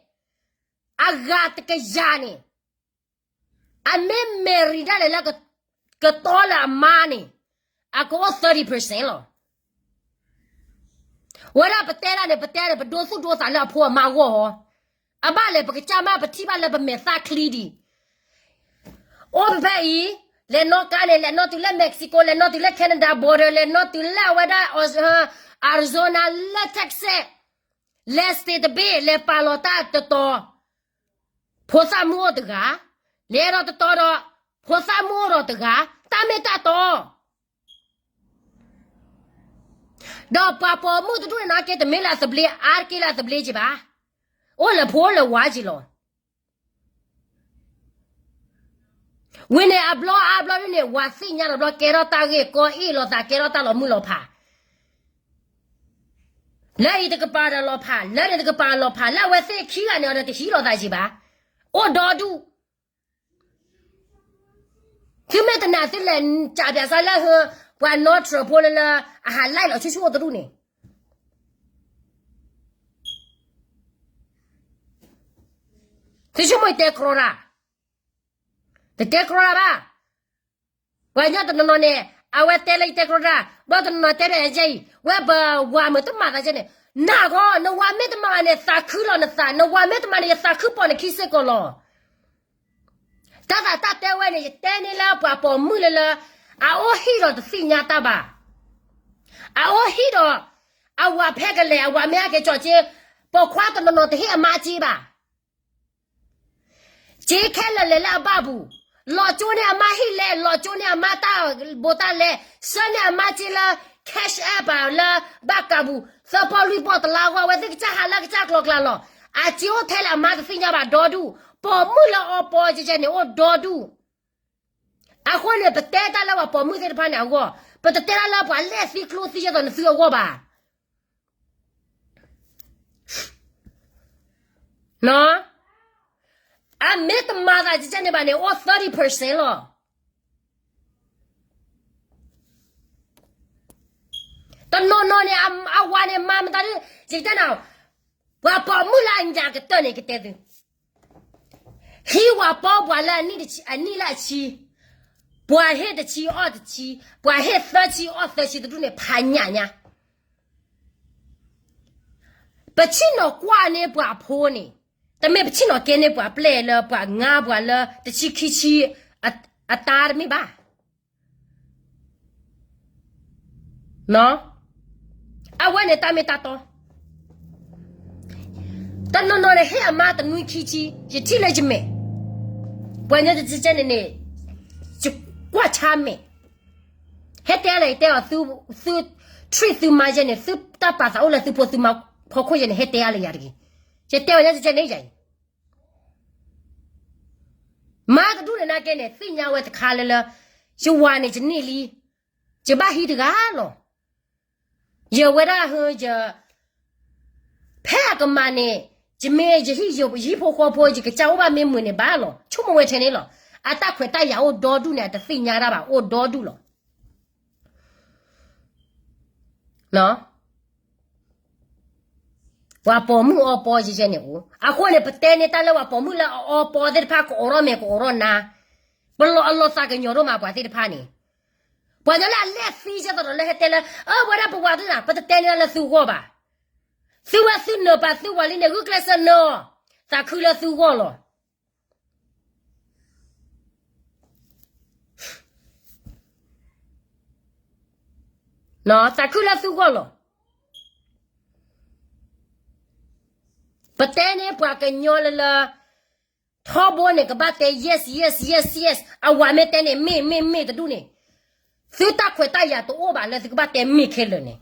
အဂၤတကယၤန့ၣ် အမ့ၢ်မဲာ်ရံၤဒၣ်လဲာ်လၢ ကတီလၢအမါန့ၣ်, အကအိၣ် thirty percent လီၤ. ဝဲဒၣ်ပတဲဒၣ်န့ၣ် ပတဲန့ၣ် ပဒိသူၣ်ဒိသးလၢအဖိအမါအဂီၢ်ဟီ, အဘၣ်လဲၣ် ပကစၢ်မး ပထံၣ်ဘၣ်လၢပမဲာ်သၣ်ချံဒံး, အိၣ်ဖဲဖဲအံၤ, လဲၤနီၣ်ကါန့ၣ် လဲၤနီၣ်တုၤလၢ Mexico, လဲၤနီၣ်တုၤလၢ Canada border, လဲၤနီၣ်တုၤလၢအဝဲဒၣ် Arizona လၢ Texas, လဲၤ state တဘ့ၣ် လဲၤပာ်လီၤတၢ်တတီၤ, ဖိသၣ်မုၣ်အိၣ်တဂၤ, လဲၤဒီးတတီၤဒီး, ဖိသၣ်မုၣ်အိၣ်ဒီးတဂၤ, တၢ်မ့ၢ်တၢ်တီ ဒီးပှၤပိာ်မုၣ်တဒူၣ်န့ၣ်နာ်က့ တမ့ၢ်လၢအသဘျ့ အါတက့ၢ်လၢအသဘျ့က့ၤဘၣ်, အိၣ်လၢဖိအိၣ်လၢဝါက့ၤလီၤ. ဝံၤန့ၣ်အဘျီအါဘျီဒ်န့ၣ် ဝၤသ့ၣ်ညါဒီးဘျီ ကဲထီၣ်တၢ်ဂ့ၢ်ကီအ့ၣ်လိာ်သး ကဲထီၣ်တၢ်လီၤမုၢ်လီၤဖး, လၢအံၤတကပၤဒီးလီၤဖး လၢန့ၣ်တကပၤလီၤဖး လၢအဝဲသ့ၣ်ခံဂၤန့ၣ်အီၤဒီးတဟံးလိာ်သးက့ၤဘၣ်, အိၣ်ဒီဒူၣ် သုမ့ၢ်တနာ်သုလဲၤကးပၠးစါလၢဟၢ ပှၤနီၢ်ထြၢၣ်ဖိလၢလၢ အဟးလဲၢ်လီၤဆူၣ်ဆူၣ်အိၣ်တဒူၣ်န့ၣ်, သုဆိကမိၣ်ယတဲကြီတၢ်, တတဲကြီတၢ်ဘၣ်. ပှၤကညီတနီၤနီၤန့ၣ် အဝဲတဲလၢယတဲကြီတၢ် ဘျီတနီၤနီၤတဲဘၣ်ယၤအံၤ ဝဲပဝၤမုာ်တမၤသးကဲန့ၣ်, နၢ်ဂီၢ် နဝၤမ့ၢ်တမၤဘၣ်န့ၣ် သးခုလီၤနသး, နဝၤမ့ၢ်တမၤန့ၣ် ယသးခုပိာ်နခံစ့ၢ်ကီးလီၤ. တၢ်သးတၢ်တဲဝဲန့ၣ် ယတဲန့ၢ်လၢပှၤပိာ်မုၣ်လၢလၢ အအိၣ်ဟံၣ်ဒီးတသ့ၣ်ညါတၢ်ဘၣ်, အအိၣ်ဟံၣ်ဒီး အဝၤဖဲကလဲၤ အဝၤမ့ၢ်ဟဲက့ၤကၠီၣ်က့, ပိာ်ခွါတနီၤနီၤတဟ့ၣ်အမါက့ဘၣ်. က့ခဲလၢာ်လဲၤလၢအဘၣ်ပူၤ, လီၤကၠိန့ၢ်အမါဟံၣ်လဲ, လီၤကၠိန့ၢ်အမါတၢ်ဘိးတၢ်လဲ, ဆှၢန့ၢ်အမါက့လၢ cash app လၢဘၣ်ကးပူၤ, သၢပီၢ်လွံၢ်ပီၢ်တလါအဂီၢ် အဝဲသ့ၣ်ကစၢ်ဟးလၢကစၢ်ကျီၤကျါလီၤ. အက့အိၣ်ထဲလၢအမါတသ့ၣ်ညါဘၣ်ဒီဒူၣ်, ပိာ်မုၣ်လၢအီပီကဲကဲန့ၣ်အိၣ်ဒီဒူၣ်. အဃိန့ၣ် ပတဲတၢ်လၢပှၤပိာ်မုၣ်သ့ၣ်တဖၣ်န့ၣ်အဂီၢ်, ပတတဲတၢ်လၢပှၤလဲၣ်သံကျိသံယဲၢ်သိးနသုအဂီၢ်ဘၣ်. အမ့ၢ်တမၤသးကဲကဲန့ၣ်ဘၣ်န့ၣ် အိၣ် thirty percent လီၤ. တနီၤနီၤန့ၣ် အဝၤန့ၣ်မၤမတၤဒ် ယကတဲနၤ, ပှၤပိာ်မုၣ်လၢအညၣ်ကတၢၢ်န့ၣ် ကတဲသု, ဟံးဝၤပီပှၤလၢအနံၣ်လၢအဆံ, ပှၤဟ့ၣ်တဆံအီၣ်တဆံ, ပှၤဟ့ၣ်သၢဆံအီၣ်သၢဆံတဒူၣ်န့ၣ် ဖးညၣ်ညါ ပဆ့ၣ်နီၤကွၢ်န့ၢ်ပှၤဖိန့ၣ်, တမ့ၢ်ပဆ့ၣ်နီၤကဲန့ၢ်ပှၤပျဲၢ်လၢပှၤငါပှၤလၢတဆံခံဆံ အတၢ်တမ့ၢ်ဘၣ်. အဝဲန့ၣ်တၢ်မ့ၢ်တၢ်တီ, တနီၤနီၤန့ၣ် ဟ့ၣ်အမါတနွံခံဆံ, ယထံၣ်လၢယမဲာ်, ပှၤညီကကဲန့ၣ်န့ၣ်, ယကွၢ်ဆါမဲာ်, ဟဲတဲလၢယတဲအီၤ, သု treat သုမါယဲန့ၣ် သုတၢ်ပာ်သးအိၣ်လၢသုဖိသုမါဖီခိၣ်ယဲန့ၣ် ဟဲတဲအါလၢယၤတဂ့ၤ, ယတဲအီၤညီကကဲန့ၣ်ယၤအံၤ မါတဒူၣ်န့ၣ်နာ်က့န့ၣ် သ့ၣ်ညါဝဲတခါလၢလၢ, ယဝၤန့ၣ်ယန့ၢ်လံ, ယဘၣ်ဟံးတဂၤလီၤ. ယဝဲဒၣ်ဟ, ဖဲအကမၤန့ၣ်, ယမ့ၢ်ယဟံၣ်ယဖိဃီဖိ ယကစၢ်အိၣ်ဘၣ်မ့ၢ်မုာ်န့ၣ်ဘၣ်လီၤ. ဆိကမိၣ်ဝဲထဲန့ၣ်လီၤ. အတၢ်ခွဲးတၢ်ယာ်အိၣ်ဒီဒူၣ်န့ၣ် အတသ့ၣ်ညါတၢ်ဘၣ် အိၣ်ဒီဒူၣ်လီၤ. ပှၤပိာ်မုၣ်အီပီယဲယဲန့ၣ်အိၣ်, အဃိန့ၣ် ပတဲန့ၢ်တၢ်လၢပှၤပိာ်မုၣ်လၢအအီပီသ့ၣ်တဖၣ် ကအိးထီၣ်မဲာ်ကအိးထီၣ်နါ, ပလီၤအလီၤသးကညီၤဒိၣ်မးပှၤသ့ၣ်တဖၣ်န့ၣ်, ပှၤညီလၢအလဲၣ်သံကဲသိးဒီးလၢဟဲတဲလၢ, အၢ ပဝဲဒၣ်ပဝၤသ့ၣ်တဖၣ် ပတတဲန့ၢ်တၢ်လၢသုဂီၢ်ဘၣ်. သုဝဲသုနၢၤပာ်သုဝၤလံန့ၣ် ဂုာ်ကျဲးစၢးနၢၤအီၤ, သးခုလၢသုဂီၢ်လီၤ. သးခုလၢသုဂီၢ်လီၤ. ပတဲန့ၢ်ပှၤကညီလၢလၢ, ထီဘိန့ၣ် ကဘၣ်တဲ yes yes yes yes, အဝၤမ့ၢ်တဲန့ၣ် မ့ၢ်မ့ၢ်မ့ၢ်တဒူၣ်န့ၣ်, သုတၢ်ခွဲးတၢ်ယာ်တအိၣ်ဘၣ်လၢသုကဘၣ်တဲမ့ၢ်ခဲလၢာ်န့ၣ်.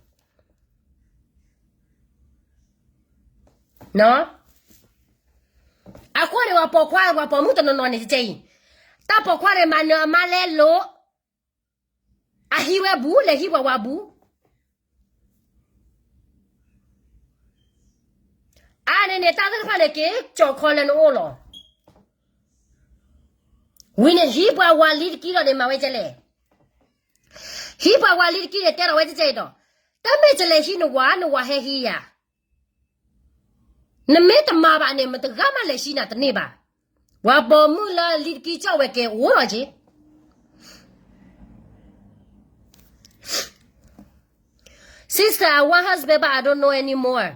အဃိန့ၣ် ပှၤပိာ်ခွါ ပှၤပိာ်မုၣ်တနီၤနီၤန့ၣ် ကဲအံၤ, တၢ်ပိာ်ခွါန့ၣ် မၤနၢၤအမါလဲလိာ်, အဟံးဝဲဘူး လဲၤဟံးပှၤဝၤဘူး. အါန့ၣ်န့ၣ် တၢ်သ့ၣ်တဖၣ်န့ၣ် က့ၤကၠီၤခီလၢနအိၣ်လီၤ. ဝံၤန့ၣ် ဟံးပှၤဝၤလံတကံဒီးန့ၣ် မၤဝဲကဲလဲၣ်. ဟံးပှၤဝၤလံတကံန့ၣ် တဲထီၣ်ဝဲကဲကဲအံၤဒီး, တမ့ၢ်ကလဲၤဟံးနဝၤ, နဝၤဟဲဟံးယၤ. နမ့ၢ်တမၤဘၣ်န့ၣ် မတဂၤမးလဲၤဟံးနၤတန့ၢ်ဘၣ်. ပှၤပိာ်မုၣ်လၢလံတကံကၠီၣ်ဝဲကဲအိၣ်လီၤက့ၤ. Sister, I want husband, but I don't know anymore.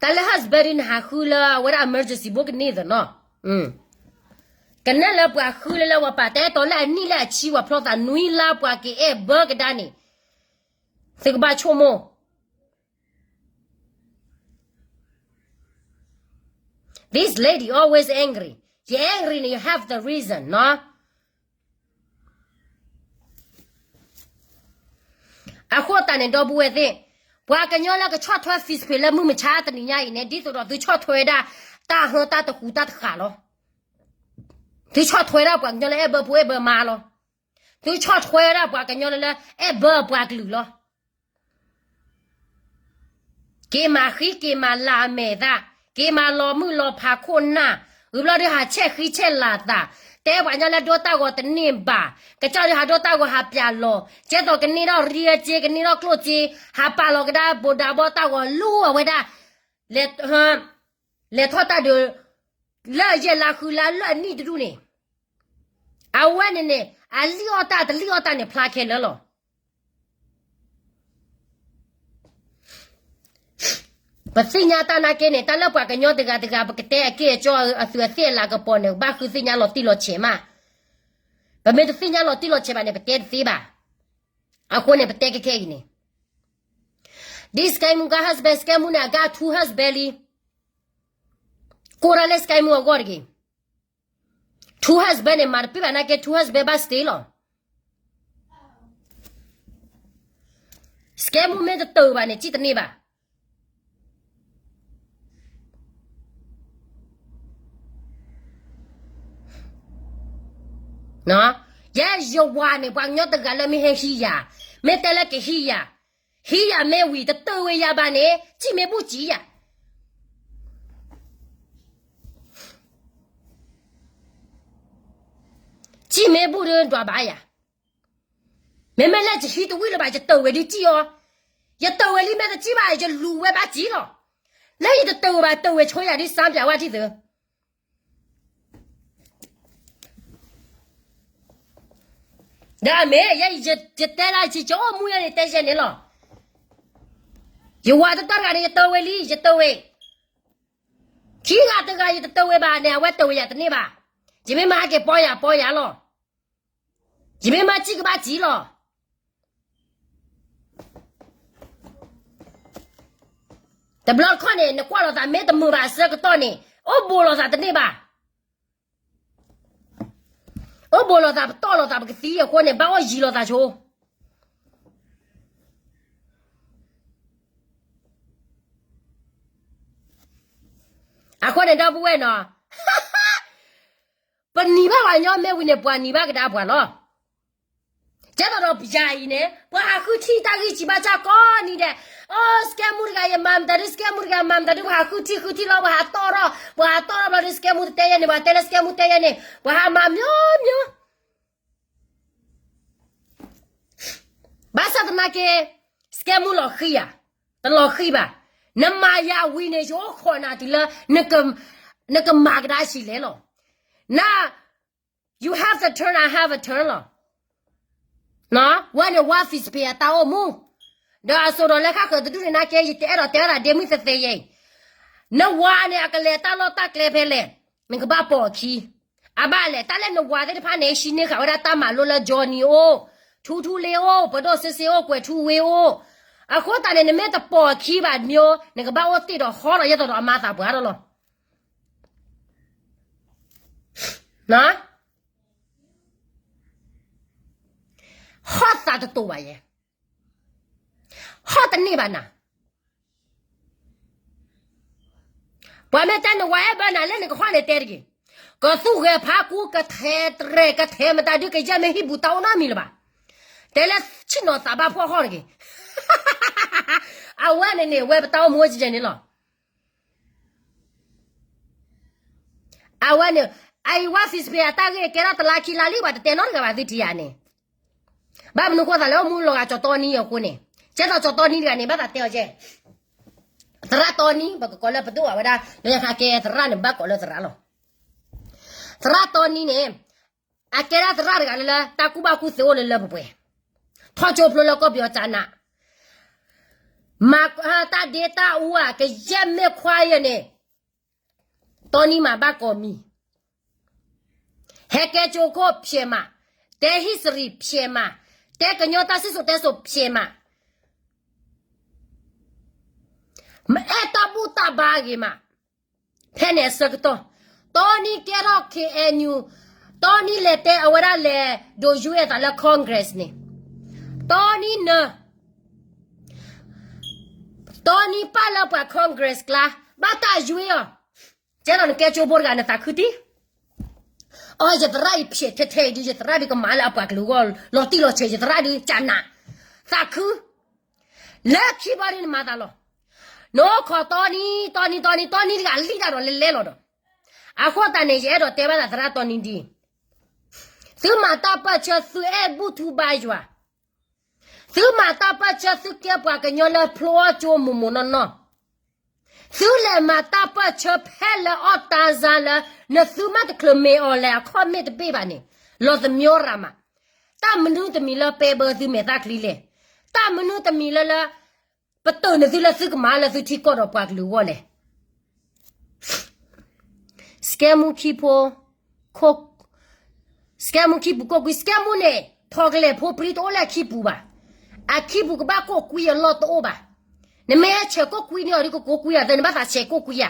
တၢ်လၢ husband ဒ်နဟးဃုလၢအဝဲဒၣ် emergency ဘိကန့ၢ်သနီၤ. ကနၣ်လၢပှၤဃုလၢလၢပှၤပာ်တဲတီၤလၢအနံၣ်လၢအဆံ ပှၤဖျီသးနွံလါ ပှၤကအဲၣ်ဘၢကဒါန့ၣ်, သုကဘၣ်ဆိကမိၣ်. This lady always angry. ယ angry န့ၣ် you have the reason နီၤ. အဃိသတးန့ၣ် ဒီပုၢ်ဝဲၢ်သ့ၣ်, ပှၤကညီလၢကဆီၣ်ထွဲ Facebook လၢမုၢ်မဆါတနံၤညါအံၤန့ၣ် ဒ်သိးဒီးသုဆီၣ်ထွဲဝဲဒၣ် တၢ်ဟၢတၢ်တဃူတၢ်တဃာ်လီၤ. သုဆီၣ်ထွဲဒၣ်ပှၤကညီလၢအဲၣ်ဘၢဖိအဲၣ်ဘၢမါလီၤ. သုဆီၣ်ထွဲဒၣ်ပှၤကညီလၢ လၢအဲၣ်ဘၢအပှၤကလုာ်လီၤ. က့ၤမၤဃံက့ၤမၤလၤအမဲာ်သး, က့ၤမၤလီၤမုၢ်လီၤဖးခိၣ်နၢ်, ဂုာ်ဘျီဒုးဟးဆဲးဃံဆဲးလၤသး, တဲပှၤကညီလၢဒိတၢ်ဂီၤတန့ၢ်ဘၣ်, ကစၢ်ဒုးဟးဒိတၢ်ဂီၤဟးပျးလီၤ, ကဲသိးကန့ၢ်ထီၣ်ရံအစ့ ကန့ၢ်ထီၣ်ကျိၣ်စ့, ဟးပာ်လီၤကဒါဘိးဒါဘီတၢ်ဂီၤလူၤအဝဲဒၣ်, လဲၤ, လဲၤထီၣ်တၢ်ဒုး, လၢအယဲၢ်လါဃုလါလၢအနံၣ်တဒူၣ်န့ၣ်, အဝဲန့ၣ်န့ၣ် အလံၣ်အီၣ်တၢ်တလံၣ်အီၣ်တၢ်န့ၣ်ဖျါခဲလၢာ်လီၤ. ပသ့ၣ်ညါတၢ်နာ်က့န့ၣ် တၢ်လၢပှၤကညီတဂၤတဂၤ ပကတဲအက့ၢ်အကၠီအသုးအသ့ၣ်အလၤကပီၤန့ၣ် ဘၣ်ဃုသ့ၣ်ညါလီၤတံၢ်လီၤဆဲးမး. ပမ့ၢ်တသ့ၣ်ညါလီၤတံၢ်လီၤဆဲးဘၣ်န့ၣ် ပတဲတသ့ဘၣ်. အဃိန့ၣ် ပတဲခဲခဲအံၤန့ၣ်, ဒ် scammer က husband, scammer န့ၣ် အက two husband လံ. ကိးဒၣ်လၢ scammer အဂီၢ်တဂ့ၤ. Two husband န့ၣ် မၤတပ့ၢ်ဘၣ်နာ်က့ two husband ဘၣ် stay လီၤ. Scammer မ့ၢ်တတၢၢ်ဘၣ်န့ၣ် စံၣ်တန့ၢ်ဘၣ်. ယဲ ယဝၤန့ၣ် ပှၤကညီတဂၤလၢမ့ၢ်ဟဲဟံးယၤ, မ့ၢ်တဲလၢကဟံးယၤ, ဟံးယၤမ့ၢ်ဝံၤ တတၢၢ်ဝဲယၤဘၣ်န့ၣ် စံၣ်မ့ၢ်ဘူၣ်စံၣ်ယၤ စံၣ်မ့ၢ်ဘူၣ်ဒီးဒွးဘၣ်ယၤ, မ့မ့ၢ်လၢယဟံးတဝံၣ်လၢၤဘၣ် ယတၢၢ်ဝဲဒ်စံၣ်အီၤ, ယတၢၢ်ဝဲလံမ့ၢ်တစံၣ်ဘၣ် ယလူၤဝဲဘၣ်စံၣ်လီၤ. လၢယတတၢၢ်ဝဲဘၣ် တၢၢ်ဝဲဆိယၤဒ်စၢပၠးဝဲထံၣ်သု ဒီးအမ့ၢ် ယဲ ယတဲဒၣ်ယအိၣ်မူယဲန့ၣ် တဲယဲန့ၣ်လီၤ. ယဝၤတတီတဂၤန့ၣ် ယတၢၢ်ဝဲလံ ယတၢၢ်ဝဲ, ခံဂၤတဂၤ ယတတၢၢ်ဝဲဘၣ်န့ၣ် အဝဲတၢၢ်ဝဲယၤတန့ၢ်ဘၣ်. ယမ့ၢ်မၤဟဲက့ၤပီယၤပီယၤလီၤ. ယမ့ၢ်မၤစံၣ်ကဘၣ်စံၣ်လီၤ. တဘျီတခီၣ်န့ၣ် နကွၢ်လိာ်သးမ့ၢ်တမုာ်ဘၣ်အဆၢကတီၢ်န့ၣ် အိၣ်ဘူးလိာ်သးတန့ၢ်ဘၣ်. အိၣ်ဘူးလိာ်သး ပတီၢ်လိာ်သး ပကသံအဃိန့ၣ် ဘၣ်အိၣ်ယံၤလိာ်သးဆိ အဃိန့ၣ် ဒီပုၢ်ဝဲၢ်နီၤ, ပနံၤဘၣ်ပှၤကညီမ့ၢ်ဝံၤန့ၣ် ပှၤနံၤဘၣ်ကဒါပှၤလီၤ. ကဲသိးဒီးယၤအံၤန့ၣ် ပှၤဟးဃုထံၣ်တၢ်ဂံၢ်စံးဘၣ်စၢ်ကိးနံၤဒဲး, အိ စကဲမူတဂၤ ယမၤမတၤဒု စကဲမူတဂၤ မၤမတၤဒု ပှၤဟးဃုထံၣ်ဃုထံၣ်လီၤ ပှၤဟးတီၢ်ထီၣ် ပှၤဟးတီၢ်ထီၣ်ဘျီဒု စကဲမူတတဲယဲန့ၣ် ပှၤတဲလၢစကဲမူတဲယဲန့ၣ် ပှၤဟးမၤမၠိမၠိ ဘၣ်ဆၣ်သနာ်က့ စကဲမူလီၤဃံၤဧါ, တလီၤဃံၤဘၣ်. နမၤယၤဝံၤန့ၣ် ယအိၣ်ခိးနၤတုၤလၢ နကမၤကဒါဆံးလဲၣ်လီၤ. န you have the turn, I have a turn လီၤ. ဝဲန့ၣ် ဝါ Facebook အတၢ်အိၣ်မူ, ဒီးအစိၤဒီးလၢခါဃၢၤတဒူၣ်န့ၣ်နာ်က့ ယတအဲၣ်ဒိးတဲဝဲဒၣ်ဒ့မုၢ်သ့သ့ယဲအံၤ, နဝၤန့ၣ် အကလဲၤတၢ်လီၢ်တၢ်ကျဲဖဲလဲၣ်, နကဘၣ်ပိာ်အခံ အဘၣ်လဲၣ်, တၢ်လၢနဝၤသ့ၣ်တဖၣ်န့ၣ် ဟံးန့ၢ်ဃာ်ဝဲဒၣ်တၢ်မၤလိလၢ Johnny အိၣ်, ထူထူလ့အိၣ်, ပဒိၣ်စ့စ့အိၣ်, ကွဲးထူဝ့အိၣ်, အဃိသတးန့ၣ် နမ့ၢ်တပိာ်အခံဘၣ်မၠိ နကဘၣ်အိၣ်တ့ၢ်ဒီးဟီဒီးယဲသိးဒီးအမါသးပှၢ်ဒီးလီၤ. ဟီၣ်သးတတိာ်ဘၣ်ယဲ, ဟီၣ်တန့ၢ်ဘၣ်နၤ. ပှၤမ့ၢ်တဲနဝၤအဲၣ်ဘၢနၤလၢနကဟီၣ်န့ၣ်တဲတဂ့ၤ, ကသူၣ်ဂဲၤဖးကူ ကထဲးတရဲၣ် ကထဲးမတၤဒု ကယဲၢ်မ့ၢ်ဟံၣ်ပူၤတၢ်အိၣ်နီတမံၤလၢၤဘၣ်. တဲလၢဆ့ၣ်နီၤသးဘၣ်ဖှီၣ်ဟီၣ်တဂ့ၤ. အဝဲန့ၣ်န့ၣ် ဝဲပတၢ်အိၣ်မူအိၣ်ကဲန့ၣ်လီၤ. အဝဲန့ၣ် အအံၤဝါ Facebook အတၢ်ဂ့ၢ်ကဲထီၣ်တလါခံလါလံ ပှၤတတဲနီတဂၤဘၣ်သုထံၣ်ဧါန့ၣ်, ဘၣ်မနုၤဃိသးလၢအိၣ်မူလီၤဂာ်ကၠီၤတီနံအဃိန့ၣ်, ကဲသိးကၠီၤတီနံတဂၤန့ၣ် ဘၣ်သးတဲအီၤကဲ, သရၣ်တီနံ ပကကိးလၢပဒိၣ်အဝဲဒၣ် လၢညါခါကဲသရၣ်န့ၣ် ဘၣ်ကိးလၢသရၣ်လီၤ. သရၣ်တီနံန့ၣ် အကဲဒၣ်သရၣ်တဂၤလၢလၢတၢ်ကူၣ်ဘၣ်ကူၣ်သ့အိၣ်လၢလၢပှဲၤပှဲၤ, ထီၣ်ကၠိဖျိလၢကီၢ်ပယီၤကနး, မၤတၢ်ဒ့တၢ်အူဧါ ကယဲၢ်မ့ၢ်ခွါယဲၢ်န့ၣ်, တီနံမၤဘၣ်ကိးမံၤ, ဟဲကဲကၠိခိၣ်ဖျဲးမး, တဲ history ဖျဲးမး, တဲကညီတၢ်စံၣ်စိၤတဲစိၤဖျဲးမး, မအဲၣ်တၢ်ဘူၣ်တၢ်ဘါအဂ့ၤမး, ဖဲန့ၣ်အဆၢကတီၢ်, တီနံကဲထီၣ် K N U, တီနံလဲၤတဲအဝဲဒၣ်လဲၤဒိးယွဲအသးလၢ Congress န့ၣ်, တီနံနၢ တီနံပာ်လၢပှၤ Congress ကျါ ဘၣ်တၢ်ယွဲအီၤ, ကဲဒီးနကဲကၠိဖိတဂၤနသးခုတံၢ်, အီ ယသရၣ်အံၤဖျဲးထဲထဲအံၤဒုး ယသရၣ်ဒုးကမၤလၢအပှၤကလုာ်အဂီၢ် လီၤတံၢ်လီၤဆဲး ယသရၣ်ဒုးကနး, သးခု, လၢခံဘီဒုးနမၤသးလီၤ, နအိၣ်ခိးတီနံ တီနံ တီနံ တီနံတဂၤလံၣ်တၢ်ဒီးလဲလဲလီၤဒီး, အဃိသတးန့ၣ် ယအဲၣ်ဒိးတဲဘၣ်သးသရၣ်တီနံဒ်အံၤ, သုမၤတၢ်ပၢၢ်ဆၢ သုအဲၣ်ဘူၣ်ထူဘါယွၤ သုမၤတၢ်ပၢၢ်ဆၢ သုကဲပှၤကညီလၢဖျိအီၣ်ကၠိမိၢ်မိၢ်နီၢ်နီၢ်, သုလဲၤမၤတၢ်ပၢၢ်ဆၢဖဲလၢအီၣ်တၢ်စါလၢ နသုမ့ၢ်တချုးမ့ၢ်အီၤလဲၣ် အခီၣ်မ့ၢ်တဘ့ၣ်ဘၣ်န့ၣ်, လီၤသမီရၤမး, တၢ်မနုၤတမံၤလၢပဲဘၢသုမဲာ်သၣ်ချံလဲၣ်, တၢ်မနုၤတမံၤလၢလၢ ပတုာ်နသုလၢသုကမၤလၢသုထံကီၢ်ဒီးပှၤကလုာ်အဂီၢ်လဲၣ်. စကဲမူခံဖိ, စကဲမူခံပူၤကိၣ်ကွံ, စကဲမူန့ၣ် ထိးကလဲာ်ဖိပြံတအိၣ်လၢအခံပူၤဘၣ်. အခံပူၤကဘၣ်ကိၣ်ကွံအလီၢ်တအိၣ်ဘၣ်. နမ့ၢ်ဆဲးကိၣ်ကွံန့ၢ်အီၤဒ်ကကိၣ်ကွံဧါ, သ့နဘၣ်သးဆဲးကိၣ်ကွံဧါ.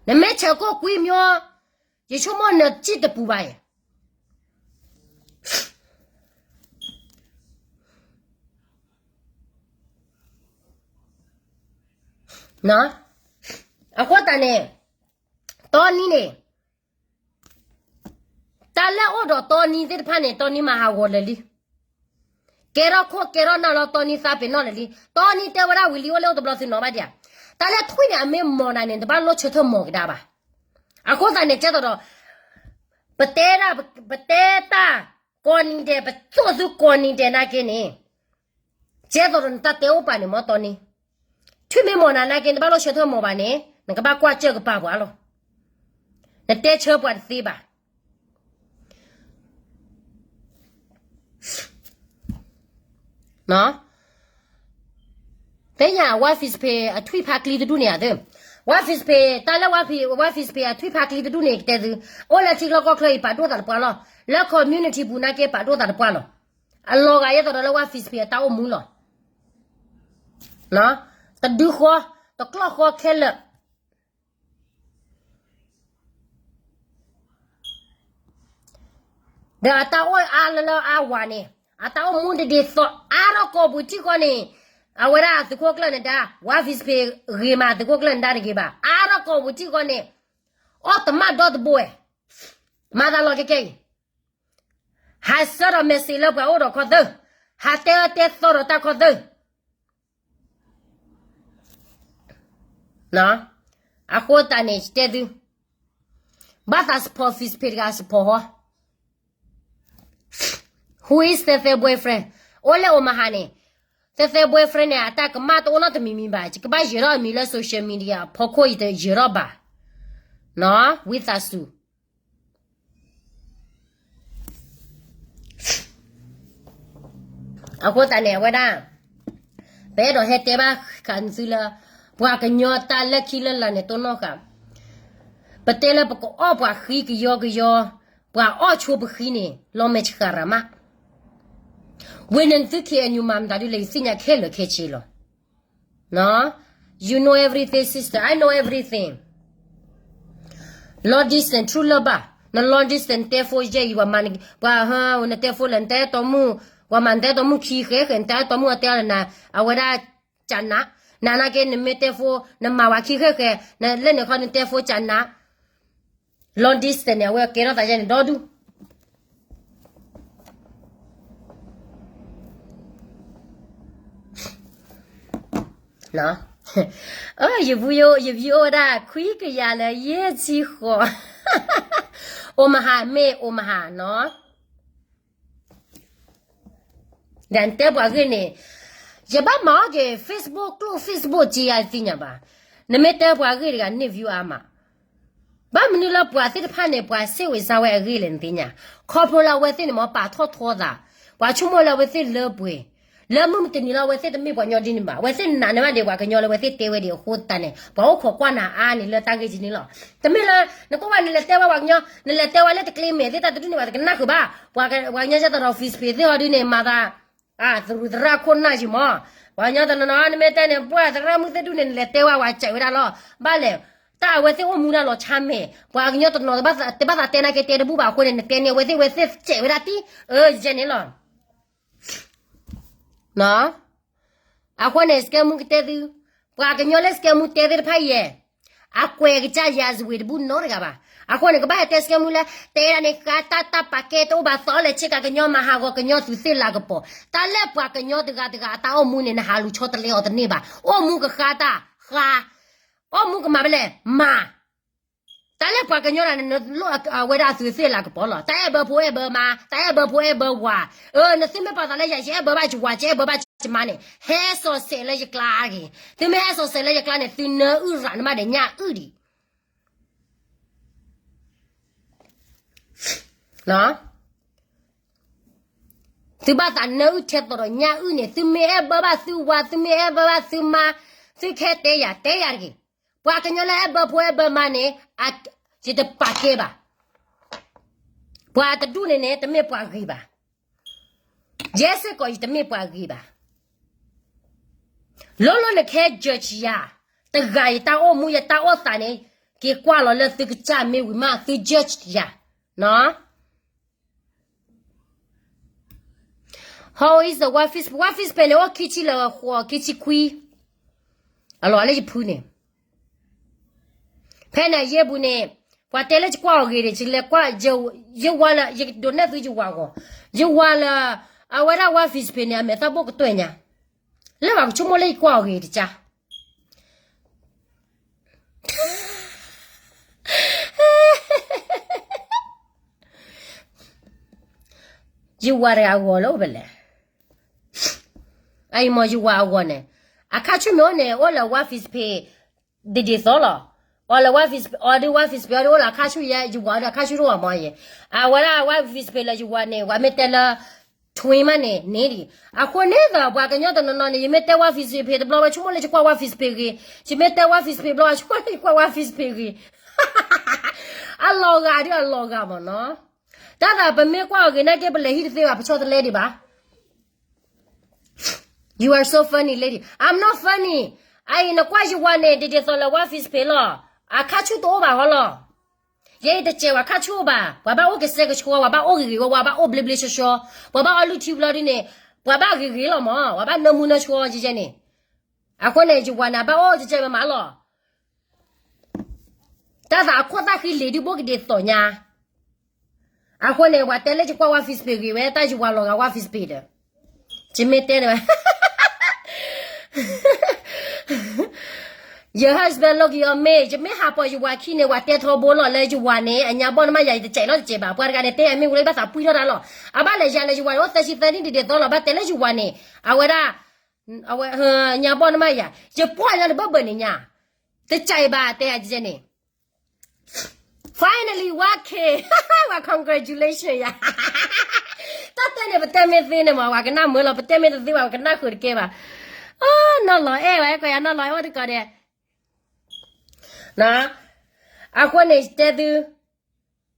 နမ့ၢ်ဆဲးကိၣ်ကွံမ့ၢ် ယဆိကမိၣ်နစံၣ်တပူၤဘၣ်အံၤ အဃိသတးန့ၣ် တီနံန့ၣ် တၢ်လၢအိၣ်ဒီးတီနံသ့ၣ်တဖၣ်န့ၣ် တီနံမၤဟးဂီၤလၢာ်လံ. ကဲထီၣ်ခိၣ်ကဲထီၣ်နၢ်လီၤ တီနံသးပ့ၤနီၣ်လၢာ်လံ. တီနံတဲဝဲဒၣ်ဝံၤလံ အိၣ်လၢအိၣ်တဘျီသုနီၤဘၣ်ဒံးဧါ. တၢ်လၢထွံၣ်န့ၣ် အမ့ၢ်မီၢ်နၤန့ၣ် တဘၣ်လိၣ်ဆၢထၢၣ်မီၢ်ကဒါဘၣ်. အဃိသတးန့ၣ် ကဲသိးဒီး ပတဲဒၣ် ပတဲတၢ်ကိးနံၤဒဲး ပသိၣ်သုကိးနံၤဒဲးနာ်က့န့ၣ် ကဲသိးဒီးနတၢ်တဲအိၣ်ပာ်န့ၣ်မ့ၢ်တီနံ. ထွံၣ်မ့ၢ်မီၢ်နၤနာ်က့ နတဘၣ်လိၣ်ဆၢထၢၣ်မီၢ်ဘၣ်န့ၣ် နကဘၣ်ကွၢ်စၢၢ်ကပၤပှၤလီၤ. နတဲဆၢပှၤတသ့ဘၣ်. သ့ၣ်ညါ ဝါ Facebook အထွံၣ်ဖးကျံတဒူၣ်န့ၣ်ဧါသ့ၣ်. ဝါ Facebook တၢ်လၢ ဝါ Facebook အထွံၣ်ဖးကျံတဒူၣ်န့ၣ် ကတဲသု, အိၣ်လၢထံချီကီၢ်ချၢအံၤ ပာ်ဒိၣ်သးတပှၢ်လီၤ. လၢ community ပူၤနာ်က့ ပာ်ဒိၣ်သးတပှၢ်လီၤ. အလီၤဂာ်ယဲသိးဒီးလၢ ဝါ Facebook အတၢ်အိၣ်မူလီၤ. တဒုဃီ, တကျီၢ်ဃီခဲလၢာ် ဒီးအတၢ်အိၣ်အါလၢလၢအါဝၤန့ၣ် အတၢ်အိၣ်မူတဒ်သိး အါထီၣ်ကိာ်ပူၤထံၣ်ဃီန့ၣ်, အဝဲဒၣ်သုးခိၣ်ကျၢၢ်နဒါ, ဝါ Facebook ဂ့ၤမး သုးခိၣ်ကျၢၢ်နဒါတဂ့ၤဘၣ်, အါထီၣ်ကိာ်ပူၤထံၣ်ဃီန့ၣ်, အီၣ်တမၣ်ဒီတဘိဝဲ, မၤသးလီၤကဲကဲအံၤ, ဟးဆှၢဒီး message လၢပှၤအိၣ်ဒီးခီသၢ, ဟးတဲအၢတဲသီဒီးတၢ်ခီသၢ အဃိသတးန့ၣ် ယတဲသု, ဘၣ်သး support Facebook တဂၤ support ဟီ. Who is သဲသဲ boyfriend? အိၣ်လၢ Omaha န့ၣ်, သဲသဲ boyfriend န့ၣ် အတၢ်ကမၣ်တအိၣ်နီတမံၤမံၤဘၣ်, ယကဘၣ်ယဲၤထီၣ်အမံၤလၢ social media ဖီခိၣ် ယတယဲၤထီၣ်ဘၣ်, ဝံသးစူၤ အဃိသတးန့ၣ် အဝဲဒၣ် ပအဲၣ်ဒိးဟဲတဲဘၣ်ဃးနသုလၢ ပှၤကညီတၢ်လၢခံလၢလာ်န့ၣ် တိၢ်နီၣ်ဃာ်, ပတဲလၢပကအီၣ်ပှၤဃံကယီကယီ, ပှၤအီၣ်ဆိပဃံန့ၣ် လီၤမဲာ်ဆှးရၤမး, ဝဲန့ၣ်နသု KNU မၤမတၤဒ်လဲၣ် ယသ့ၣ်ညါခဲလၢာ်ခဲဆ့လီၤ. You know everything, sister. I know everything. Long distance, true love ဘၣ်. န long distance နတဲ phone ယဲၢ်အံၤ ပှၤမၤန ပှၤဟၢ နတဲ phone လၢနတၢ်အဲၣ်တီမုၣ်, ပှၤမၤနတၢ်အဲၣ်တီမုၣ်ခံဃဲဃဲ နတၢ်အဲၣ်တီမုၣ်အတဲအီၤလၢနၤ အဝဲဒၣ်ကနး, နနာ်က့ နမ့ၢ်တဲ phone နမၤဝဲခံဃဲဃဲ နလဲၣ်န့ၣ်ခီ နတဲ phone ကနး, long distance န့ၣ် အဝဲကဲထီၣ်သးယဲၢ်န့ၣ်ဒီဒူၣ် ယ view ယ view အိၣ်ဝဲဒၣ် ခွံကယၤလၢယဲၢ်ဆံဃိး, အိၣ်မဟါ မ့ၢ်အိၣ်မဟါနီၤ, ဒီးနတဲပှၤဂ့ၢ်န့ၣ်, ယဘၣ်မၤအီၣ်က့ၤ Facebook ကျိၣ် Facebook က့ယသ့ၣ်ညါဘၣ်, နမ့ၢ်တဲပှၤဂ့ၢ်တဂၤ န့ၢ် view အါမး ဘၣ်မနုၤလၢပှၤသ့ၣ်တဖၣ်န့ၣ် ပှၤစ့ၣ်ဝံၤစါဝဲအဂ့ၢ်လဲၣ်နသ့ၣ်ညါ, ခီဖျိလၢအဝဲသ့ၣ်န့ၣ်မ့ၢ်ပာ်ထီၣ်ထီသး, ပှၤဆိကမိၣ်လၢအဝဲသ့ၣ်လၢပှဲၤ, လၢမုၢ်မတနံၤလၢအဝဲသ့ၣ်တမ့ၢ်ပှၤကညီဒ်န့ၣ်ဘၣ်, အဝဲသ့ၣ်နာ်န့ၢ်ဘၣ်ဒံးပှၤကညီလၢအဝဲသ့ၣ်တဲဝဲဒံးအဃိသတးန့ၣ် ပှၤအိၣ်ခိးကွၢ်နၤအါန့ၣ်လၢတၢ်ဂ့ၢ်ကန့ၣ်လီၤ. တမ့ၢ်လၢ နကွၢ်ဝဲနလဲၤတဲဝဲပှၤကညီ နလဲၤတဲဝဲလၢတကျ့မဲာ်သ့ၣ်တၢ်တဒူၣ်န့ၣ် ပှၤတကနၣ်ဃုာ်ဘၣ်, ပှၤကညီကၢ်သရီ Facebook သ့ၣ်ဟီဒုန့ၣ် မၤသး သရူးသရၣ်ခိၣ်နၢ်ယံၤမး, ပှၤကညီတနီၤနီၤ နမ့ၢ်တဲန့ၣ် ပှၤသရၣ်မုၣ်သ့ၣ်ဒူၣ်န့ၣ် နလဲၤတဲဝဲ ပှၤစဲးဝဲဒၣ်လီၤ, ဘၣ်လဲၣ်, တၢ်အဝဲသ့ၣ်အိၣ်မူဒၣ်လီၤဆါမဲာ်, ပှၤကညီတနီၤ တဘၣ်သးတဲနာ်က့တဲတဘူၣ်ဘၣ်အဃိန့ၣ် နတဲန့ၣ် အဝဲသ့ၣ်ဝဲသ့ၣ်စဲးဝဲဒၣ်တံၢ်, အၢ ယဲန့ၣ်လီၤ. အဃိန့ၣ် စကဲမူကတဲသု, ပှၤကညီလၢစကဲမူတဲသ့ၣ်တဖၣ်ယဲၢ်, အကွဲးကစၢ်ယၤစဝ့ၤတဘူၣ်နီတဂၤဘၣ်. အဃိန့ၣ် ကဘၣ်ဟဲတဲစကဲမူလၢ တဲဒၣ်န့ၣ် ဃါတၢ်တၢ်ပာ်ကဲတအိၣ်ဘၣ်သီလဲၣ် ဆ့ကၤကညီမၤဟးဂီၤကညီသူးသ့ၣ်လၤကပီၤ, တၢ်လၢပှၤကညီတဂၤတဂၤအတၢ်အိၣ်မူန့ၣ် နဟးလူၤဆီတလဲအီၤတန့ၢ်ဘၣ်, အိၣ်မူကဃါတၢ်, ဃါ, အိၣ်မူကမၤဖဲလဲၣ်, မၤ တၢ်လၢပှၤကညီတဂၤန့ၣ် နလိၣ်အဝဲဒၣ်အသူးသ့ၣ်လၤကပီၤလီၤ. တၢ်အဲၣ်ဘၢဖိအဲၣ်ဘၢမါ, တၢ်အဲၣ်ဘၢဖိအဲၣ်ဘၢဝၤ, အၢ နသုမ့ၢ်ပာ်သးလၢယၤ ယအဲၣ်ဘၢဘၣ်ယဝၤ ယအဲၣ်ဘၢဘၣ်ယမါန့ၣ် ဟဲစီၤဆဲးလၢယကျါအဂ့ၤ, သုမ့ၢ်ဟဲစီၤဆဲးလၢယကျါန့ၣ် သုနၢအုၣ်ရၤနမါဒီးညၣ်အုၣ်ဒံး သုဘၣ်သးနၢအုၣ်ထဲသိးဒီးညၣ်အုၣ်န့ၣ်, သုမ့ၢ်အဲၣ်ဘၢဘၣ်သုဝၤ, သုမ့ၢ်အဲၣ်ဘၢဘၣ်သုမါ, သုခဲတဲယၤ တဲယၤတဂ့ၤ. ပှၤကညီလၢအဲၣ်ဘၢဖိအဲၣ်ဘၢမါန့ၣ် ယတပာ်ကဲဘၣ်. ပှၤတဒူၣ်န့ၣ်န့ၣ် တမ့ၢ်ပှၤဂ့ၤဘၣ်. ယဲစ့ၢ်ကီး ယတမ့ၢ်ပှၤဂ့ၤဘၣ်. လိၤလိၤနခဲ judge ယၤ, တဂၤယတၢ်အိၣ်မူယတၢ်အိၣ်သးန့ၣ်, က့ၤကွၢ်လီၤလၢသုကစၢ်မ့ၢ်ဝံၤမး သု judge ယၤ. How is the wife is, wife is ဖဲန့ၣ် အိၣ်ခံဆံလၢဃိး ခံဆံခွံ, အလီၤလၢယဖုန့ၣ် ဖဲန့ၣ်ယဲၢ်ပူၤန့ၣ်, ပှၤတဲလၢယကွၢ်အီၤဂ့ၤန့ၣ် ယလဲၤကွၢ်, ယဝၤလၢ ယဒိးနဲၣ်သုယဝၤဂီၤ, ယဝၤလၢ အဝဲဒၣ် wife is ဖဲန့ၣ် အမဲာ်သၣ်ဘိၣ်ကတၢၢ်ညါ, လၢဘၣ်ကဆိကမိၣ်လၢယကွၢ်အီၤဂ့ၤတကါ ယဝၤတဂၤအဂီၤလၢအိၣ်ဖဲလဲၣ်. အအံၤမ့ၢ်ယဝၤအဂီၤန့ၣ်, အခါဆူၣ်မ့ၢ်အိၣ်န့ၣ် အိၣ်လၢ wife is ဖဲ ဒ်ဒ်သိးလီၤ. အီၤလၢ wife is အီၤဒ် wife is ဖဲအီၤဒ်အိၣ်လၢအခါဆူၣ်ယဲ ယဝၤအီၤဒ်အခါဆူၣ်တအိၣ်ဘၣ်မ့ၢ်ယဲ, အဝဲဒၣ် wife is ဖဲလၢယဝၤန့ၣ် ပှၤမ့ၢ်တဲလၢ twin မးန့ၣ် န့ၣ်ဒံး. အဃိန့ၣ်ဒီး ပှၤကညီတနီၤနီၤန့ၣ် ယမ့ၢ်တဲ wife is ဖဲတဘျီဝဲဆိကမိၣ်လၢယကွၢ် wife is ဖဲဂ့ၤ, ယမ့ၢ်တဲ wife is ဖဲတဘျီဝဲဆိကမိၣ်လၢယကွၢ် wife is ဖဲဂ့ၤ အလီၤဂာ်ဒ်အလီၤဂာ်မ့ၢ်နီၤ. တၢ်သးပမ့ၢ်ကွၢ်အီၤဂ့ၤနာ်က့ ပလဲၤဟံၣ်တသ့ဘၣ် ပဆီတလဲဒံးဘၣ်. You are so funny, lady. I'm not funny. အအံၤနကွၢ်ယဝၤန့ၣ် ဒ်ဒ်သိးလၢ wife is ဖဲလီၤ. အခါဆူၣ်တအိၣ်ဘၣ်ဟီလီၤ. ယဲအံၤတစဲးဝဲအခါဆူၣ်အိၣ်ဘၣ်. ပှၤဘၣ်အိၣ်ကစဲကဆှီ, ပှၤဘၣ်အိၣ်ဂ့ၤဂ့ၤဝါဝါ, ပှၤဘၣ်အိၣ်ဘျ့ဘျ့ဆှီဆှီ, ပှၤဘၣ်အီလုၢ်ထံဘျီဒ်န့ၣ်, ပှၤဘၣ်ဂ့ၤဂ့ၤလီၤမး, ပှၤဘၣ်နၢမူနၢဆှီယဲန့ၣ်. အဃိန့ၣ် ယဝၤန့ၣ် ဘၣ်အိၣ်ကစဲကမးလီၤ. တၢ်သးအခိၣ်သၣ်ဃံလ့ၤဒုးဘိကဒ့သိးညါ. အဃိန့ၣ် ပှၤတဲလၢယကွၢ် wife is ဖဲဂ့ၤဝဲ တၢ်ယဝၤလီၤဂာ် wife is ဖဲဒီး, ယမ့ၢ်တဲန့ၣ် your husband look your mate, ယမ့ၢ်ဟးပိာ်ယဝၤခံန့ၣ် ပှၤတဲထီဘိလီၤလၢယဝၤန့ၣ် အညါဘီၣ်နမ့ၢ်ယၤ ယတစဲးလီၤတစဲးဘၣ်. ပှၤတဂၤန့ၣ် တဲယၤမ့ၢ်ဝံၤလၢယဘၣ်သးပှံၢ်ထီၣ်တၢ်လီၤ. အဘၣ်လဲၤယၤလၢယဝၤန့ၣ် အိၣ်သၢဆံသၢနံၣ်ဒ်ဒ်သိးလီၤ. ဘၣ်တဲလၢယဝၤန့ၣ် အဝဲဒၣ် အဝဲ ညါဘီၣ်နမ့ၢ်ယၤ ယပှၢ်ညါတဘၣ်ဘၣ်န့ၣ်ညါ, တစဲးဘၣ်တဲယၤန့ၣ် finally one K, one congratulation ယၤ. တၢ်တဲန့ၣ် ပတဲမ့ၢ်သ့န့ၣ်မး ပှၤကနၣ်မုာ်လီၤ, ပတဲမ့ၢ်တသ့ဘၣ် ပှၤကနၣ်ဃုာ်တကဲဘၣ်. နီၢ်လီၤအဲၣ်ဝဲ ကွၢ်ယၤနီၢ်လီၤအဲၣ်အိၣ်တကီၢ်ဒဲး. အဃိန့ၣ် တဲသု,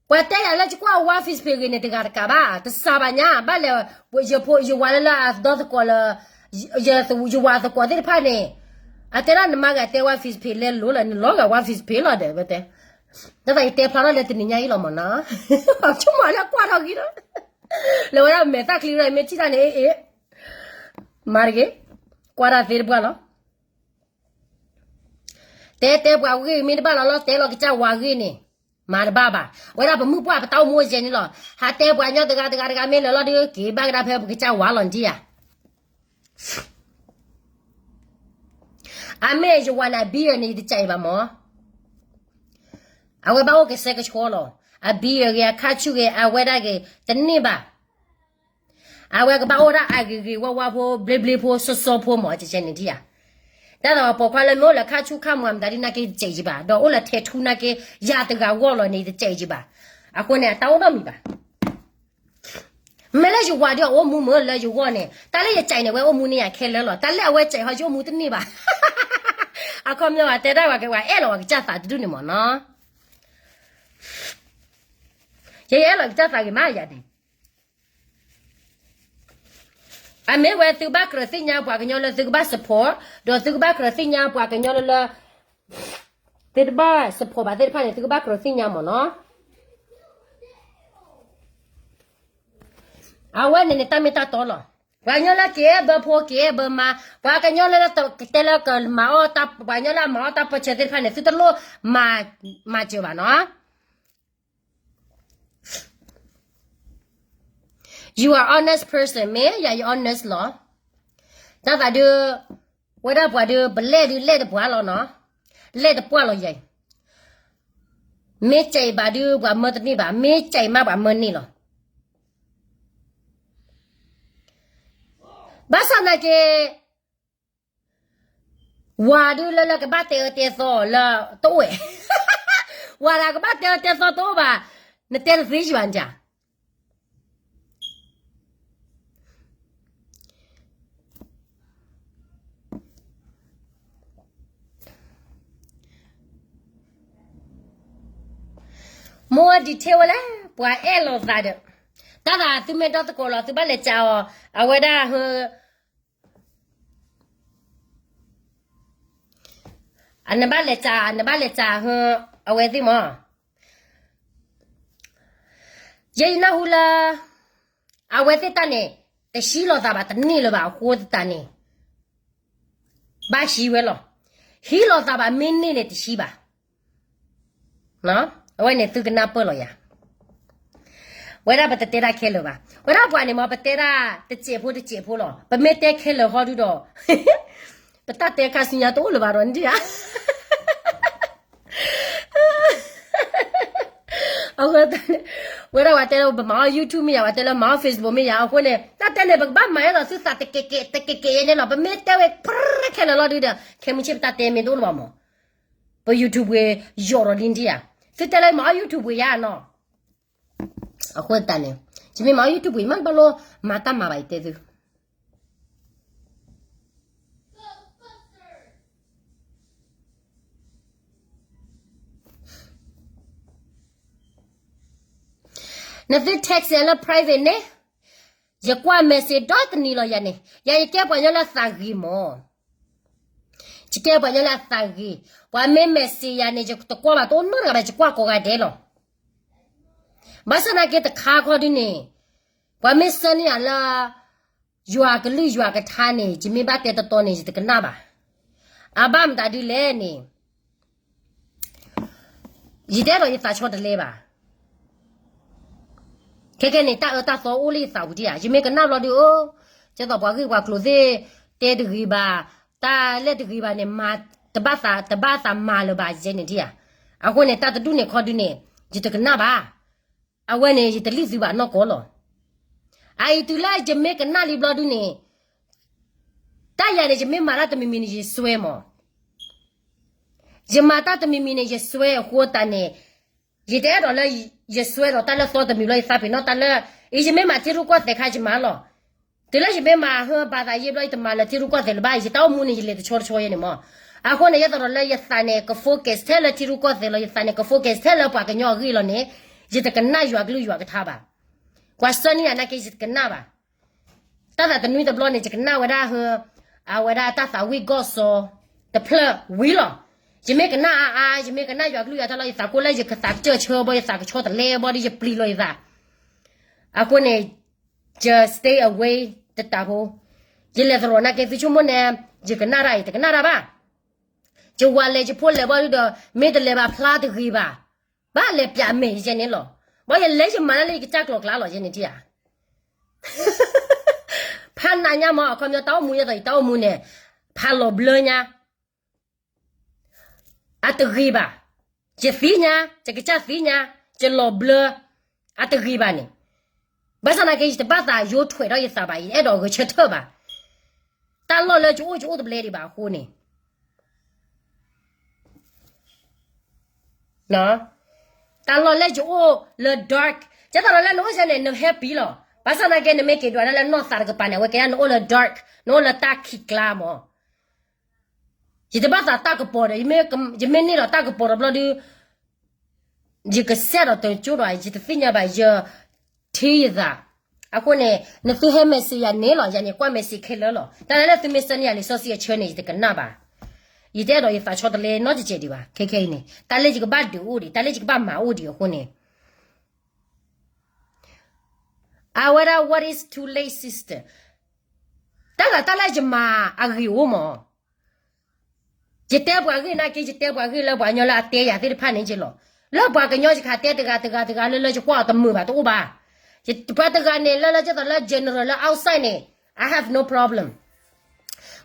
ပှၤတဲယၤလၢယကွၢ် wife is ဖဲဂ့ၤန့ၣ် တဂၤတကးဘၣ်, တစးဘၣ်ညါ, ဘၣ်လဲၤ ယဝၤလၢလၢအဒီသကိးလၢ ယဝၤသကိးသ့ၣ်တဖၣ်န့ၣ်, အတဲဒၣ်နမါဂၤတဲ wife is ဖဲလဲၤလိၤလၢနလီၤဂာ် wife is ဖဲလီၤဒီး ဝဲတဲ တၢ်သးယတဲဖျါထီၣ်လၢတနံၤညါအံၤလီၤမၢ်နီၤ, ဆိကမိၣ်လၢကွၢ်ထီၣ်ဂံၢ်လီၤ, လၢဝဲဒၣ်မဲာ်သၣ်ချံရၢ်မ့ၢ်ထံၣ်တၢ်န့ၣ် အ့ၣ်, မၤတဂ့ၤ, ကွၢ်တၢ်သ့တပှၢ်လီၤ. တဲတဲပှၤဂ့ၢ်မ့ၢ်တဘၣ်လီၤလီၤ, တဲလီၤကစၢ်ဝၤဂ့ၢ်န့ၣ် မၤတဘၣ်ဘၣ်. ဝဲဒၣ်ပမုၣ်ပှၢ်ပတၢ်အိၣ်မူအယဲၢ်န့ၣ်လီၤ. ဟးတဲပှၤကညီတဂၤတဂၤတဂၤမ့ၢ်လၢာ်လီၤဒီး က့ၤဘၣ်ကဒါဖဲပကစၢ်ဝၤလီၤနထံၣ်ဧါ. အမ့ၢ်ယဝၤန့ၣ် အဘံယၤန့ၣ် ယတကးအံၤဘၣ်မၢ်. အဝဲဘၣ်အိၣ်ကဆှဲကဆှီလီၤ. အဘံယၤဂ့ၤ အခါဆူၣ်ဂ့ၤ အဝဲဒၣ်ဂ့ၤ တန့ၢ်ဘၣ်. အဝဲကဘၣ်အိၣ်ဒၣ်အဂ့ၤဂ့ၤဝါဝါဖိ ဘျ့ဘျ့ဖိ စီစီဖိမၢ် ကကဲန့ၣ်ဒ်ဧါ. တၢ်သးပှၤပိာ်ခွါလၢမ့ၢ်အိၣ်လၢခါဆူၣ်ခါမွၤမတၤဒ်နာ်က့ ယတကးအံၤဘၣ်, ဒီးအိၣ်လၢထဲထူနာ်က့ ယၤတဂၤဂီၢ်လီၤန့ၣ် ယတကးအံၤဘၣ်. အဃိန့ၣ် အတၢ်အိၣ်နီတမံၤဘၣ်. မ့ၢ်လၢယဝၤဒီးအအိၣ်မူမ့ၢ်လၢယဂီၢ်န့ၣ် တၢ်လၢယကးအံၤန့ၣ် ဝဲအိၣ်မူန့ၢ်ယၤခဲလၢာ်လီၤ. တၢ်လၢအဝဲကးအံၤဟီ ယအိၣ်မူတန့ၢ်ဘၣ်. အခီပညီဝဲတဲဒၣ်ဝဲကဲဝဲအဲၣ်လီၤဝဲကစၢ်သးတဒူၣ်န့ၣ်မၢ်နီၤ. ယအဲၣ်လီၤကစၢ်သးဂ့ၤမးယၤန့ၣ် အမ့ၢ်ဝဲသုကဘၣ်ကြၢးသ့ၣ်ညါပှၤကညီလၢသုကဘၣ် support, ဒီးသုကဘၣ်ကြၢးသ့ၣ်ညါပှၤကညီလၢလၢ သုတဘၣ် support ဘၣ်သ့ၣ်တဖၣ်န့ၣ် သုကဘၣ်ကြၢးသ့ၣ်ညါမၢ်နီၤ. အဝဲန့ၣ်န့ၣ် တၢ်မ့ၢ်တၢ်တီလီၤ. ပှၤကညီလၢက့ၤအဲၣ်ဘၢဖိ က့ၤအဲၣ်ဘၢမါ, ပှၤကညီလၢကတဲလၢကမၤအီၣ်တၢ် ပှၤကညီလၢအမၤအီၣ်တၢ်ပၢဆှၢသ့ၣ်တဖၣ်န့ၣ် သုတလိၣ် မၤစၢၤဘၣ်နီၤ. You are honest person, မ့ၢ်ယၤယ honest လီၤ. တၢ်သးဒုး ဝဲဒၣ်ပှၤဒုး ပလဲၢ်ဒုးလဲၢ်တပှၢ်လီၤနီၤ, လဲၢ်တပှၢ်လီၤယၤအံၤ, မ့ၢ်ကးအံၤဘၣ်ဒုး ပှၤမၢတန့ၢ်ဘၣ်, မ့ၢ်ကးအံၤမးပှၤမၢန့ၢ်လီၤ. ဘၣ်ဆၣ်သနာ်က့ ဝၤဒုးလၢလၢကဘၣ်တဲအၢတဲသီလၢတအိၣ်ဝဲ, ဝၤဒၣ်ကဘၣ်တဲအၢတဲသီတအိၣ်ဘၣ်, နတဲတသ့ယံၤဘၣ်နတၢ် more detail ဝဲလဲၣ်, ပှၤအဲၣ်လိာ်သးဒီး, တၢ်သးသုမ့ၢ်ဒီသကိးလီၤ သုဘၣ်လဲၤကးအီၤ, အဝဲဒၣ်ဟၢ အနဘၣ်လဲၤကး နဘၣ်လဲၤကးဟၢ အဝဲသ့ၣ်မၢ်, ယဲယနၢ်ဟူလၢ အဝဲသ့ၣ်တၢ်န့ၣ် တဟံးလိာ်သးဘၣ် တန့ၢ်လၢၤဘၣ်အဃိသတးန့ၣ် ဘၣ်ဟံးဝဲလီၤ. ဟံးလိာ်သးဘၣ်မ့ၢ်န့ၢ်န့ၣ်တဟံးဘၣ်. အဝဲန့ၣ်သုကနၢ်ပၢၢ်လီၤယၤ. ဝဲဒၣ်ပတတဲဒၣ်ခဲလၢာ်ဘၣ်. ဝဲဒၣ်ပှၤန့ၣ်မ့ၢ် ပတဲဒၣ်တစဲးဖိတစဲးဖိလီၤ. ပမ့ၢ်တဲခဲလၢာ်ဟီဒုဒီး ပတၢ်တဲခါဆူညါတအိၣ်လၢၤဘၣ်ဒီးဒ်ဧါ. အဃိ ဝဲဒၣ်ပှၤတဲလၢပမၤအီၣ် YouTube မ့ၢ်ယၤ ပှၤတဲလၢမၤအီၣ် Facebook မ့ၢ်ယၤ အဃိန့ၣ် တၢ်တဲန့ၣ် ပကဘၣ်မၤအဲၣ်လီၤသုသးတကဲးကဲး တကဲးကဲးယဲန့ၣ်လီၤ. ပမ့ၢ်တဲဝဲ ပြၢ ခဲလၢာ်လီၤဒုဒီး ခဲမုၢ်ဆ့ၣ်ပတၢ်တဲမ့ၢ်တအိၣ်လၢၤဘၣ်မၢ်. ပ YouTube ပှ့ၤယီၤဒီးလံဒ်ဧါ. သုတဲလၢမၤအီၣ် YouTube ပှ့ၤယၤနီၤ. အဃိသတးန့ၣ် ယမ့ၢ်မၤအီၣ် YouTube ပှ့ၤ ယမ့ၢ်တဘၣ်လိၣ်မၤတၢ်မၤဘၣ် ယတဲသု နသု text ယၤလၢ private န့ၣ် ယကွၢ် message ဒီတနံၤလီၤယၤန့ၣ် ယၤယကဲပှၤကညီလၢအသးဂ့ၤမၢ်. ယကဲပှၤကညီလၢအသးဂ့ၤ, ပှၤမ့ၢ် message ယၤန့ၣ် ယတကွၢ်ဘၣ်တအိၣ်နီတဂၤဘၣ် ယကွၢ်ကိးဂၤဒဲးလီၤ. ဘၣ်ဆၣ်သနာ်က့တခါခီဒုန့ၣ် ပှၤမ့ၢ်ဆှၢန့ၢ်ယၤလၢ ယွၤကလုၢ်ယွၤကထါန့ၣ် ယမ့ၢ်ဘၣ်တဲတတီန့ၣ် ယတကနၣ်ဘၣ်. အဘၣ်မတၤဒ်လဲၣ်န့ၣ် ယတအဲၣ်ဒိးယသးဆီတလဲဘၣ်. ခဲကဲန့ၣ် တၢ်အၢတၢ်သီအိၣ်လၢယသးပူၤဒံးဧါ. ယမ့ၢ်ကနၣ်ဘျီဒုး အိၣ် ကဲသိးပှၤဂ့ၢ်ပှၤကျိၤသ့ၣ် တဲတဂ့ၤဘၣ်, တၢ်လဲၣ်တဂ့ၤဘၣ်န့ၣ် မၤတဘၣ်သး တဘၣ်သးမၤလၢၤဘၣ်ယဲန့ၣ်ဒံးဧါ. အဃိန့ၣ် တၢ်တဒူၣ်န့ၣ်ခီဒုန့ၣ် ယတကနၣ်ဘၣ်. အဝဲန့ၣ် ယတလံၣ်သုဘၣ်နီၢ်ကီၢ်လီၤ. အအံၤတုၤလၢယမ့ၢ်ကနၣ်လံဘျီဒုန့ၣ် တၢ်ယၤန့ၣ် ယမ့ၢ်မၤတၢ်တမံၤမံၤန့ၣ် ယစွဲမၢ်. ယမၤတၢ်တမံၤမံၤန့ၣ် ယစွဲအဃိသတးန့ၣ် ယတအဲၣ်ဒိးလၢ ယစွဲဒီးတၢ်လၢသီတမံၤဘျီ ယသးပ့ၤနီၣ်တၢ်လၢ အံၤယမ့ၢ်မၤထံရူၢ်ကီၢ်သဲးခါယမၤလီၤ. တုၤလၢယမ့ၢ်မၤဟၢဘၣ်သးယ့ဘျီ ယတမၤလၢထံရူၢ်ကီၢ်သဲးလၢၤဘၣ်. ယတၢ်အိၣ်မူန့ၣ် ယလဲၤတဆီတဆီယဲန့ၣ်မၢ်. အဃိန့ၣ် ယဲသိးဒီးလၢယသးန့ၣ် က focus ထဲလၢထံရူၢ်ကီၢ်သဲးလီၤ. ယသးန့ၣ် က focus ထဲလၢပှၤကညီအဂ့ၢ်လီၤန့ၣ် ယတကနၣ်ယွၤကလုၢ်ယွၤကထါဘၣ်. ပှၤဆှၢန့ၢ်ယၤနာ်က့ ယတကနၣ်ဘၣ်. တၢ်သးတနွံတဘျီန့ၣ် ယကနၣ်ဝဲဒၣ်ဟၢ အဝဲဒၣ်တၢ်သးဝံၣ်ကီၢ်စီ တဖျၢၣ်ဝံၤလီၤ. ယမ့ၢ်ကနၣ်အါအါ ယမ့ၢ်ကနၣ်ယွၤကလုၢ်ယွၤတၢ်လီၤ ယသးကိၣ်လၢယကသးကစၢၢ်ဆၢဘီ ယသးကဆီတလဲဘီဒီး ယပျံၤလီၤယသး. အဃိန့ၣ် just stay away တတးဖိ, ယလဲၤသရိာ်နာ်က့သုဆိကမိၣ်န့ၣ် ယကနၣ်တၢ်အံၤ တကနၣ်တၢ်ဘၣ်. ယဝၤလဲၤယဖိလဲၤဘီဒီး မ့ၢ်တလဲၤဘၣ်ဖျါတဂ့ၤဘၣ်. ဘၣ်လဲၤပျးမဲာ်ယဲန့ၣ်လီၤ. ဘီယလဲၤယမၤတၢ်လၢယကစၢ်ကျိၤကျါလီၤ ယဲန့ၣ်ထံၣ်ဧါ. ဖးနးညါမး အခီပညီတၢ်အိၣ်မူယဲသိး ယတၢ်အိၣ်မူန့ၣ် ဖးလီၤဘျၢညါ အတဂ့ၤဘၣ်. ယသ့ၣ်ညါ ယကစၢ်သ့ၣ်ညါ ယလီၤဘျၢ အတဂ့ၤဘၣ်န့ၣ်. ဘၣ်ဆၣ်နာ်က့ ယတဘၣ်သးယိထွဲးထီၣ်ယသးဘၣ် ယအဲၣ်ဒိးဂဲၤဆၢထၢၣ်ဘၣ်. တၢ်လီၢ်လၢယအိၣ်ယအိၣ်တဘျဲဒံးဘၣ်အဃိန့ၣ် တၢ်လီၢ်လၢယအိၣ်လၢ dark ကဲသိးဒီးလၢနအိၣ်စဲန့ၣ် န happy လီၤ. ဘၣ်ဆၣ်နာ်က့ နမ့ၢ်က့ၤဒွးဒၣ်လၢနီၢ်သးတကပၤန့ၣ် အဝဲကဲဒၣ်နအိၣ်လၢ dark နအိၣ်လၢတၢ်ခံးကျါမး. ယတဘၣ်သးတၢ်ကပီၤဒီး ယမ့ၢ်န့ၢ်ဒီးတၢ်ကပီၤဒီးဘျီဒု ယကစဲးဒီးတကၠိဒီး ယတသ့ၣ်ညါဘၣ် ယထံၣ်ယသး. အဃိန့ၣ် နသုဟဲ message ယၤန့ၣ်လီၤ ယၤန့ၣ်ကွၢ် message ခဲလၢာ်လီၤ. တၢ်လၢသုမ့ၢ်ဆှၢန့ၢ်ယၤလံာ်စီဆှံအဆၢန့ၣ် ယတကနၣ်ဘၣ်. ယတအဲၣ်ဒိးယသးဆီတလဲနီတစဲးဒံးဘၣ် ခဲခဲအံၤန့ၣ် တၢ်လၢယကဘၣ်ဒုးအိၣ်ဒံး တၢ်လၢယကဘၣ်မၤအိၣ်ဒံးအဃိန့ၣ် အဝဲဒၣ် what is too late sister တၢ်ဂၤတၢ်လၢယမၤအဂ့ၢ်အိၣ်မး. ယတဲပှၤဂ့ၢ်နာ်က့ ယတဲပှၤဂ့ၢ်လၢပှၤကညီလၢအတဲယၤသ့ၣ်တဖၣ်န့ၣ်က့လီၤ. လၢပှၤကညီယခးတဲတဂၤတဂၤတဂၤလၢလၢယကွၢ်အီၤတမုာ်ဘၣ်တအိၣ်ဘၣ်. ပှၤတဂၤန့ၣ် လၢလၢကဲသိးလၢ general လၢ outside န့ၣ် I have no problem.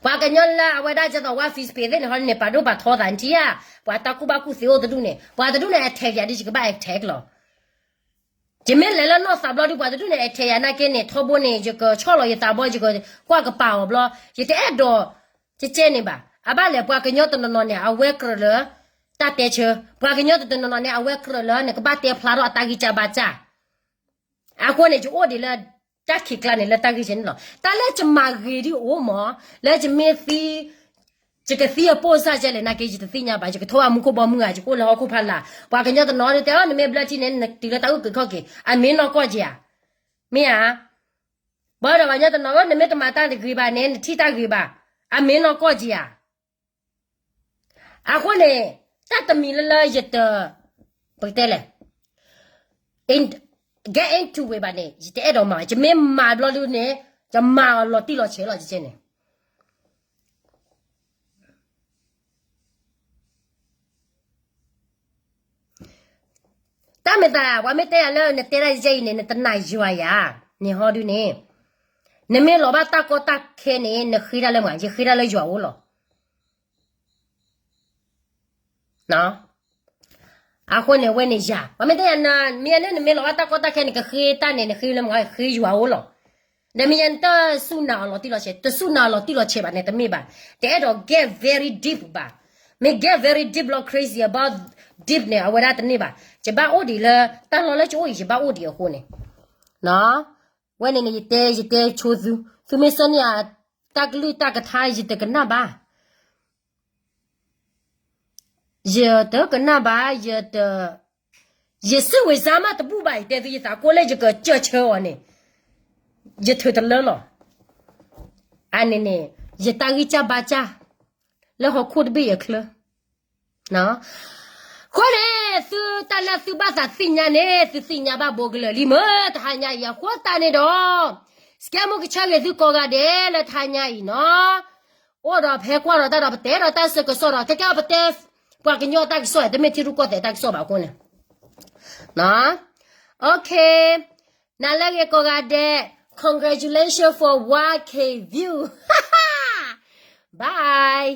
ပှၤကညီလၢအဝဲဒၣ်ကဲသိးဝါ Facebook သ့ၣ်န့ၣ် ဟီန့ၣ် ပာ်ဒိၣ်ပာ်ထီသးနထံၣ်ဧါ. ပှၤတၢ်ကူၣ်ဘၣ်ကူၣ်သ့အိၣ်တဒူၣ်န့ၣ် ပှၤတဒူၣ်န့ၣ် attack ယၤဒီး ယကဘၣ် attack လီၤ. ယမ့ၢ်လဲၤလၢနီၢ်သးဘျီဒုး ပှၤတဒူၣ်န့ၣ် attack ယၤနာ်က့န့ၣ် ထီဘိန့ၣ် ယကဆီၣ်လီၤယသးဘီ ယကကွၢ်ကပာ်အီၤဘျီ ယတအဲၣ်ဒိး ကကဲန့ၣ်ဘၣ်. အဘၣ်လဲၣ် ပှၤကညီတနီၤနီၤန့ၣ် အဝဲကြၢးလၢ တၢ်တဲဆၢ, ပှၤကညီတနီၤနီၤန့ၣ် အဝဲကြၢးလၢနကဘၣ်တဲဖျါထီၣ်အတၢ်ဂံၢ်စၢ်ဘါစၢ်. အဃိန့ၣ် ယအိၣ်ဒံးလၢ တၢ်ခံးကျါန့ၣ် လၢတၢ်ဂံၢ်စၢ်န့ၣ်လီၤ. တၢ်လၢယမၤဂ့ၤဒ်အိၣ်မး, လၢယမ့ၢ်သံ ယကသံအပိၢ်စၢ်ကဲလဲၣ်နာ်က့ ယတသ့ၣ်ညါဘၣ်, ယကထိးဘၣ်မူခိၣ်ဘီမုၢ်ဧါ, ယကအိၣ်လၢဟီၣ်ခိၣ်ဖီလာ်, ပှၤကညီတနီၤတဲ နမ့ၢ်ဘျၢထံန့ၣ် နတုၤလၢတၢ်အုၣ်က့ၤခီၣ်က့ၤ, အမ့ၢ်နီၢ်ကီၢ်က့ၤဧါ, မ့ၢ်ဧါ, ဘၣ်ဒီးပှၤကညီတနီၤ နမ့ၢ်တမၤတၢ်တဂ့ၤဘၣ်န့ၣ် နထံၣ်တၢ်ဂ့ၤဘၣ်, အမ့ၢ်နီၢ်ကီၢ်က့ၤဧါ. အဃိန့ၣ် တၢ်တမံၤလၢလၢယတ ပကတဲလဲၣ် get into it ဘၣ်န့ၣ် ယတအဲၣ်ဒိးမၤ, ယမ့ၢ်မၤဘျီဒုန့ၣ် ယမၤအီၤလီၤတံၢ်လီၤဆဲးလီၤ ယကဲန့ၣ်. တၢ်မ့ၢ်သး ပှၤမ့ၢ်တဲယၤလၢနတဲဒၣ်ယဲအံၤန့ၣ် နတနာ်ယွၤယၤ, န့ၣ်ဟီဒုန့ၣ်, နမ့ၢ်လီၤဘၣ်တၢ်ကီတၢ်ခဲန့ၣ် နဃ့ဒၣ်လၢမး, ယဃ့ဒၣ်လၢယွၤအိၣ်လီၤ. အဃိန့ၣ် အဝဲန့ၣ်ယၤ, ပှၤမ့ၢ်တဲယၤ မ့ၢ်ယၤန့ၣ် နမ့ၢ်လီၤဘၣ်တၢ်ကီတၢ်ခဲန့ၣ် ကဃ့တၢ်န့ၣ် နဃ့လၢမး ဃ့ယွၤအိၣ်လီၤ. ဒီးမ့ၢ်ယၤနတစူၢ်နာ်အီၤလီၤတံၢ်လီၤဆဲး, တစူၢ်နာ်အီၤလီၤတံၢ်လီၤဆဲးဘၣ်န့ၣ် တမ့ၢ်ဘၣ်, တအဲၣ်ဒိး get very deep ဘၣ်. မ့ၢ် get very deep လီၤ crazy about deep န့ၣ် အဝဲဒၣ်တန့ၢ်ဘၣ်. ယဘၣ်အိၣ်ဒံးလၢ တၢ်လီၢ်လၢယအိၣ်အံၤ ယဘၣ်အိၣ်ဒံးအဃိန့ၣ်, ဝဲန့ၣ်န့ၣ် ယတဲ ယတဲဆိသု, သုမ့ၢ်ဆှၢန့ၢ်ယၤ တၢ်ကလုၢ်တၢ်ကထါ ယတကနၣ်ဘၣ်. ယတကနၣ်ဘၣ်, ယတ, ယစံးဝဲစါမးတဘူၣ်ဘၣ်, ယတဲသု ယသးကိၢ်လၢယကစၢၢ်ဆၢအီၤန့ၣ်, ယထုးတလၢလီၤ. အန့ၣ်န့ၣ် ယတၢ်ဂံၢ်စၢ်ဘါစၢ် လၢဟီၣ်ခိၣ်တဘ့ၣ်အချၢ အဃိန့ၣ် သုတၢ်လၢသုဘၣ်သးသ့ၣ်ညါန့ၣ် သုသ့ၣ်ညါဘၣ်ဘိကလၢာ်လံမ့ၢ် တဟါညါအံၤ အဃိသတးန့ၣ်ဒီး စကဲမူကဆၢဂ့ၤသုကိးဂၤဒဲးလၢတဟါညါအံၤနီၤ, အိၣ်ဒီးဖဲကွၢ်ဒီးတၢ်ဒီးပတဲဒီးတၢ်စၢကစီၣ်ဒီး ခဲကဲပတဲ ပှၤကညီတၢ်ကစီၣ် တမ့ၢ်ထံရူၢ်ကီၢ်သဲးတၢ်ကစီၣ်ဘၣ်အဃိန့ၣ်, okay, နၤလၢအဂ့ၤကိးဂၤဒဲး, congratulations for one K view, bye.